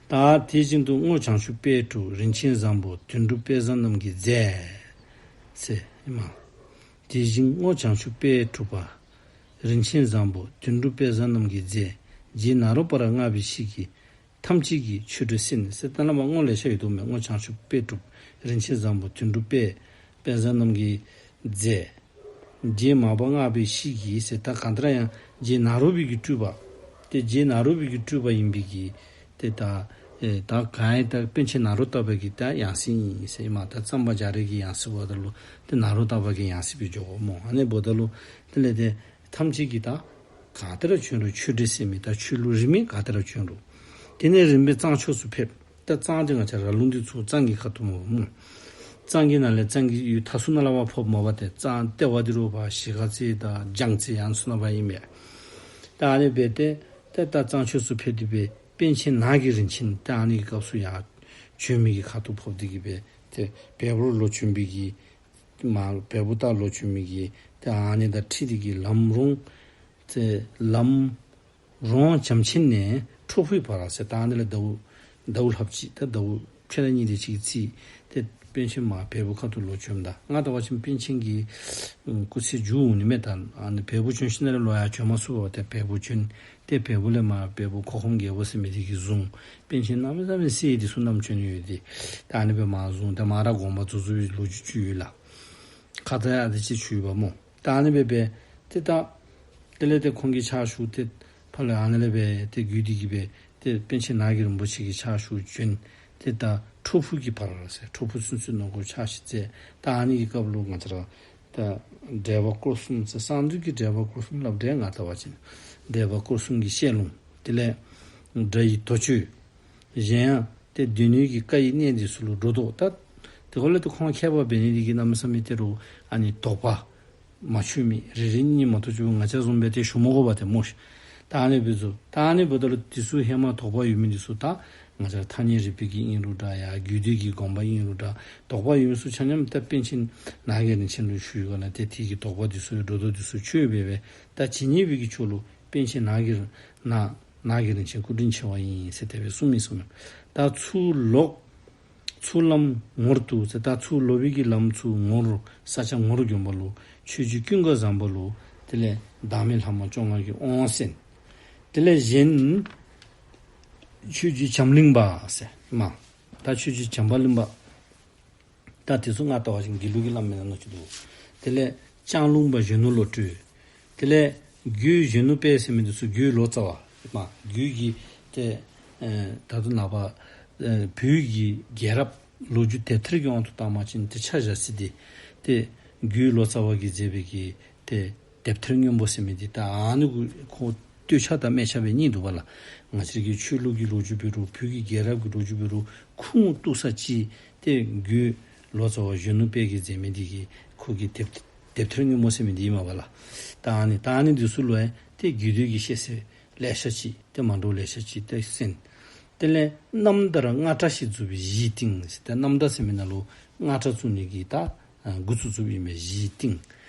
ད་དེ་བཞིན་དུ་སྔོ་བྱང་ཆུབ་དཔལ་སྤྲུལ་རིན་ཆེན་བཟང་པོ་དོན་གྲུབ་དཔལ་བཟང་རྣམས་ཀྱི་མཛད་ཟེར་ཨིན་མས། དེ་བཞིན་སྔོ་བྱང་ཆུབ་དཔལ་སྤྲུལ་པ་རིན་ཆེན་བཟང་པོ་དོན་གྲུབ་དཔལ་བཟང་རྣམས་ཀྱི་མཛད། རྗེ་ནཱ་རོ་པ་ར་མངའ་བའི་ཞིག་གིས་ཐམས་ཅད་ཀྱི་ཆོས་སྒྲ་གསན་ཟེར། ད་ལམ་སྔོ་ལེ་ཤ་ཡོད་དོ་མས། སྔོ་བྱང་ཆུབ་དཔལ་སྤྲུལ་རིན་ཆེན་བཟང་པོ་དོན་གྲུབ་དཔལ་དཔལ་བཟང་རྣམས་ཀྱི་མཛད། རྗེ་མར་པ་མངའ་བའི་ཞིག་གིས་ཟེར། ད་གང་ལྟར་ཡང་རྗེ་ནཱ་རོ་པའི་གི་སྤྲུལ་པ། ཏེ་རྗེ་ནཱ་རོ་པའི་གི་སྤྲུལ་པ་ཨིན་པའི་གི་ཏེ་ད་ཨེ་ད་ག་ཡང་ད་པཎ་ཆེན་ནཱ་རོ་ཏ་པ་གི་ད་ཡང་སྲིད་ཨིན་ཟེར་ཨིན་མས། ད་གཙང་པ་རྒྱ་རས་ཀྱི་ཡང་སྲིད་འབདཝ་ད་ལུ་ཏེ་ནཱ་རོ་ཏ་པ་གི་ཡང་སྲིད་སྦེ་འགྱོཝ་སྨོ། ཨ་ནི་འབདཝ་ད་ལུ་དེ་ལས་ཏེ་ཐམས་ཅད་ཀྱིས་ད་ག་ཏེ་ར་བྱོན་རུང་ཆོས་སྒྲ་གསན་མི་ད་ཆོས་ལུགས་རིས་མེད་ག་ཏེ་ར་བྱོན་རུང་། དེ་ནས་རིམ་པས་གཙང་ཕྱོགས་སུ་ཕེབས། ད་གཙང་འདི་ང་བཅས་ར་ལུང་འདི་ཚུ་གཙང་གི་ཁ་ཐུག་སྨོ། གཙང་གི་ནང་ལས་གཙང་གི་ཡུལ་མཐའ་སུ་ནང་ལས་ཕར་ཕོགཔ་མ་པ་ཏེ་གཙང་ལྟེ་བ་འདི་རུ་ཕར་གཞིས་ཀ་རྩེ་དང་རྒྱང་རྩེ་ཡང་ཚུ་ནང་ཕར་ཨིན་པས། ད་ཨ་ནི་སྦེ་ཏེ་ཏེ་ད་གཙང་ཕྱོགས་སུ་ཕེབས་ཏེ་སྦེ་པཎ་ཆེན་ནགས་ཀྱི་རིན་ཆེན་ཏེ་ཨ་ནི་གི་སྐབས་སུ་ཡར་བྱོན་མི་གི་ཁ་ཐུག་ཕོག་སྟེ་གི་སྦེ་ཏེ་བལ་པོར་ལོག་བྱོན་པའི་གི་མར་བལ་པོ་ད་ལོག་བྱོན་མི་གི་ཏེ་ཨ་ནི་དང་འཁྲིལ་ཏེ་གི་ལམ་རོང་ཏེ་ལམ་རོང་བྱམས་ཆེན་ནས་ཁྲོ་ཕུའི་བར་ཟེར། ད་ཨ་ནི་ལས་ཟླཝ་ཟླཝ་ལྷགཔ་ཅིག་ད་ཟླཝ་ཕྱེད་དང་གཉིས་དེ་ཅིག་རྩིས། ཏེ་པཎ་ཆེན་མར་བལ་པོ་ཁ་ཐུག་ལོག་བྱོནམ་ད་ང་བལྟ་བ་ཅིན་པཎ་ཆེན་གྱི་སྐུ་ཚེ་མཇུག་འོང་ནི་མས། ད་ཨ་ནི་བལ་པོ་བྱོན་ཞིནམ་ལས་ལོག་ཡར་བྱོན་མ་ཚུགས་པར་ཏེ་བལ་པོ་བྱོན། ཏེ་བལ་པོ་ལས་མར་བལ་པོ་ཁོ་ཁོམ་རྒྱལ་པོ་ཟེར་མི་དེ་གིས་བཟུང་། པཎ་ཆེན་གནམ་མེད་ས་མེད་གསེར་འདི་ཚུ་བསྣམས་བྱོན་ཡོད་དེ། ད་ཨ་ནི་སྦེ་མར་བཟུང་། ཏེ་མར་ར་དགོངས་པ་རྫོགས་རྫོགས་པའི་ལོ་རྒྱུས་ཅིག་ཡོད་ལགས། ཁ་ཙ་ཡང་དེ་ཅིག་ཞུ་ཡི་པ་སྨོ། ད་ཨ་ནི་སྦེ་སྦེ་ཏེ་ད་དེ་ལས་ཏེ་ཁོང་གི་ཕྱག་ཞུ་སྟེ་ཕར་ལས་ཨ་ནི་ལས་སྦེ་ཏེ་བརྒྱུད་དེ་གི་སྦེ་ཏེ་པཎ་ཆེན་ནགས་ཀྱི་རིན་པོ་ཆེ་གི་ཕྱག་ཞུ་བྱོན། ཏེ་ད་ཁྲོ་ཕུ་གི་བར་ཟེར་ཁྲོ་ཕུ་ཚུན་ཚོད་ནང་འཁོད་ཕྱག་ཞུ་མཛད། ད་ཨ་ནི་གི་སྐབས་ལུ་ང་བཅས་ར་ད་འགྲེལ་པ་སྐོར་གསུམ་ཟེར་གསང་འདུས་ཀྱི་འགྲེལ་པ་སྐོར་གསུམ་ལབ་འགྲེལ་ང་བལྟ་བ་ཅིན་འགྲེལ་པ་སྐོར་གསུམ་གྱི་བཤད་ལུང་། དེ་ལས་སྒྲ་ཡི་དོ་གཅོད། གཞན་ཡང་ཏེ་སྡེ་སྣོད་ཀྱི་བཀའ་ཡི་གནད་འདི་ཚུ་ལུ་སྒྲོ་འདོགས། ད་དེ་ཁར་ལས་ཏེ་ཁོང་མཁས་པ་འབད་ནི་དེ་གིས་གནམ་མེད་ས་མེད་ཏེ་རུང་ཨ་ནི་དོགས་པ་མ་ཆོད་མི་རེ་རེ་གཉིས་མ་གཏོགས་ཅིག་ང་བཅས་བཟུམ་སྦེ་ཏེ་ཞུ་མི་དགོ་པས་ཏེ་སྨོ་ཤིག། ད་ཨ་ནི་སྦེ་ཚུ་ད་ཨ་ནི་འབདཝ་ད་ལུ་དེ་ཚུ་ཧེ་མ་དོགས་པ་ཡོད་མི་འདི་ཚུ་ད་ང་བཅས་ཐ་སྙད་རིག་པའི་གི་ཨིན་རུང་འདྲ་ཡང་རྒྱུད་སྡེ་གི་དགོངས་པ་ཨིན་རུང་འདྲ་དོགས་པ་ཡོད་མི་ཚུ་ཆ་མཉམ་ད་པཎ་ཆེན་ནགས་ཀྱི་རིན་ཆེན་ལུ་ཞུ་ཡི་ག་ལགས། ཏེ་དེ་གི་དོགས་པ་འདི་ཚུ་སྒྲོ་འདོགས་འདི་ཚུ་ཆོད་སྦེ་སྦེ་ད་ཇི་སྙེད་པའི་གི་ཆོས་ལུ་པཎ་ཆེན་ནགས་ཀྱི་ནགས་ནགས་ཀྱི་རིན་ཆེན་སྐུ་དྲིན་ཆེ་བ་ཨིན་ཟེར་དེ་སྦེ་གསུངས་མི་གསུངས་མས། ད་ཚུར་ལོག་ཚུར་ལམ་ངོར་དུ་ཟེར། ད་ཚུར་ལོག་པའི་གི་ལམ་ཚུར་ངོར་ས་ཆ་ངོར་དགོན་པ་ལུ་ཆོས་རྗེ་ཀུན་དགའ་བཟང་པོ་ལུ་དེ་ལས་བདག་མེད་ལྷ་མོ་བཅོ་ལྔ་གི་དབང་གསན། དེ་ལས་གཞན་ཆོས་རྗེ་བྱམས་གླིང་པ་ཟེར་མ་ད་ཆོས་རྗེ་བྱམས་པ་གླིང་པ། ད་དེ་ཚུ་ང་བལྟ་བ་ཅིན་དགེ་ལུགས་ཀྱི་བླམ་མེན་ན་མནོ་ཅིག་འདུག། དེ་ལས་ལྕང་ལུང་པ་གཞོན་ནུ་བློ་གྲོས། དེ་ལས་རྒོད་གཞོན་ནུ་དཔལ་ཟེར་མི་འདི་ཚུ་རྒོད་ལོ་ཙཱ་བ་མ་རྒོད་ཀྱི་ཏེ་ཨེ་ད་ལྟོ་ནངས་པ་ཨེ་བོད་ཀྱི་རྒྱལ་རབས་ལོ་རྒྱུས་དེབ་ཐེར་གྱི་དབང་དུ་བཏང་བ་ཅིན་ཏེ་ཆ་བཞག་སྲིད་དེ་ཏེ་རྒོད་ལོ་ཙཱ་བ་གིས་མཛད་པའི་གི་ཏེ་དེབ་ཐེར་སྔོན་པོ་ཟེར་མི་འདི་ད་ཨ་ནི་གུ་ཁོ་སྟོད་ཆ་དང་སྨད་ཆ་སྦེ་གཉིས་འདུག་པ་ལགས། ང་བཅས་ཀྱི་ཆོས་ལུགས་ཀྱི་ལོ་རྒྱུས་འབད་རུང་བོད་ཀྱི་རྒྱལ་རབས་ཀྱི་ལོ་རྒྱུས་འབད་རུང་ཁུངས་གཏུགས་ས་ཅིག་ཏེ་རྒོད་ལོ་ཙཱ་བ་གཞོན་ནུ་དཔལ་གྱིས་མཛད་མི་འདི་གིས་ཁོ་གི་དེབ་དེབ་ཐེར་སྔོན་མོ་ཟེར་མི་འདི་ཨིན་མས་པ་ལགས། ད་ཨ་ནི་ད་ཨ་ནི་འདི་ཚུ་ལུ་ཡང་ཏེ་རྒྱུད་སྡེ་གི་བཤད་སྲོལ་ལེ་ཤ་ཅིག་ཏེ་མ་འདྲཝ་ལེ་ཤ་ཅིག་ཏེ་གསན། དེ་ལས་རྣམ་ཐར་རྔ་སྒྲ་ཞིག་བཙུགས་པའི་གཞིའི་སྟེང་ཟེར། ཏེ་རྣམ་ཐར་ཟེར་མི་ནང་ལུ་རྔ་སྒྲ་བཙུགས་ནི་གི་ད་ཨ་འགོ་བཙུགས་བཙུགསཔ་ཨིན་པས་གཞིའི་སྟེང་།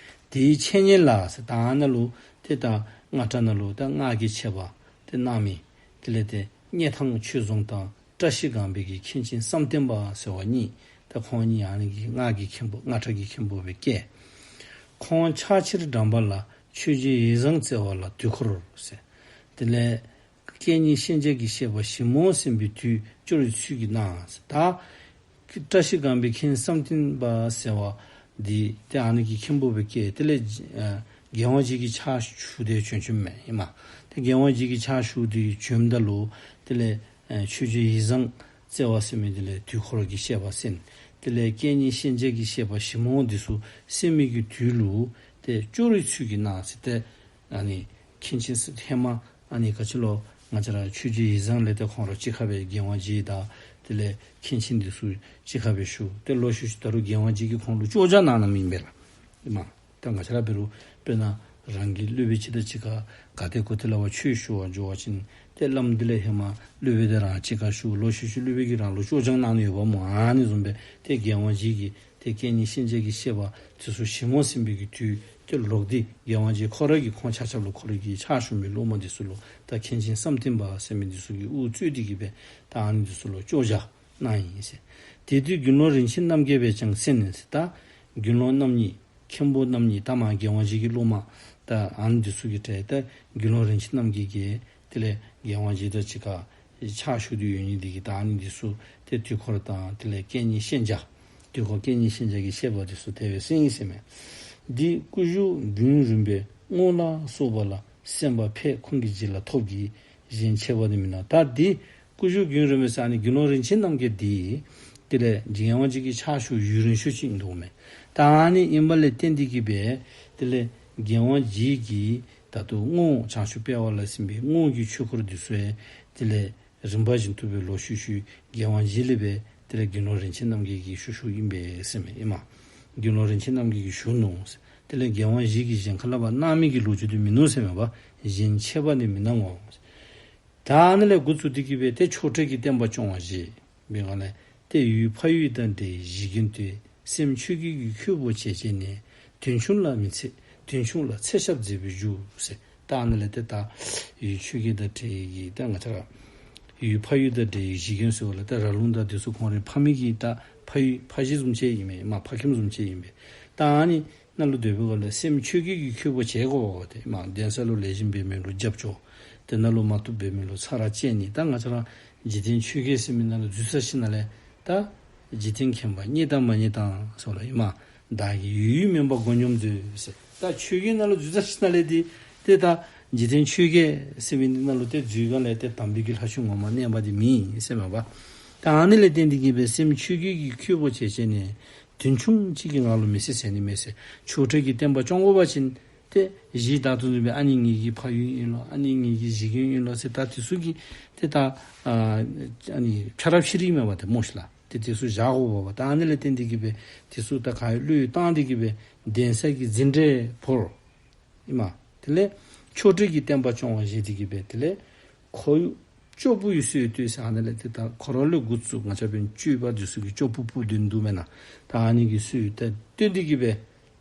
དེའི་འཆད་ཉན་ལ་ཟེར་ད་ཨ་ནཱ་ལུ་ཏེ་ད་རྔ་སྒྲ་ནང་ལུ་ད་སྔགས་ཀྱི་འཆད་པ་ཏེ་གནང་མི་དེ་ལས་ཏེ་སྙེ་ཐང་ཆོས་རྫོང་དང་བཀྲ་ཤིས་སྒང་པའི་གི་མཁན་ཆེན་བསམ་གཏན་པ་ཟེར་བ་གཉིས། ད་ཁོང་གཉིས་ཨ་ནི་གི་སྔགས་ཀྱི་མཁན་པོ་རྔ་སྒྲ་གི་མཁན་པོ་སྦེ་བསྐོས། ཁོང་ཕྱག་ཕྱིར་འབྲངས་པ་ལ་ཆོས་རྗེ་ཡིད་བཟང་བརྩེ་བ་ལ་དུས་འཁོར་ཟེར། དེ་ལས་སྐད་སྙན་ཤན་སྦྱར་གྱི་བཤད་པ་ཞིབ་མོ་གསན་པའི་དུས་སྐྱོར་བའི་ཚུལ་གྱིས་གནང་ཟེར། ད་བཀྲ་ཤིས་སྒང་པའི་མཁན་བསམ་གཏན་པ་ཟེར་བ་འདི་ཏེ་ཨ་ནི་གི་མཁན་པོ་སྦེ་བསྐོས། དེ་ལས་ཨ་རྒྱལ་དབང་རྗེ་གི་ཕྱག་ཞུ་སྟེ་བྱོན་བྱོནམ་ཨིན་མས། ཏེ་རྒྱལ་དབང་རྗེ་གི་ཕྱག་ཞུ་སྟེ་བྱོནམ་ད་ལུ་དེ་ལས་ཨ་ཆོས་རྗེ་ཡིད་བཟང་བརྩེ་བ་ཟེར་མི་དེ་ལས་དུས་འཁོར་གྱི་བཤད་པ་གསན། དེ་ལས་སྐད་སྙན་ཤན་སྦྱར་གྱི་བཤད་པ་ཞིབ་མོ་འདི་ཚུ་གསན་མི་གི་དུས་ལུ་ཏེ་སྐྱོར་བའི་ཚུལ་གྱིས་གནང་ཟེར། ཏེ་ཨ་ནི་མཁན་ཆེན་ཟེར་ཧེ་མ་ཨ་ནི་ག་ཅི་ལོ་ང་བཅས་ར་ཆོས་རྗེ་ཡིད་བཟང་ལས་ཏེ་ཁོང་ར་གཅིག་ཁར་སྦེ་རྒྱལ་དབང་རྗེ་དང་དེ་ལས་མཁན་ཆེན་འདི་ཚུ་གཅིག་ཁར་སྦེ་བཞུགས། ཏེ་ལོག་ཤུལ་ཤུལ་ད་རུང་རྒྱལ་དབང་རྗེ་གིས་ཁོང་ལུ་སྐྱོར་སྦྱང་གནང་གནངམ་ཨིན་པས་ལགས། ཨིན་མས། ད་ང་བཅས་ར་འབད་རུང་དཔེར་ན་རང་གི་སློབ་དཔོན་ཅིག་དང་གཅིག་ཁར་ག་ཏེ་གོ་ཏེ་ལས་ཕར་ཆོས་ཞུ་བར་འགྱོ་བ་ཅིན་ཏེ་བླམ་འདི་ལས་ཧེ་མ་སློབ་དཔོན་དེ་རང་གཅིག་ཁར་བཞུགས། ལོག་ཤུལ་ཤུལ་སློབ་དཔོན་གྱིས་རང་ལུ་སྐྱོར་སྦྱང་གནང་ནི་ཡོདཔ་སྨོ། ཨ་ནི་བཟུམ་སྦེ་ཏེ་རྒྱལ་དབང་རྗེ་གིས་ ཏེ་སྐད་གཉིས་ཤན་སྦྱར་གྱི་བཤད་པ་དེ་ཚུ་ཞིབ་མོ་ཟིན་པའི་གི་དུས་ཏེ་ལོག་སྟེ་རྒྱལ་དབང་རྗེ་ཁོ་ར་གིས་ཁོང་ཆ་ཁྱབ་ལུ་ཁོ་ར་གི་ཕྱག་ཞུ་མི་སློབ་མ་དེ་ཚུ་ལུ་ད་མཁན་ཆེན་བསམ་གཏན་པ་ཟེར་མི་དེ་ཚུ་གིས་དབུ་གཙོས་ཏེ་གིས་སྦེ་ད་ཨ་ནི་དེ་ཚུ་ལུ་བསྐྱོར་བཞག་གནང་ཡི་ཟེར། དེ་དུས་དགེ་སློང་རིན་ཆེན་རྣམ་རྒྱལ་སྦེ་ཀྱང་གསན་ནས་ཟེར། ད་དགེ་སློང་རྣམ་གཉིས་མཁན་པོ་རྣམ་གཉིས་ད་མར་རྒྱལ་དབང་རྗེ་གི་སློབ་མ་ད་ཨ་ནི་དེ་ཚུ་གི་གྲས་ད་དགེ་སློང་རིན་ཆེན་རྣམ་རྒྱལ་གྱིས་དེ་ལས་རྒྱལ་དབང་རྗེ་དང་གཅིག་ཁར་ཕྱག་ཞུ་སྟེ་ཡོད་ནི་དེ་གིས་ད་ཨ་ནི་དེ་ཚུ་ཏེ་དུས་འཁོར་དང་དེ་ལས་སྐད་གཉིས་ཤན་སྦྱར། དུས་འཁོར་སྐད་གཉིས་ཤན་སྦྱར་གྱི་བཤད་པ་དེ་ཚུ་དེ་སྦེ་གསན་ཡི་ཟེར་མས། འདི་སྐུ་བཞུགས་དགུང་རིམ་པའི་རྔོག་ལ་སོགས་པ་ལ་གསན་པ་ཕས་ཁོང་གི་རྗེས་ལ་ཐོབ་ཀྱི། གཞན་ཆད་པ་ནི་མིན་ན། ད་འདི་སྐུ་བཞུགས་དགུང་རིམ་པའི་ཟེར་ཨ་ནི་དགེ་སློང་རིན་ཆེན་རྣམ་རྒྱལ་འདི་དེ་ལས་རྒྱལ་དབང་རྗེ་གི་ཕྱག་ཞུ་ཡུན་རིང་ཤོས་ཅིག་ཨིན་འདུག་མས། ད་ཨ་ནི་ཨིན་པ་ལས་བརྟེན་ཏེ་གིས་སྦེ་དེ་ལས་རྒྱལ་དབང་རྗེ་གིས་ད་ལྟོ་རྔོག་བྱང་ཆུབ་སྤེལ་བ་ལ་གསན་པའི་རྔོག་གི་ཆོས་སྐོར་འདི་ཚུ་ཡང་དེ་ལས་རིམ་པ་བཞིན་དུ་སྦེ་ལོག་ཤུལ་ཤུལ་རྒྱལ་དབང་རྗེ་ལས་སྦེ་དེ་ལས་དགེ་སློང་རིན་ཆེན་རྣམ་རྒྱལ་གྱིས་ཞུ་ཞུཝ་ཨིན་པས་ཟེར་མས། ཨིན་མས། དགེ་སློང་རིན་ཆེན་རྣམ་རྒྱལ་གྱིས་ཞུ་ནུག་ཟེར། དེ་ལས་རྒྱལ་དབང་རྗེ་གིས་གཞན་ཁ་ལས་ཕར་གནང་མི་གི་ལོ་རྒྱུས་འདི་མིན་ནུག་ཟེར་མས་པ། གཞན་ཆད་པ་ནི་མིན་ནའོ། ད་ཨ་ནི་ལས་འགོ་བཙུགས་ཏེ་གིས་སྦེ་ཏེ་ཆོ་འཕྲུལ་གྱི་བསྟན་པ་སྐྱོང་བ་ཞེས་པའི་སྒང་ལས་ཏེ་ཡུལ་ཕ་ཡུལ་དང་འབྲེལ་བའི་གཞི་རྒྱུན་ཏེ་སེམས་ཆོས་བརྒྱད་ཀྱི་ཁྱུད་པོ་བྱས་བྱས་ནས་དོན་ཆུང་ལ་མི་ཚེ་དོན་ཆུང་ལ་ཚེ་ཞབས་མཛད་པའི་རྒྱུ་ཟེར། ད་ཨ་ནི་ལས་ཏེ་ད་ཡུལ་ཆོས་བརྒྱད་དང་འབྲེལ་བའི་གི་ད་ང་བཅས་ར་ཡུལ་ཕ་ཡུལ་དང་འབྲེལ་བའི་གཞི་རྒྱུན་ཟེརཝ་ལས་ད་ར་ལུང་དང་དེ་ཚུ་ཁོང་རའི་ཕ་མེས་ཀྱི་ད་ཕ་ཡུལ་ཕ་གཞིས་བཟུམ་ཅིག་ཨིན་མས། མ་ཕ་ཁྱིམ་བཟུམ་ཅིག་ཨིན་པས། ད་ཨ་ནི་ནང་ལུ་སྡོད་པའི་སྒང་ལས་སེམས་ཆོས་བརྒྱད་ཀྱི་ཁྱུད་པོ་བྱེད་དགོ་པས། ཏེ་མ་གདན་ས་ལུ་ལེགས་ཤོམ་འབད་མི་ལུ་རྒྱབ་སྐྱོར། ཏེ་ནང་ལུ་མ་བཏུབ་འབད་མི་ལུ་ཚར་ར་བཅད་ནི། ད་ང་བཅས་ར་འཇིག་རྟེན་ཆོས་བརྒྱད་ཟེར་མི་ནང་ལུ་འཛུལ་ཚར་ཞིནམ་ལས་ད་འཇིག་རྟེན་མཁྱེན་པ་རྙེད་དང་མ་རྙེད་དང་ཟེརཝ་ལས་ཨིན་མས། བདག་གི་ཡུལ་ཡུལ་མིན་པ་མགོ་སྙོམས་མཛོད་ཟེར། ད་ཆོས་བརྒྱད་ནང་ལུ་འཛུལ་ཚར་ཞིནམ་ལས་ཏེ་ཏེ་ད་འཇིག་རྟེན་ཆོས་བརྒྱད་ཟེར་མི་འདི་ནང་ལུ་ཏེ་འཛུལ་སྒང་ལས་ཏེ་དམ་པའི་གི་ལྷ་ཆོས་ངོ་མ་གནས་པ་འདི་མེད་ཟེར་མས་པ། ད་ཨ་ནི་ལས་བརྟེན་ཏེ་གིས་སྦེ་སེམས་ཆོས་བརྒྱད་ཀྱི་ཁྱུད་པོ་བྱས་བྱས་ནས་དོན་ཆུང་ཅིག་གི་ངང་ལུ་མི་ཚེ་ཟད་ནི་མས་ཟེར། ཆོ་འཕྲུལ་གྱི་བསྟན་པ་སྐྱོང་དགོ་པ་ཅིན་ཏེ་གཞི་ད་ལྟོ་འདི་སྦེ་ཨ་ནི་ངེ་གི་ཕ་ཡུལ་ཨིན་ལོ་ཨ་ནི་ངེ་གི་གཞི་རྒྱུན་ཨིན་ལོ་ཟེར་ད་དེ་ཚུ་གི་ཏེ་ད་ཨ་ནི་ཕྱ་རབས་ཤེས་རིག་མས་པ་ཏེ་སྨོ་ཤིག་ལགས། ཏེ་དེ་ཚུ་བཞག་དགོ་པས་པ། ད་ཨ་ནི་ལས་བརྟེན་ཏེ་གིས་སྦེ་དེ་ཚུ་ད་ག་ར་བློས་བཏང་སྟེ་གིས་སྦེ་གདན་ས་གི་འཛིན་གྲྭ་བོར། ཨིན་མས། དེ་ལས་ཆོ་འཕྲུལ་གྱི་བསྟན་པ་སྐྱོང་བ་ཞེས་ཏེ་གིས་སྦེ་དེ་ལས་ཁོར་ཡུག་སྐྱོ་པོ་ཡི་སྲོལ་བཏོད་ཟེར་ཨ་ནི་ལས་ཏེ་ད་ཁོ་ར་ལས་འགོ་བཙུགས་ང་བཅས་འབདན་སྐྱོ་པོ་འདི་ཚུ་གིས་སྐྱོ་པོ་པོ་འདོན་འདུག་མེན་ན། ད་ཨ་ནི་གི་སྲོལ་ད་བཏོད་དེ་གིས་སྦེ་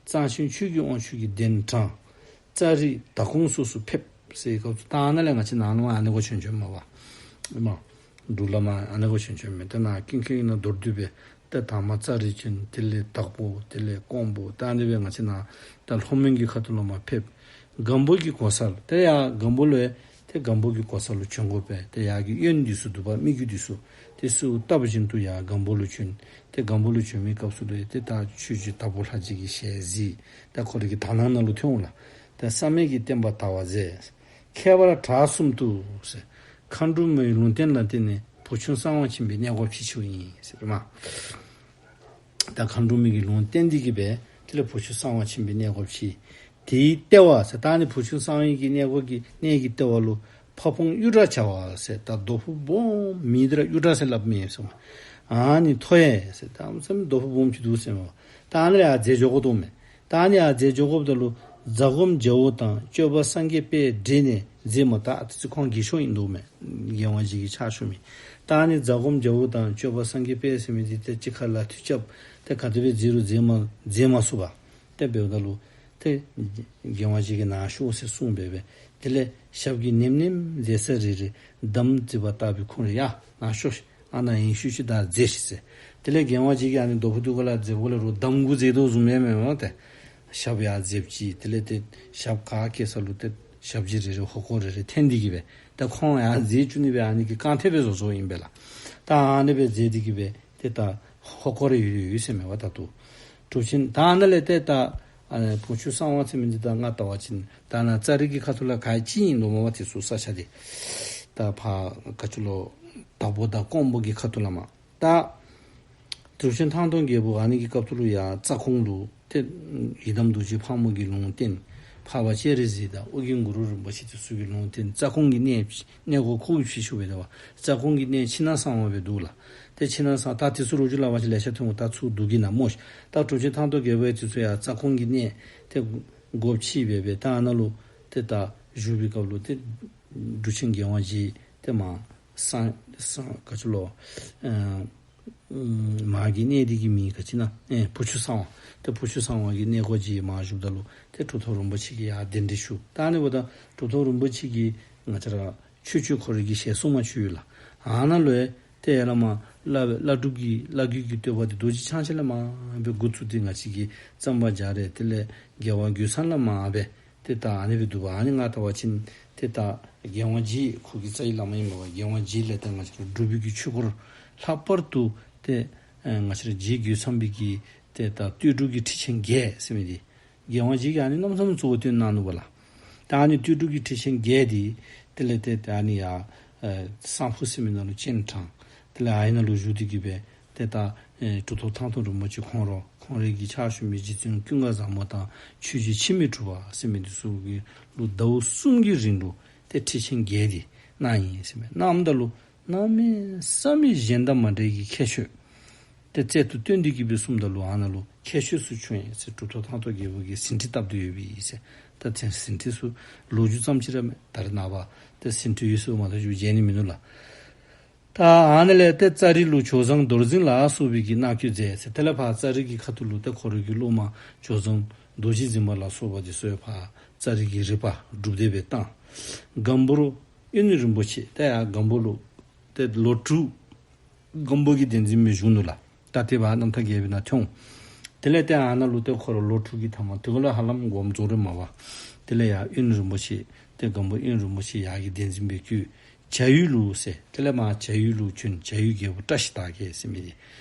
གཙང་ཆེན་ཆོས་ཀྱི་དབང་ཕྱུག་གི་གདན་དྲངས། ཙ་རི་དྭགས་ཀོང་སོགས་སུ་ཕེབས་ཟེར་སྐབས་སུ་ད་ཨ་ནཱ་ལས་ང་བཅས་ནཱ་ལུ་ཨ་ནི་གོ་བྱོན་བྱོནམ་མས་པ། ཨིན་མས། འབྲུག་ལས་མར་ཨ་ནི་གོ་བྱོན་བྱོནམ་མས། ད་ནཱ་ཀུན་མཁྱེན་ནང་མདོར་བསྡུས་སྦེ་ད་དང་པ་ཙ་རི་བྱོན། དེ་ལས་དྭགས་པོ། དེ་ལས་ཀོང་པོ། ད་ཨ་ནི་སྦེ་ང་བཅས་ནཱ་ད་ལྷོ་མོན་གྱི་ཁ་ཐུག་ལུ་མར་ཕེབས། སྒམ་པོ་གི་གོ་ས་ལུ་ཏེ་ཡར་སྒམ་པོ་ལུ་ཏེ་སྒམ་པོ་གི་གོ་ས་ལུ་བྱོན་དགོ་པས། ཏེ་ཡར་གྱི་གཡོན་འདི་ཚུ་འདུག་པ་མི་རྒྱུད་འདི་ཚུ་ཏེ་གསོལཝ་བཏབ་བཞིན་དུ་ཡར་སྒམ་པོ་ལུ་བྱོན། ཏེ་སྒམ་པོ་ལུ་བྱོན་མི་སྐབས་སུ་ལུ་ཏེ་ད་ཆོས་རྗེ་དྭགས་པོ་ལྷ་རྗེ་གི་ཞལ་གཟིགས། ད་ཁོ་རའི་གི་དག་སྣང་ནང་ལུ་ཐོན་འོང་ལགས། ད་བསམ་ཡས་ཀྱི་བསྟན་པ་དར་བར་མཛད། ཁྱད་པར་བྲག་གསུམ་དུ་ཟེར། མཁའ་འགྲོ་མའི་ལུང་བསྟན་ལ་བརྟེན་ནས་བུ་ཆུང་གསང་བ་ཆེན་པོའི་གནས་སྒོ་ཕྱེ་ཚུགས་ཡི་ཟེར་མས། ད་མཁའ་འགྲོ་མའི་གི་ལུང་བསྟན་འདི་གིས་སྦེ་དེ་ལས་བུ་ཆུང་གསང་བ་ཆེན་པོའི་གནས་སྒོ་ཕྱེ། དེའི་ལྟེ་བ་ཟེར་ད་ནི་བུ་ཆུང་གསང་བའི་གི་གནས་སྒོ་གི་གནས་ཀྱི་ལྟེ་བ་ལུ་ཕ་བོང་གཡུ་བྲག་བྱ་བ་ཟེར་ད་རྡོ་ཕུག་སྦོམ་མི་འདི་ར་གཡུ་བྲག་ཟེར་སླབ་མི་ཡོད་ཟེར་མས། ཨ་ནི་མཐོ་ཡས་ཟེར་ད་བསམ་རྡོ་ཕུག་སྦོམ་ཅིག་འདུག་ཟེར་མས། ད་ཨ་ནི་ལས་ཡར་མཛད་འགྱོ་དགོ་དོ་མས། ད་ཨ་ནི་ཡར་མཛད་འགྱོ་དགོཔ་ད་ལུ་རྫ་སྒོམ་རྒྱལ་པོ་དང་སྐྱོབ་པ་སངས་རྒྱས་པས་འབྲེལ་ནས་མཛད་མ་ད་ཨ་ཙི་ཁོང་གི་ཤོ་ཨིན་འདུག་མས། རྒྱལ་དབང་རྗེ་གི་ཕྱག་ཞུ་མི། ད་ཨ་ནི་རྫ་སྒོམ་རྒྱལ་པོ་དང་སྐྱོབ་པ་སངས་རྒྱས་པས་ཟེར་མི་འདི་ཏེ་གཅིག་ཁར་ལུ་མཐུ་རྐྱབ་སྟེ་ག་དེ་སྦེ་མཛད་རུང་མཛད་མ་མཛད་མ་ཚུགས་པར་ཏེ་འབདཝ་ད་ལུ་ཏེ་རྒྱལ་དབང་རྗེ་གིས་ནཱ་ཤོག་ཟེར་གསུངས་སྦེ་སྦེ་དེ་ལས་ཞབས་ཀྱིས་ནེམ་ནེམ་མཛད་ས་རེ་རེ་འདམ་བརྫིས་པ་ལྟ་བུའི་ཁོང་ར་ཡ་ནཱ་ཤོག་ཤིག། ཨ་ནཱ་ཡར་ཤུལ་ཅིག་ད་མཛད་ཤིག་ཟེར། དེ་ལས་རྒྱལ་དབང་རྗེ་གིས་ཨ་ནི་རྡོ་ཕུག་འདི་གུ་ལུ་མཛད་དགོཔ་ལས་རུང་འདམ་གུ་མཛད་དོ་བཟུམ་ཡང་མེན་མས་ཏེ། ཞབས་ཡར་མཛདཔ་ཅིག་དེ་ལས་ཏེ་ཞབས་ག་བཀལ་ས་ལུ་ཏེ་ཞབས་ཕྱི་རེ་རེ་ཧོ་ཀོ་རེ་རེ་འཐེན་ཏེ་གིས་སྦེ་ད་ཁོང་ཡར་མཛད་བཅུག་ནི་སྦེ་ཨ་ནི་གི་རྐང་འཐེན་སྦེ་བཟོ་བཟོཝ་ཨིན་པས་ལགས། ད་ཨ་ནི་སྦེ་མཛད་དེ་གིས་སྦེ་ཏེ་ད་ཧོ་ཀོ་རེ་ཡོད་ཡོད་ཟེར་མས་པ། ད་ལྟོ་གྲུབ་ཆེན་ད་ཨ་ནཱ་ལས་ཏེ་ད་ཨ་བུ་ཆུང་གསང་བ་ཟེར་མི་འདི་ད་ང་བལྟ་བ་ཅིན་ད་ནཱ་ཙ་རི་གི་ཁ་ཐུག་ལས་ག་ཅི་ཨིན་འདུག་མས་པ། དེ་ཚུ་ས་ཆ་འདི་ད་ཕར་ག་ཅི་ལོ་དྭགས་པོ་དང་ཀོང་པོ་གི་ཁ་ཐུག་ལས་མར་ད་གྲུབ་ཆེན་ཐང་སྟོང་རྒྱལ་པོ་ཨ་ནི་གི་སྐབས་སུ་ལུ་ཡར་རྩ་ཁོང་ལུ་ཏེ་ཡི་དམ་རྡོ་རྗེ་ཕག་མོ་གི་ལུང་བསྟན། འཕགས་པ་སྤྱན་རས་གཟིགས་དང་ཨོ་རྒྱན་གུ་རུ་རིན་པོ་ཆེ་དེ་ཚུ་གི་ལུང་བསྟན། རྩ་ཁོང་གི་གནས་གནས་སྒོ་ཁོ་གིས་ཕྱེ་ཚུགས་པས། ད་བ་རྩ་ཁོང་གི་གནས་ཕྱི་ནང་གསང་བ་སྦེ་འདུག་ལགས། ཏེ་ཕྱི་ནང་གསང་ད་དེ་ཚུ་རུ་ཅིག་ལགས་པ་ཅིན་ལེ་ཤ་ཐོན་འོང་། ད་ཚུར་བསྡུ་གེ་ན་སྨོ་ཤིག། ད་གྲུབ་ཆེན་ཐང་སྟོང་རྒྱལ་པོ་ཡང་དེ་ཚུ་ཡར་རྩ་ཁོང་གི་གནས་ཏེ་སྒོ་ཕྱེ་སྦེ་སྦེ་ད་ཨ་ནཱ་ལུ་ཏེ་ད་བཞུགས་པའི་སྐབས་ལུ་ཏེ་གྲུབ་ཆེན་རྒྱལ་དབང་རྗེ་ཏེ་མར་གསང་གསང་ག་ཅི་ལོ་ཨ་ ཨུམ་མ་གི་གནས་འདི་གི་མིང་ག་ཅི་ཨིན་ན། ཨེ་བུ་ཆུ་གསང་བ། ཏེ་བུ་ཆུ་གསང་བ་གི་གནས་སྒོ་འབྱེད་མ་བཞུགསཔ་ད་ལུ་ཏེ་གྲུབ་ཐོབ་རིན་པོ་ཆེ་གིས་ཡར་གདན་འདྲེན་ཞུ། ད་ཨ་ནི་འབདཝ་ད་གྲུབ་ཐོབ་རིན་པོ་ཆེ་གིས་ང་བཅས་ར་ཆོས་སྤྱོད་ཁོ་རའི་གི་ཞལ་གསུངམ་ཅིག་ཡོད་ལགས། ཨ་ནཱ་ལུ་ཡང་ཏེ་ཡར་ལས་མར་བླ་བླ་སྒྲུབ་ཀྱི་བླ་བརྒྱུད་ཀྱི་བསྟོད་པ་འདི་རྡོ་རྗེ་འཆང་ཆེན་ལས་མར་སྦེ་འགོ་བཙུགས་ཏེ་ང་བཅས་ཀྱི་གཙང་པ་རྒྱ་རས་དེ་ལས་རྒྱལ་བ་རྒོད་ཚང་ལས་མར་སྦེ་ཏེ་ད་ཨ་ནི་སྦེ་འདུག་པ། ཨ་ནི་ང་བལྟ་བ་ཅིན་ཏེ་ད་རྒྱལ་དབང་རྗེ་ཁོ་གི་རྩ་བའི་བླ་མ་ཨིན་པས། རྒྱལ་དབང་རྗེ་ལས་ཏེ་ང་བཅས་ར་འབྲུག་པའི་གི་ཆོས་སྐོར་ལྷག་པར་དུ་ཏེ་ཨེ་ང་བཅས་ར་རྗེ་རྒོད་ཚང་པའི་གི་ཏེ་ད་བསྟོད་སྒྲུབ་ཀྱི་ཁྲིད་ཆེན་བརྒྱད་ཟེར་མི་འདི་རྒྱལ་དབང་རྗེ་གིས་ཨ་ནི་རྣམ་གསུམ་གཙོ་བོ་བཏོན་གནང་ནུག་པ་ལགས། ད་ཨ་ནི་བསྟོད་སྒྲུབ་ཀྱི་ཁྲིད་ཆེན་བརྒྱད་འདི་དེ་ལས་ཏེ་ཏེ་ཨ་ནི་ཡར་ཨེ་གསང་ཕུ་ཟེར་མི་ནང་ལུ་སྤྱན་དྲངས། དེ་ལས་ཨ་ནི་ནང་ལུ་བཞུགས་ཏེ་གི་སྦེ་ཏེ་ད་ཨེ་གྲུབ་ཐོབ་ཐང་སྟོང་རིན་པོ་ཆེ་ཁོང་ར་ཁོང་རའི་གི་ཕྱག་ཞུ་མི་རྗེ་བཙུན་ཀུན་དགའ་བཟང་པོ་དང་ཆོས་རྗེ་འཆི་མེད་གྲུབ་པ་ཟེར་མི་འདི་ཚུ་གིས་ལུ་ཟླཝ་གསུམ་གྱི་རིང་ལུ་ཏེ་ཁྲིད་ཆེན་བརྒྱད་འདི་གནང་ཡི་ཟེར་མས། གནངམ་ད་ལུ་གནམ་མེད་ས་མེད་གཞན་དང་མ་འདྲ་བའི་གི་ཁྱད་ཆོས་ཏེ་རྩལ་དུ་བཏོན་ཏེ་གི་སྦེ་གསུངམ་ད་ལུ་ཨ་ནཱ་ལུ་ཁྱད་ཆོས་ཚུ་བྱུང་ཡི་ཟེར། གྲུབ་ཐོབ་ཐང་སྟོང་རྒྱལ་པོ་གིས་ཟིན་བྲིས་བཏབ་སྟེ་ཡོད་པས་ཟེར། ད་ཏེ་ཟིན་བྲིས་ཚུ་ལོ་རྒྱུས་ཙམ་ཅིག་ར་མས། ད་རེས་ནངས་པ་ཏེ་ཟིན་བྲིས་ཡོད་ཟེར་མ་གཏོགས་ཅིག་མཇལ་ནི་མིན་ནུག་ལགས། ད་ཨ་ནི་ལས་ཏེ་ཙཱ་རི་ལུ་ཇོ་བཟང་རྡོར་འཛིན་ལ་སོགས་པའི་གི་མནའ་བསྐྱལ་མཛད་ཟེར། དེ་ལས་ཕར་ཙཱ་རི་གི་ཁ་ཐུག་ལུ་ཏེ་ཁོ་རའི་གི་སློབ་མ་ཇོ་བཟང་རྡོ་རྗེ་འཛིན་པ་ལ་སོགས་པ་འདི་ཚུ་ཡང་ཕར་ཙཱ་རི་གི་རིག་པ་སྒྲུབ་སྡེ་སྦེ་བཏང་། སྒམ་པོར་དབོན་རིན་པོ་ཆེ་ཏེ་ཡར་སྒམ་པོ་ལུ་ཏེ་ལོ་དྲུག་སྒམ་པོ་གི་གདན་འཛིན་སྦེ་བཞུགས་ནུག་ལགས། ད་དེ་བར་རྣམ་ཐར་རྒྱས་པའི་ནང་ཐོན། དེ་ལས་ཏེ་ཨ་ནཱ་ལུ་ཏེ་ཁོ་ར་ལོ་དྲུག་གི་མཐའ་མ་དེ་གུ་ལུ་ཧ་ལམ་དགོངསམ་རྫོགས་རན་མས་པ། དེ་ལས་ཡར་དབོན་རིན་པོ་ཆེ་ཏེ་སྒམ་པོ་དབོན་རིན་པོ་ཆེ་ཡར་གྱི་གདན་འཛིན་སྦེ་བསྐོས། བྱ་ཡུལ་ལུ་ཟེར། དེ་ལས་མར་བྱ་ཡུལ་ལུ་བྱོན། བྱ་ཡུལ་རྒྱལ་པོ་བཀྲ་ཤིས་དར་རྒྱས་ཟེར་མི་འདི་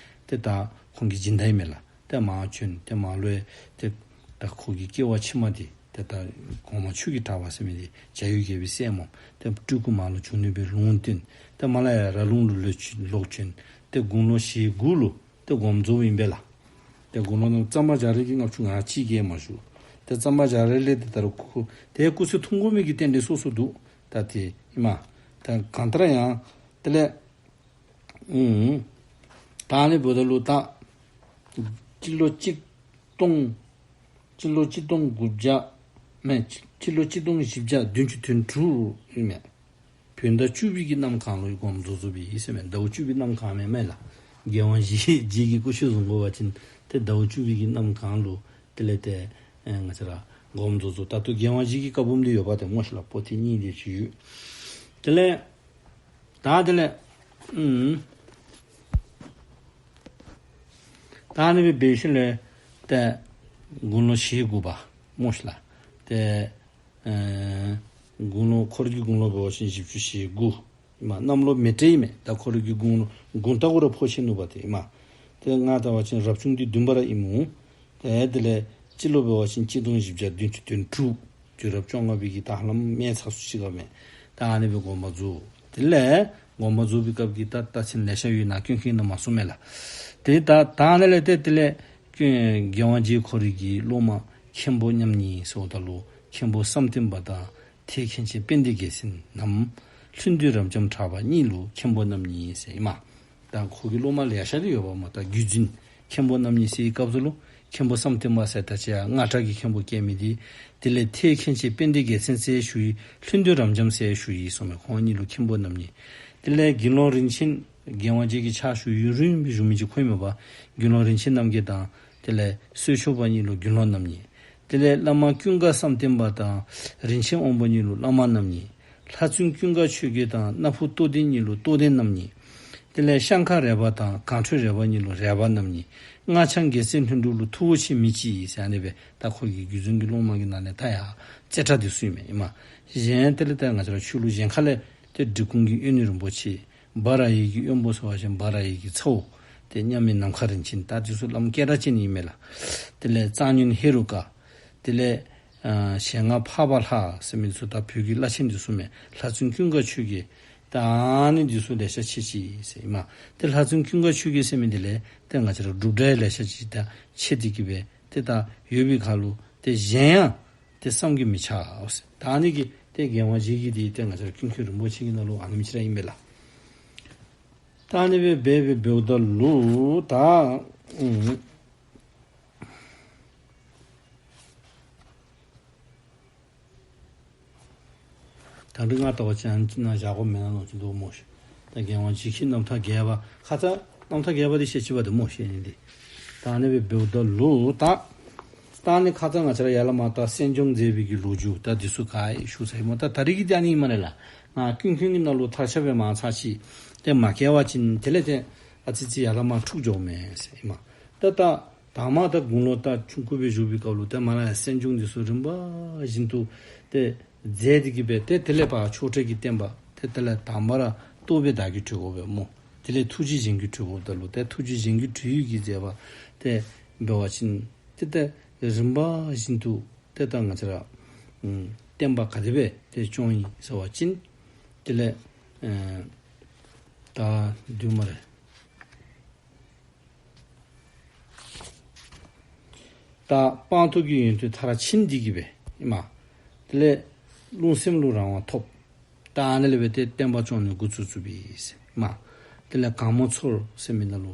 ཏེ་ད་ཁོང་གི་སྦྱིན་བདག་ཨིན་མས་ལགས། ཏེ་མར་བྱོན། ཏེ་མར་ལུ་ཡང་ཏེ་ད་ཁོ་གི་སྐྱེ་བ་ཕྱི་མ་འདི་ཏེ་ད་གོང་མ་ཆོས་ཀྱི་གྲགས་པ་ཟེར་མི་འདི་བྱ་ཡུལ་རྒྱལ་པོའི་སྲས་མོ་ཏེ་སྤྲུལ་སྐུ་མར་ལུ་བྱོན་ནི་སྦེ་ལུང་བསྟན། ཏེ་མར་ལས་ཡར་ར་ལུང་ལུ་ལོག་བྱོན། ཏེ་དགུང་ལོ་ཞེ་དགུ་ལུ་ཏེ་དགོངསམ་རྫོགསཔ་ཨིན་པས་ལགས། ཏེ་དགུང་ལོ་ནང་གཙང་པ་རྒྱ་རས་ཀྱིས་ལྔ་བཅུ་ང་གཅིག་བརྒལ་མ་བཞུགས། ཏེ་གཙང་པ་རྒྱ་རས་ལས་ཏེ་ད་རུང་ཁོ་ཏེ་སྐུ་ཚེ་ཐུང་ཀུ་མི་གི་རྟེན་འབྲེལ་སོ་སོ་འདུག། ད་ཏེ་ཨིན་མས། ད་གང་ལྟར་ཡང་དེ་ལས་ཨུམ། ད་ཨ་ནི་འབདཝ་ད་ལུ་ད་སྤྱི་ལོ་གཅིག་སྟོང་སྤྱི་ལོ་གཅིག་སྟོང་དགུ་བརྒྱ་མེན། སྤྱི་ལོ་གཅིག་སྟོང་བཞི་བརྒྱ་བདུན་ཅུ་དོན་དྲུག་ཨིན་མས། བོད་ཟླ་བཅུ་པའི་གི་གནམ་གང་ལུ་དགོངསམ་རྫོགས་རྫོགསཔ་ཨིན་ཟེར་མས། ཟླཝ་བཅུ་པའི་གནམ་གང་མེན་མས་ལགས། རྒྱལ་དབང་རྗེ་རྗེ་གི་སྐུ་མཆོད་བཟུང་དགོ་པ་ཅིན་ཏེ་ཟླཝ་བཅུ་པའི་གི་གནམ་གང་ལུ་དེ་ལས་ཏེ་ཨེ་ང་བཅས་ར་དགོངསམ་རྫོགས་རྫོགས། ད་ལྟོ་རྒྱལ་དབང་རྗེ་གི་བཀའ་འབུམ་འདི་ཡོདཔ་ཏེ་སྨོ་ཤིག་ལགས། པོ་ཏི་གཉིས་དེ་ཅིག་ཡོད། དེ་ལས་ད་དེ་ལས་ཨུམ། ད་ཨ་ནི་སྦེ་འབད་ཞིནམ་ལས་ཏེ་དགུང་ལོ་ཞེ་དགུ་པ་སྨོ་ཤིག་ལགས། ཏེ་ཨེ་དགུང་ལོ་ཁོ་རའི་གི་དགུང་ལོ་འབད་བ་ཅིན་བཞི་བཅུ་ཞེ་དགུ་ཨིན་མས། གནམ་ལོ་མེ་སྤྲེལ་ཨིན་མས། ད་ཁོ་རའི་གི་དགུང་ལོ་དགུང་རྟགས་གུ་ར་ཕོག་ཆི་ནུག་པ་ཏེ་ཨིན་མས། ཏེ་ང་བལྟ་བ་ཅིན་རབ་བྱུང་འདི་བདུན་པ་ར་ཨིན་མས། ཏེ་དེ་ལས་སྤྱི་ལོ་འབད་བ་ཅིན་གཅིག་སྟོང་བཞི་བརྒྱ་བདུན་ཅུ་དོན་དྲུག། དུས་རབས་བཅོ་ལྔ་པའི་གི་ད་ཧ་ལམ་མེ་ཚ་སུ་ཅིག་ཁར་མས། ད་ཨ་ནི་སྦེ་དགོངས་པ་རྫོགས། དེ་ལས་དགོངས་པ་རྫོགས་པའི་སྐབས་ཀྱི་ད་རྟགས་མཚན་ལེ་ཤ་ཡོད་ན་ཀུན་མཁྱེན་ནཱ་མ་གསུངས་མས་ལགས། ཏེ་ད་ད་ཨ་ནི་ལས་ཏེ་དེ་ལས་ཀུན་རྒྱལ་དབང་རྗེ་ཁོ་རའི་གི་སློབ་མ་མཁན་པོ་རྣམ་གཉིས་ཟེརཝ་ད་ལུ་མཁན་པོ་བསམ་གཏན་པ་དང་ཐེག་མཁན་ཆེན་དཔལ་ལྡན་རྒྱལ་མཚན་ནམ་ལྷུན་སྡུད་རབ་འབྱམས་གྲགས་པ་གཉིས་ལུ་མཁན་པོ་རྣམ་གཉིས་ཟེར་ཨིན་མས། ད་ཁོ་གི་སློབ་མ་ལེ་ཤ་ར་ཡོདཔ་མས། ད་བརྒྱུད་འཛིན་མཁན་པོ་རྣམ་གཉིས་ཟེར་བའི་སྐབས་སུ་ལུ་མཁན་པོ་བསམ་གཏན་པ་ཟེར་ད་ཅི་ཡར་སྔགས་གྲྭ་གི་མཁན་པོ་བཀལ་མི་འདི། དེ་ལས་ཐེག་མཁན་ཆེན་དཔལ་ལྡན་རྒྱལ་མཚན་ཟེར་ཞུ་ཡི། ལྷུན་སྡུད་རབ་འབྱམས་ཟེར་ཞུ་ཡི་གསུངས་མས། ཁོང་གཉིས་ལུ་མཁན་པོ་རྣམ་གཉིས། དེ་ལས་དགེ་སློང་རིན་ཆེན་རྒྱལ་དབང་རྗེ་གི་ཕྱག་ཞུ་ཡུན་རིངམོ་སྦེ་བཞུགས་མི་ཅིག་ཁོ་ཨིན་མས་པ། དགེ་སློང་རིན་ཆེན་རྣམ་རྒྱལ་དང་དེ་ལས་གསོལ་མཆོག་པ་གཉིས་ལུ་དགེ་སློང་རྣམ་གཉིས། དེ་ལས་བླ་མ་ཀུན་དགའ་བསམ་གཏན་པ་དང་རིན་ཆེན་དབང་པོ་གཉིས་ལུ་བླ་མ་རྣམ་གཉིས། ལྷ་བཙུན་ཀུན་དགའ་ཆོས་རྒྱལ་དང་སྣ་ཕུ་རྟོགས་ལྡན་གཉིས་ལུ་རྟོགས་ལྡན་རྣམ་གཉིས། དེ་ལས་ཤངས་ཁ་རས་པ་དང་གངས་ཁྲོད་རས་པ་གཉིས་ལུ་རས་པ་རྣམ་གཉིས། སྔགས་འཆང་རྒྱལ་སྲས་ལྷུན་གྲུབ་ལུ་ཐུ་བོ་ཆེ་མི་གཅིག་ཟེར་ཨ་ནི་སྦེ་ད་ཁོ་གི་བརྒྱུད་འཛིན་གྱི་སློབ་མ་གི་ནང་ལས་ད་ཡར་རྩེ་གྲ་འདི་ཚུ་ཨིན་མས་ཨིན་མས། གཞན་དེ་ལས་ད་ང་བཅས་ར་ཆོས་ལུགས་གཞན་ཁ་ལས་ཏེ་འབྲི་གུང་གི་དབོན་རིན་པོ་ཆེ། འབའ་ར་ཡི་གི་དབོན་པོ་ཟེར་བ་ཅིན་འབའ་ར་ཡི་གི་ཚ་བོ། ཏེ་མཉམ་མེད་ནམ་མཁའ་རིན་ཆེན། ད་འདི་ཚུ་བླམ་སྐད་གྲགས་ཅན་ཨིན་མས་ལགས། དེ་ལས་གཙང་སྨྱོན་ཧེ་རུ་ཀ། དེ་ལས་ཨ་ཞལ་སྔ་འཕགས་པ་ལྷ་ཟེར་མི་འདི་ཚུ་ད་བོད་ཀྱི་བླ་ཆེན་འདི་ཚུ་མས། ལྷ་བཙུན་ཀུན་དགའ་ཆོས་རྒྱལ། ད་ཨ་ནི་འདི་ཚུ་ལེ་ཤ་ཆེ་ཆེ་ཟེར་ཨིན་མས། ཏེ་ལྷ་བཙུན་ཀུན་དགའ་ཆོས་རྒྱལ་ཟེར་མི་འདི་ལས་ཏེ་ང་བཅས་ར་སྒྲུབ་གྲྭ་ཡང་ལེ་ཤ་ཅིག་ད་ཆེ་སྟེ་གི་སྦེ་ཏེ་ད་ཡོད་པའི་ཁར་ལུ་ཏེ་གཞན་ཡང་ཏེ་བསམ་གྱིས་མི་ཁྱབ་ཟེར། ད་ཨ་ནི་གི་ཏེ་རྒྱལ་དབང་རྗེ་གི་འདི་ཏེ་ང་བཅས་ར་ཀུན་མཁྱེན་རིན་པོ་ཆེ་གི་ནང་ལུ་ཨ་ནེམ་ཅིག་ར་ཨིན་པས་ལགས། ད་ཨ་ནི་སྦེ་འབད་འབད་འབདཝ་ད་ལུ་ད་ཨུམ་ད་རིས་ང་བལྟ་བ་ཅིན་ཨ་ནི་ནང་བཞག་དགོཔ་མེན་ན་མནོ་ཅི་འདུག་སྨོ་ཤིག། ད་རྒྱལ་དབང་རྗེ་གི་རྣམ་ཐར་རྒྱས་པ་ཁ་ཙ་ རྣམ་ཐར་རྒྱས་པ་འདི་བཤད་ཅི་བ་འདི་སྨོ་བཤད་ནི་འདི། ད་ཨ་ནི་སྦེ་འབདཝ་ད་ལུ་ད་ད་ཨ་ནི་ཁ་ཙ་ང་བཅས་ར་ཡར་ལས་མར་ད་གསན་སྦྱོང་མཛད་པའི་གི་ལོ་རྒྱུས་ད་འདི་ཚུ་ག་ཡང་ཞུ་ཚར་ཡི་སྨོ། ད་ད་རིས་ཀྱི་འདི་ཨ་ནི་ཨིན་མས་ལགས། ང་ཀུན་མཁྱེན་གྱི་ནང་ལུ་མཐར་ཕྱིན་སྦེ་མར་ཚར་ཅིག་ཏེ་མ་བཀལ་བ་ཅིན་དེ་ལས་ཏེ་ཨ་ཙི་ཙི་ཡར་ལས་མར་འཁྲུགས་འགྱོཝ་མས་ཟེར་ཨིན་མས། ད་ད་དང་པ་ད་དགུང་ལོ་ད་ཆུང་ཀུ་སྦེ་བཞུགས་པའི་སྐབས་ལུ་ཏེ་མར་ལས་ཡར་གསན་སྦྱོང་འདི་ཚུ་རིམ་པ་བཞིན་དུ་ཏེ་མཛད་དེ་གི་སྦེ་ཏེ་དེ་ལས་ཕར་ཆོས་ཁྲིད་ཀྱི་བསྟན་པ་ཏེ་དེ་ལས་དང་པ་ར་རྟོགས་པའི་བདག་གིས་གྲོལ་དགོ་པས་སྨོ། དེ་ལས་ཐུགས་རྗེ་གཞན་གྱིས་གྲོལ་དགོཔ་ད་ལུ་ཏེ་ཐུགས་རྗེ་གཞན་གྱིས་གྲོལ་ཡུལ་གྱི་མཛད་པ་ཏེ་འབད་བ་ཅིན་ཏེ་ཏེ་རིམ་པ་བཞིན་དུ་ཏེ་ད་ང་བཅས་ར་ཨམ་བསྟན་པ་ག་དེ་སྦེ་ཏེ་སྐྱོང་ཡི་ཟེར་བ་ཅིན་དེ་ལས་ཨེ་ད་བདུན་མ་རེ། ད་སྤངས་རྟོགས་ཀྱི་ཡོན་ཏན་མཐར་ཕྱིན་འདི་གིས་སྦེ་ཨིན་མས། དེ་ལས་རླུང་སེམས་ལུ་རང་དབང་ཐོབ། ད་ཨ་ནི་ལས་སྦེ་ཏེ་བསྟན་པ་སྐྱོང་ནི་འགོ་བཙུགས་བཙུགསཔ་ཨིན་ཟེར་ཨིན་མས། དེ་ལས་གང་མོ་ཚོར་ཟེར་མི་ནང་ལུ་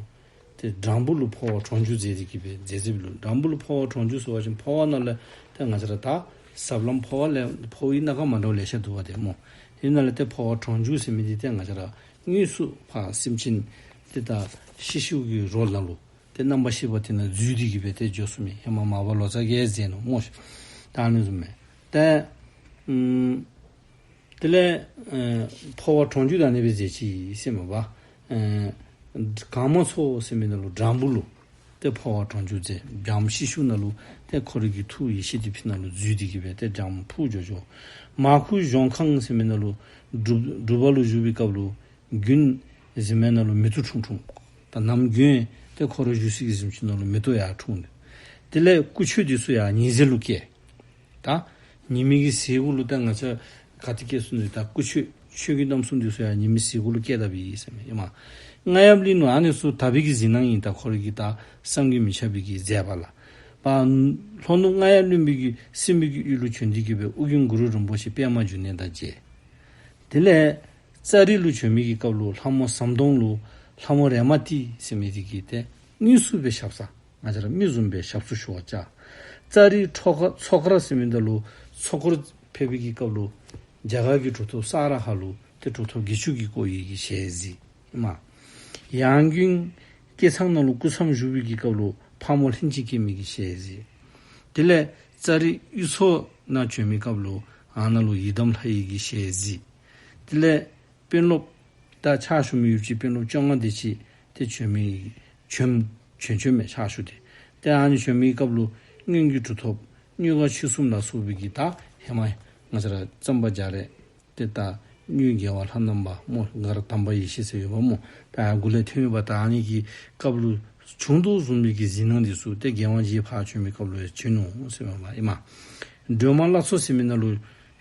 ཏེ་སྦྲང་བུ་ལུ་འཕོ་བ་གྲོང་འཇུག་མཛད་དེ་གི་སྦེ་མཛད་མཛདཔ་ལུ་སྦྲང་བུ་ལུ་འཕོ་བ་གྲོང་འཇུག་ཟེར་བ་ཅིན་འཕོ་བ་ནང་ལས་ཏེ་ང་བཅས་ར་ད་ཟབ་ལམ་འཕོ་བ་ལས་འཕོ་བའི་སྣ་ཁ་མ་འདྲཝ་ལེ་ཤ་འདུག་པ་ཏེ་སྨོ། དེ་ནང་ལས་ཏེ་འཕོ་བ་གྲོང་འཇུག་ཟེར་མི་འདི་ཏེ་ང་བཅས་ར་དངོས་སུ་ཕར་སེམས་ཅན་ཏེ་ད་ཤི་ཤིཝ་གི་རོ་ནང་ལུ་ཏེ་རྣམ་པར་ཤེས་པ་དེ་ནང་འཛུལ་ཏེ་གི་སྦེ་ཏེ་འགྱོ་ཚུགས་མི་ཧེ་མ་མར་པ་ལོ་ཙཱ་གིས་མཛད་ནུག་སྨོ་ཤིག། ད་ཨ་ནི་བཟུམ་སྦེ་ཏེ་ཨམ་དེ་ལས་ཨེ་འཕོ་བ་གྲོང་འཇུག་ད་ཨ་ནི་སྦེ་མཛད་ཅི་ཟེར་མས་པ། ཨེ་གང་མོ་ཚོར་ཟེར་མི་ནང་ལུ་སྦྲང་བུ་ལུ་ཏེ་འཕོ་བ་གྲོང་འཇུག་མཛད། སྦྱངམ་ཤི་ཤུལ་ནང་ལུ་ཏེ་ཁོ་རའི་གི་ཐུགས་ཡེ་ཤེས་འདི་ཕི་ནང་ལུ་འཛུལ་ཏེ་གི་སྦེ་ཏེ་སྦྱངམ་འཕུར་འགྱོ་འགྱོ། མར་ཁུ་གཞོང་ཁང་ཟེར་མི་ནང་ལུ་སྒྲུབ་སྒྲུབ་པ་ལུ་བཞུགས་པའི་སྐབས་ལུ་དགུན་གཟིམ་མལ་ནང་ལུ་མེ་ཏོག་འཁྲུངས་འཁྲུངསམ། ད་ནམ་དགུན་ཏེ་ཁོ་ར་བཞུགས་སའི་གི་གཟིམ་ཅུང་ནང་ལུ་མེ་ཏོག་ཡར་འཁྲུངས་ནུག། དེ་ལས་སྐུ་མཆོད་འདི་ཚུ་ཡར་ཉི་ཟེར་ལུ་བཀལ། ད་ཉི་མའི་གི་ཟེར་གུ་ལུ་ད་ང་བཅས་ག་ཏེ་བཀལ་ཚུགས་ནི། ད་སྐུ་མཆོད་མཆོད་ཀྱི་རྣམ་གསུམ་འདི་ཚུ་ཡང་ཉི་མའི་ཟེར་གུ་ལུ་བཀལ་དཔ་ཨིན་ཟེར་མས་ཨིན་མས། རྔ་ཡབ་གླིང་ལུ་ཨ་ནི་ཚུ་དག་པའི་གི་གཟིགས་སྣང་ཨིན། ད་ཁོ་རའི་གི་ད་བསམ་གྱིས་མི་ཁྱབ་པའི་གི་མཛད་པ་ལགས། པ་ལྷོ་ནུབ་རྔ་ཡབ་གླིང་པའི་གི་སྲིན་པོའི་གི་ཡུལ་ལུ་བྱོན་ཏེ་གི་སྦེ་ཨོ་རྒྱན་གུ་རུ་རིན་པོ་ཆེ་པདྨ་འབྱུང་གནས་དང་མཇལ། དེ་ལས་ཙཱ་རི་ལུ་བྱོན་མི་གི་སྐབས་ལུ་ལྷ་མོ་ཟམ་གདོང་ལུ་ལྷ་མོ་རེ་མ་ཏི་ཟེར་མི་འདི་གིས་ཏེ་དངོས་སུ་སྦེ་ཞབས་ས་ང་བཅས་ར་མི་བཟུམ་སྦེ་ཞབས་སུ་ཞུ་བར་བཅར། ཙཱ་རི་ཁྲོ་ཁ་མཚོ་དཀར་ཟེར་མི་ནང་ལུ་མཚོ་སྐོར་ཕེབས་པའི་གི་སྐབས་ལུ་རྒྱ་གར་གྱི་གྲུབ་ཐོབ་ས་ར་ཧ་ལུ་ཏེ་གྲུབ་ཐོབ་བརྒྱད་ཅུ་གིས་བསྐོར་བའི་གི་ཞལ་གཟིགས་ཨིན་མས། ཡང་དགོན་སྐལ་ཚང་ནང་ལུ་སྐུ་མཚམས་བཞུགས་པའི་གི་སྐབས་ལུ་ཕག་མོ་ལྷན་ཅིག་སྐྱེས་མའི་གི་ཞལ་གཟིགས། དེ་ལས་ཙཱ་རི་གཡུ་མཚོ་ནང་བྱོན་མི་སྐབས་ལུ་ཨ་ནཱ་ལུ་ཡི་དམ་ལྷ་ཡི་གི་ཞལ་གཟིགས། དེ་ལས་དཔོན་སློབ་ད་ཕྱག་ཞུ་མི་ཡོདཔ་ཅིག་དཔོན་སློབ་བཅོ་ལྔ་དེ་ཅིག་ཏེ་བྱོན་མི་བྱོན་བྱོན་བྱོན་མས་ཕྱག་ཞུ་སྟེ། ཏེ་ཨ་ནི་བྱོན་མི་སྐབས་ལུ་སྔོན་གྱི་གྲུབ་ཐོབ་གཉོས་མགར་ཆོས་གསུམ་ལ་སོགས་པའི་གི་ད་ཧེ་མ་ང་བཅས་ར་གཙང་པ་རྒྱ་རས་ཏེ་ད་གཉོས་རྒྱལ་བ་ལྷ་ནང་པ་སྨོ། མགར་དམ་པ་ཡེ་ཤེས་ཟེར་ཡོདཔ་སྨོ། ད་འགོ་ལས་ཐོན་ཡོདཔ། ད་ཨ་ནི་གི་སྐབས་ལུ་བྱུང་དོ་བཟུམ་མའི་གི་གཟིགས་སྣང་འདི་ཚུ་ཏེ་རྒྱལ་དབང་རྗེ་ཕར་བྱོན་མི་སྐབས་ལུ་ཡང་བྱོན་ནུག་ཟེར་མས་པ་ཨིན་མས། སྒྲོལ་མ་བླ་མཚོ་ཟེར་མི་ནང་ལུ་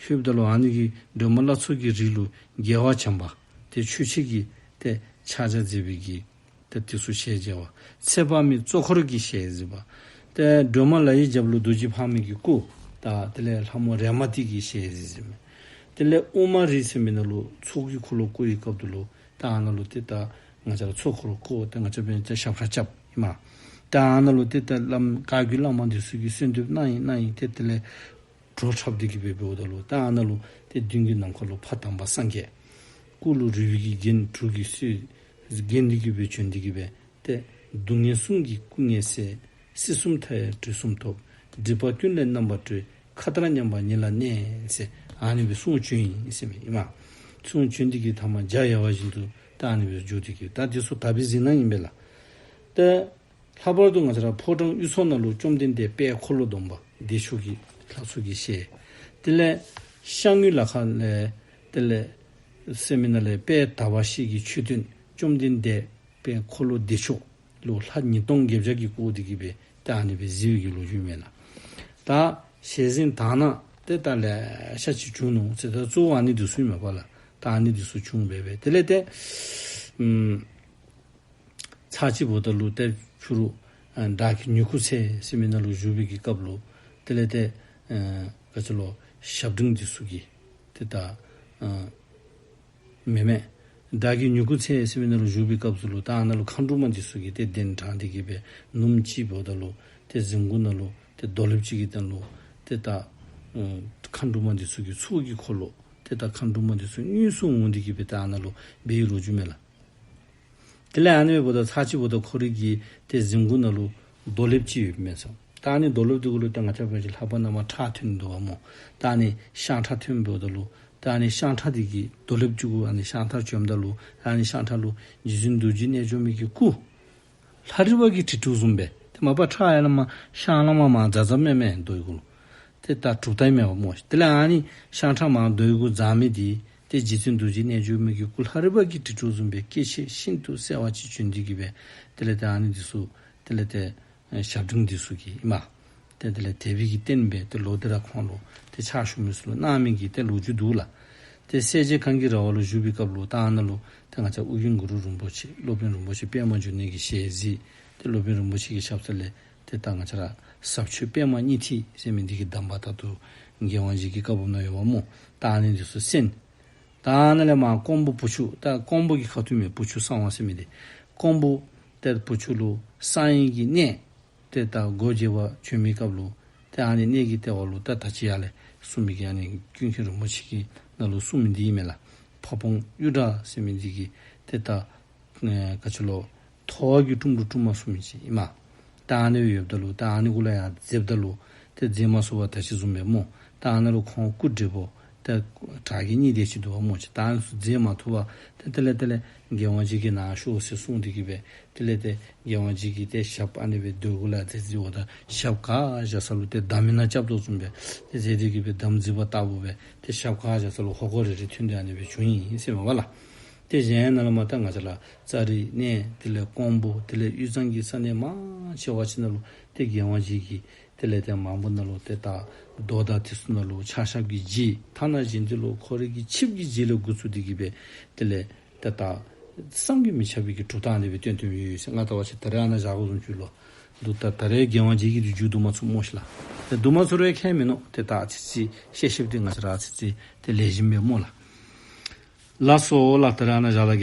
ལྷོདཔ་ད་ལུ་ཨ་ནི་གི་སྒྲོལ་མ་བླ་མཚོ་གི་རི་ལུ་རྒྱལ་བ་བྱམས་པ་ཏེ་ཆོས་རྗེ་གི་ཏེ་ཕྱག་རྒྱ་མཛད་པའི་གི་ཏེ་དེ་ཚུ་ཞལ་མཇལ་བ། ཚེ་དཔག་མེད་གཙོ་འཁོར་གྱི་ཞལ་གཟིགས་པ། ཏེ་སྒྲོལ་མ་ལ་ཡི་རྒྱབ་ལུ་རྡོ་རྗེ་ཕག་མོའི་གི་སྐུ། ད་དེ་ལས་ལྷ་མོ་རེ་མ་ཏི་གི་ཞལ་གཟིགས་ཟེར་མས། དེ་ལས་ཨུ་མ་རི་ཟེར་མི་ནང་ལུ་ཚོགས་ཀྱི་འཁོར་ལོ་བསྐོར་བའི་སྐབས་དེ་ལུ་ད་ཨ་ནཱ་ལུ་ཏེ་ད་ང་བཅས་ར་ཚོགས་འཁོར་ལོ་བསྐོར་ཏེ་ང་བཅས་འབད་ན་ཏེ་ཞབས་ཁྲ་རྐྱབ་ཨིན་མས། ད་ཨ་ནཱ་ལུ་ཏེ་ད་བླམ་བཀའ་བརྒྱུད་བླ་མ་འདི་ཚུ་གིས་གསོལ་འདེབས་གནང་ཡི་གནང་ཡི། ཏེ་དེ་ལས་བྲོ་འཁྲབ་སྟེ་གི་སྦེ་འབདཝ་ད་ལུ་ད་ཨ་ནཱ་ལུ་ཏེ་མདུན་གྱི་ནམ་མཁའ་ལུ་ཕ་དམ་པ་སངས་རྒྱས། སྐུ་ལུ་རུས་པའི་གི་རྒྱན་དྲུག་གིས་གསོལ་བརྒྱན་ཏེ་གི་སྦེ་བྱོན་ཏེ་གི་སྦེ་ཏེ་སྡུག་བསྔལ་གསུམ་གྱི་སྐུ་ངལ་སེལ། སྲིད་གསུམ་མཐའ་ཡས་དུས་གསུམ་ཐོབ། སྒྲིབ་པ་ཀུན་ལས་རྣམ་པར་གྲོལ། མཁའ་ལྟར་མཉམ་པར་ཉིད་ལ་གནས་ཟེར་ཨ་ནི་སྦེ་གསུང་བྱོན་ཡི་ཟེར་མས་ཨིན་མས། གསུང་བྱོན་ཏེ་གི་ཐ་མ་འཇའ་ཡལ་བ་བཞིན་དུ་ད་ཨ་ནི་སྦེ་འགྱོ་སྟེ་གི་ད་འདི་ཚུ་དག་པའི་གཟིགས་སྣང་ཨིན་པས་ལགས། ཏེ་ལྷག་པར་དུ་ང་བཅས་ར་ཕོ་བྲང་གཡུ་མཚོ་ནང་ལུ་བཅོམ་ལྡན་འདས་དཔལ་འཁོར་ལོ་སྡོམ་པ་བདེ་མཆོག་གི་ལྷ་ཚོགས་ཀྱི་ཞལ། དེ་ལས་ཤར་ངོས་ལ་ཁ་ལས་དེ་ལས་ཟེར་མི་ནང་ལས་དཔལ་དག་པ་ཤེལ་གྱི་མཆོད་རྟེན་བཅོམ་ལྡན་འདས་དཔལ་འཁོར་ལོ་བདེ་མཆོག་ལུ་ལྷ་ཉིས་སྟོང་བརྒྱད་བརྒྱ་གིས་བསྐོར་ཏེ་གི་སྦེ་ད་ཨ་ནི་སྦེ་གཟིགས་པའི་གི་ལོ་རྒྱུས་མས་ལགས། ད་ཞལ་གཟིགས་དག་སྣང་ཏེ་ད་ལེ་ཤ་ཅིག་བྱུང་ནུག་ཟེར། ད་གཙོ་བོ་ཨ་ནི་འདི་ཚུ་ཨིན་མས་པ་ལགས། ད་ཨ་ནི་འདི་ཚུ་བྱུང་སྦེ་སྦེ་དེ་ལས་ཏེ་ཨམ་ཚར་གཅིག་འབདཝ་ད་ལུ་ཏེ་ཕྱི་རུ་ཨ་བྲག་གི་མྱུ་གུ་ཚལ་ཟེར་མི་ནང་ལུ་བཞུགས་པའི་གི་སྐབས་ལུ་དེ་ལས་ཏེ་ཨ་ག་ཅི་ལོ་ཞབས་འབྲིང་འདི་ཚུ་གིས་ཏེ་ད་ཨ་མེན་མེན། བྲག་གི་མྱུ་གུ་ཚལ་ཟེར་མི་ནང་ལུ་བཞུགས་པའི་སྐབས་སུ་ལུ་ད་ཨ་ནཱ་ལུ་མཁའ་འགྲོ་མ་འདི་ཚུ་གིས་ཏེ་གདན་དྲངས་ཏེ་གི་སྦེ་ནུབ་མོ་ཅིག་འབདཝ་ད་ལུ་ཏེ་གཟིམ་གུར་ནང་ལུ་ཏེ་རྡོ་ལེབ་ཅིག་གི་སྟེང་ལུ་ཏེ་ད་ཨ་མཁའ་འགྲོ་མ་འདི་ཚུ་གི་ཚོགས་ཀྱི་འཁོར་ལོ་ཏེ་ད་མཁའ་འགྲོ་མ་འདི་ཚུ་དངོས་སུ་འོང་སྟེ་གི་སྦེ་ད་ཨ་ནཱ་ལུ་འབད་བའི་ལོ་རྒྱུས་མས་ལགས། དེ་ལས་ཨ་ནི་འབདཝ་ད་ཚར་གཅིག་འབདཝ་ད་ཁོ་རའི་གི་ཏེ་གཟིམ་གུར་ནང་ལུ་རྡོ་ལེབ་ཅིག་ཡོདཔ་མས་ཟེར། ད་ཨ་ནི་རྡོ་ལེབ་འདི་གུ་ལུ་ཏེ་ང་བཅས་འབད་བ་ཅིན་ལྷ་པ་ནང་མར་ཁྲག་ཐོན་དོ་བ་སྨོ། ད་ཨ་ནི་ཤ་ཁྲག་ཐོན་འབདཝ་ད་ལུ་ད་ཨ་ནི་ཤ་ཁྲག་འདི་གི་རྡོ་ལེབ་ཅིག་གུ་ཨ་ནི་ཤ་ཁྲག་བྱོནམ་ད་ལུ་ད་ཨ་ནི་ཤ་ཁྲག་ལུ་རྗེ་བཙུན་རྡོ་རྗེ་རྣལ་འབྱོར་མའི་གི་སྐུ་ལྷ་རི་པ་གི་དྲིལ་ཕྲུག་བཟུམ་སྦེ་ཏེ་མ་པ་ཁྲག་ཡར་ལས་མར་ཤ་ལས་མར་མར་འཛག་འཛགཔ་མས་མས་རྡོ་གུ་ལུ། ཏེ་ད་གྲུབ་རྟགས་མས་པ་སྨོ། དེ་ལས་ཨ་ནི་ཤ་ཁྲག་མར་རྡོ་གུ་འཛག་མི་འདི་ཏེ་རྗེ་བཙུན་རྡོ་རྗེ་རྣལ་འབྱོར་མའི་གི་སྐུ་ལྷ་རི་པ་གི་དྲིལ་ཕྲུག་བཟུམ་སྦེ་སྐྱེ་མཆེད་ཤིན་ཏུ་གསལ་བ་ཅིག་བྱོན་ཏེ་གི་སྦེ་དེ་ལས་ཏེ་ཨ་ནི་འདི་ཚུ་དེ་ལས་ཏེ་ཞབས་འབྲིང་འདི་ཚུ་གིས་ཨིན་མས། ཏེ་དེ་ལས་དད་པའི་གི་རྟེན་སྦེ་ཏེ་ལོག་སྟེ་ར་ཁོང་ལུ་ཏེ་ཕྱག་ཞུ་མི་ཚུ་ལུ་གནང་མི་གི་ཏེ་ལོ་རྒྱུས་འདུག་ལགས། ཏེ་སྲས་བཅས་གངས་ཀྱི་ར་བ་ལུ་བཞུགས་པའི་སྐབས་ལུ་ད་ཨ་ནཱ་ལུ་ཏེ་ང་བཅས་ཨོ་རྒྱན་གུ་རུ་རིན་པོ་ཆེ་སློབ་དཔོན་རིན་པོ་ཆེ་པདྨ་འབྱུང་གནས་ཀྱི་ཞལ་གཟིགས། ཏེ་སློབ་དཔོན་རིན་པོ་ཆེ་གི་ཞབས་ས་ལས་ཏེ་ད་ང་བཅས་ར་ཟབ་ཆོས་པདྨ་སྙིང་ཐིག་ཟེར་མི་འདི་གི་གདམས་པ་ད་ལྟོ་རྒྱལ་དབང་རྗེ་གི་བཀའ་འབུམ་ནང་ཡོདཔ་སྨོ། ད་ཨ་ནི་འདི་ཚུ་གསན། ད་ཨ་ནཱ་ལས་མར་ཀོང་པོ་བུ་ཆུ་ད་ཀོང་པོ་གི་ཁ་ཐུག་མས། བུ་ཆུ་གསང་བ་ཟེར་མི་འདི་ཀོང་པོ་ཏེ་བུ་ཆུ་ལུ་གསང་བའི་གི་གནས་ཏེ་ད་སྒོ་འབྱེད་པར་བྱོན་མི་སྐབས་ལུ་ཏེ་ཨ་ནི་གནས་ཀྱི་ལྟེ་བ་ལུ་ད་ད་ཅི་ཡར་ལས་གསུངས་མི་གི་ཨ་ནི་ཀུན་མཁྱེན་རིན་པོ་ཆེ་གི་ནང་ལུ་གསུངས་མི་འདི་ཨིན་མས་ལགས། ཕ་བོང་གཡུ་བྲག་ཟེར་མི་འདི་གི་ཏེ་ད་ཨེ་ག་ཅི་ལོ་ཐོ་བ་གི་ཀྲུམ་ཀྲུམ་ཀྲུམ་མ་གསུངས་མི་ཅིག་ཨིན་མས། ད་ཨ་ནི་ཡོདཔ་ད་ལུ་ད་ཨ་ནི་གུ་ལུ་ཡར་འཛེགསཔ་ད་ལུ་ཏེ་འཛེགས་མ་ཚུགས་པར་ད་ཅི་བཟུམ་སྦེ་སྨོ། ད་ཨ་ནཱ་ལུ་ཁོང་སྐུ་བགྲེས་པོ་ཏེ་བྲག་གི་སྙིང་དེ་ཅིག་འདུག་པ་སྨོ་ཅིག། ད་ཨ་ནི་ཚུ་འཛེགས་མ་ཐུབ་པར་ཏེ་དེ་ལས་དེ་ལས་རྒྱལ་དབང་རྗེ་གིས་ནཱ་ཤོག་ཟེར་གསུངས་ཏེ་གི་སྦེ་དེ་ལས་ཏེ་རྒྱལ་དབང་རྗེ་གིས་ཏེ་ཞབས་ཨ་ནི་སྦེ་རྡོ་གུ་ལུ་འཛེགས་འཛེགསཔ་ད་ཞབས་ག་བཞག་ས་ལུ་ཏེ་འདམ་མེ་ནང་རྐྱབ་དོ་བཟུམ་སྦེ་ཏེ་འཛེགས་ཏེ་གི་སྦེ་འདམ་འཛེགས་པ་ལྟ་བུ་སྦེ་ཏེ་ཞབས་ག་བཞག་ས་ལུ་ཧོ་ཀོ་རེ་རེ་ཐོན་ཏེ་ཨ་ནི་སྦེ་བྱུང་ཡི་ཟེར་མས་པ་ལགས། ཏེ་གཞན་ནཱ་ལུ་མར་ད་ང་བཅས་ར་ཙཱ་རི་གནས་དེ་ལས་ཀོང་པོ་དེ་ལས་དབུས་གཙང་གི་ས་གནས་མང་ཆེ་བ་ཅིག་ནང་ལུ་ཏེ་རྒྱལ་དབང་རྗེ་གིས་དེ་ལས་ཏེ་མང་པོ་ནང་ལུ་ཏེ་ད་རྡོ་དང་དེ་ཚུ་ནང་ལུ་ཕྱག་ཞབས་ཀྱི་རྗེས་ཐ་ན་གཞན་དེ་ལུ་ཁོ་རའི་གི་ཆིབས་ཀྱི་རྗེས་ལས་འགོ་བཙུགས་ཏེ་གི་སྦེ་དེ་ལས་ཏེ་ད་བསམ་གྱིས་མི་ཁྱབ་པའི་གི་གྲུབ་རྟགས་ཨ་ནི་སྦེ་སྟོན་སྟོནམ་ཡོད་ཡོད་ཟེར། ང་ལྟ་བ་ཅིན་ད་རེས་ཨ་ནཱ་བཞག་དགོ་བཟུམ་ཅིག་ལོ། འདུག། ད་ད་རེས་རྒྱལ་དབང་རྗེ་གིས་འདི་མཇུག་བསྡུ་མ་ཚུགས་སྨོ་ཤེས་ལགས། ཏེ་བསྡུ་མ་ཚུགས་རུང་ཁྱད་མིན་ནུག། ཏེ་ད་ཨ་ཙི་ཅིག་བཤད་བཤདཔ་འདི་ང་བཅས་ར་ཨ་ཙི་ཅིག་ཏེ་ལེགས་ཤོམ་སྦེ་སྨོ་ལགས། ལགས་སོ་ལགས། ད་རེས་ཨ་ནཱ་བཞག་ལགས།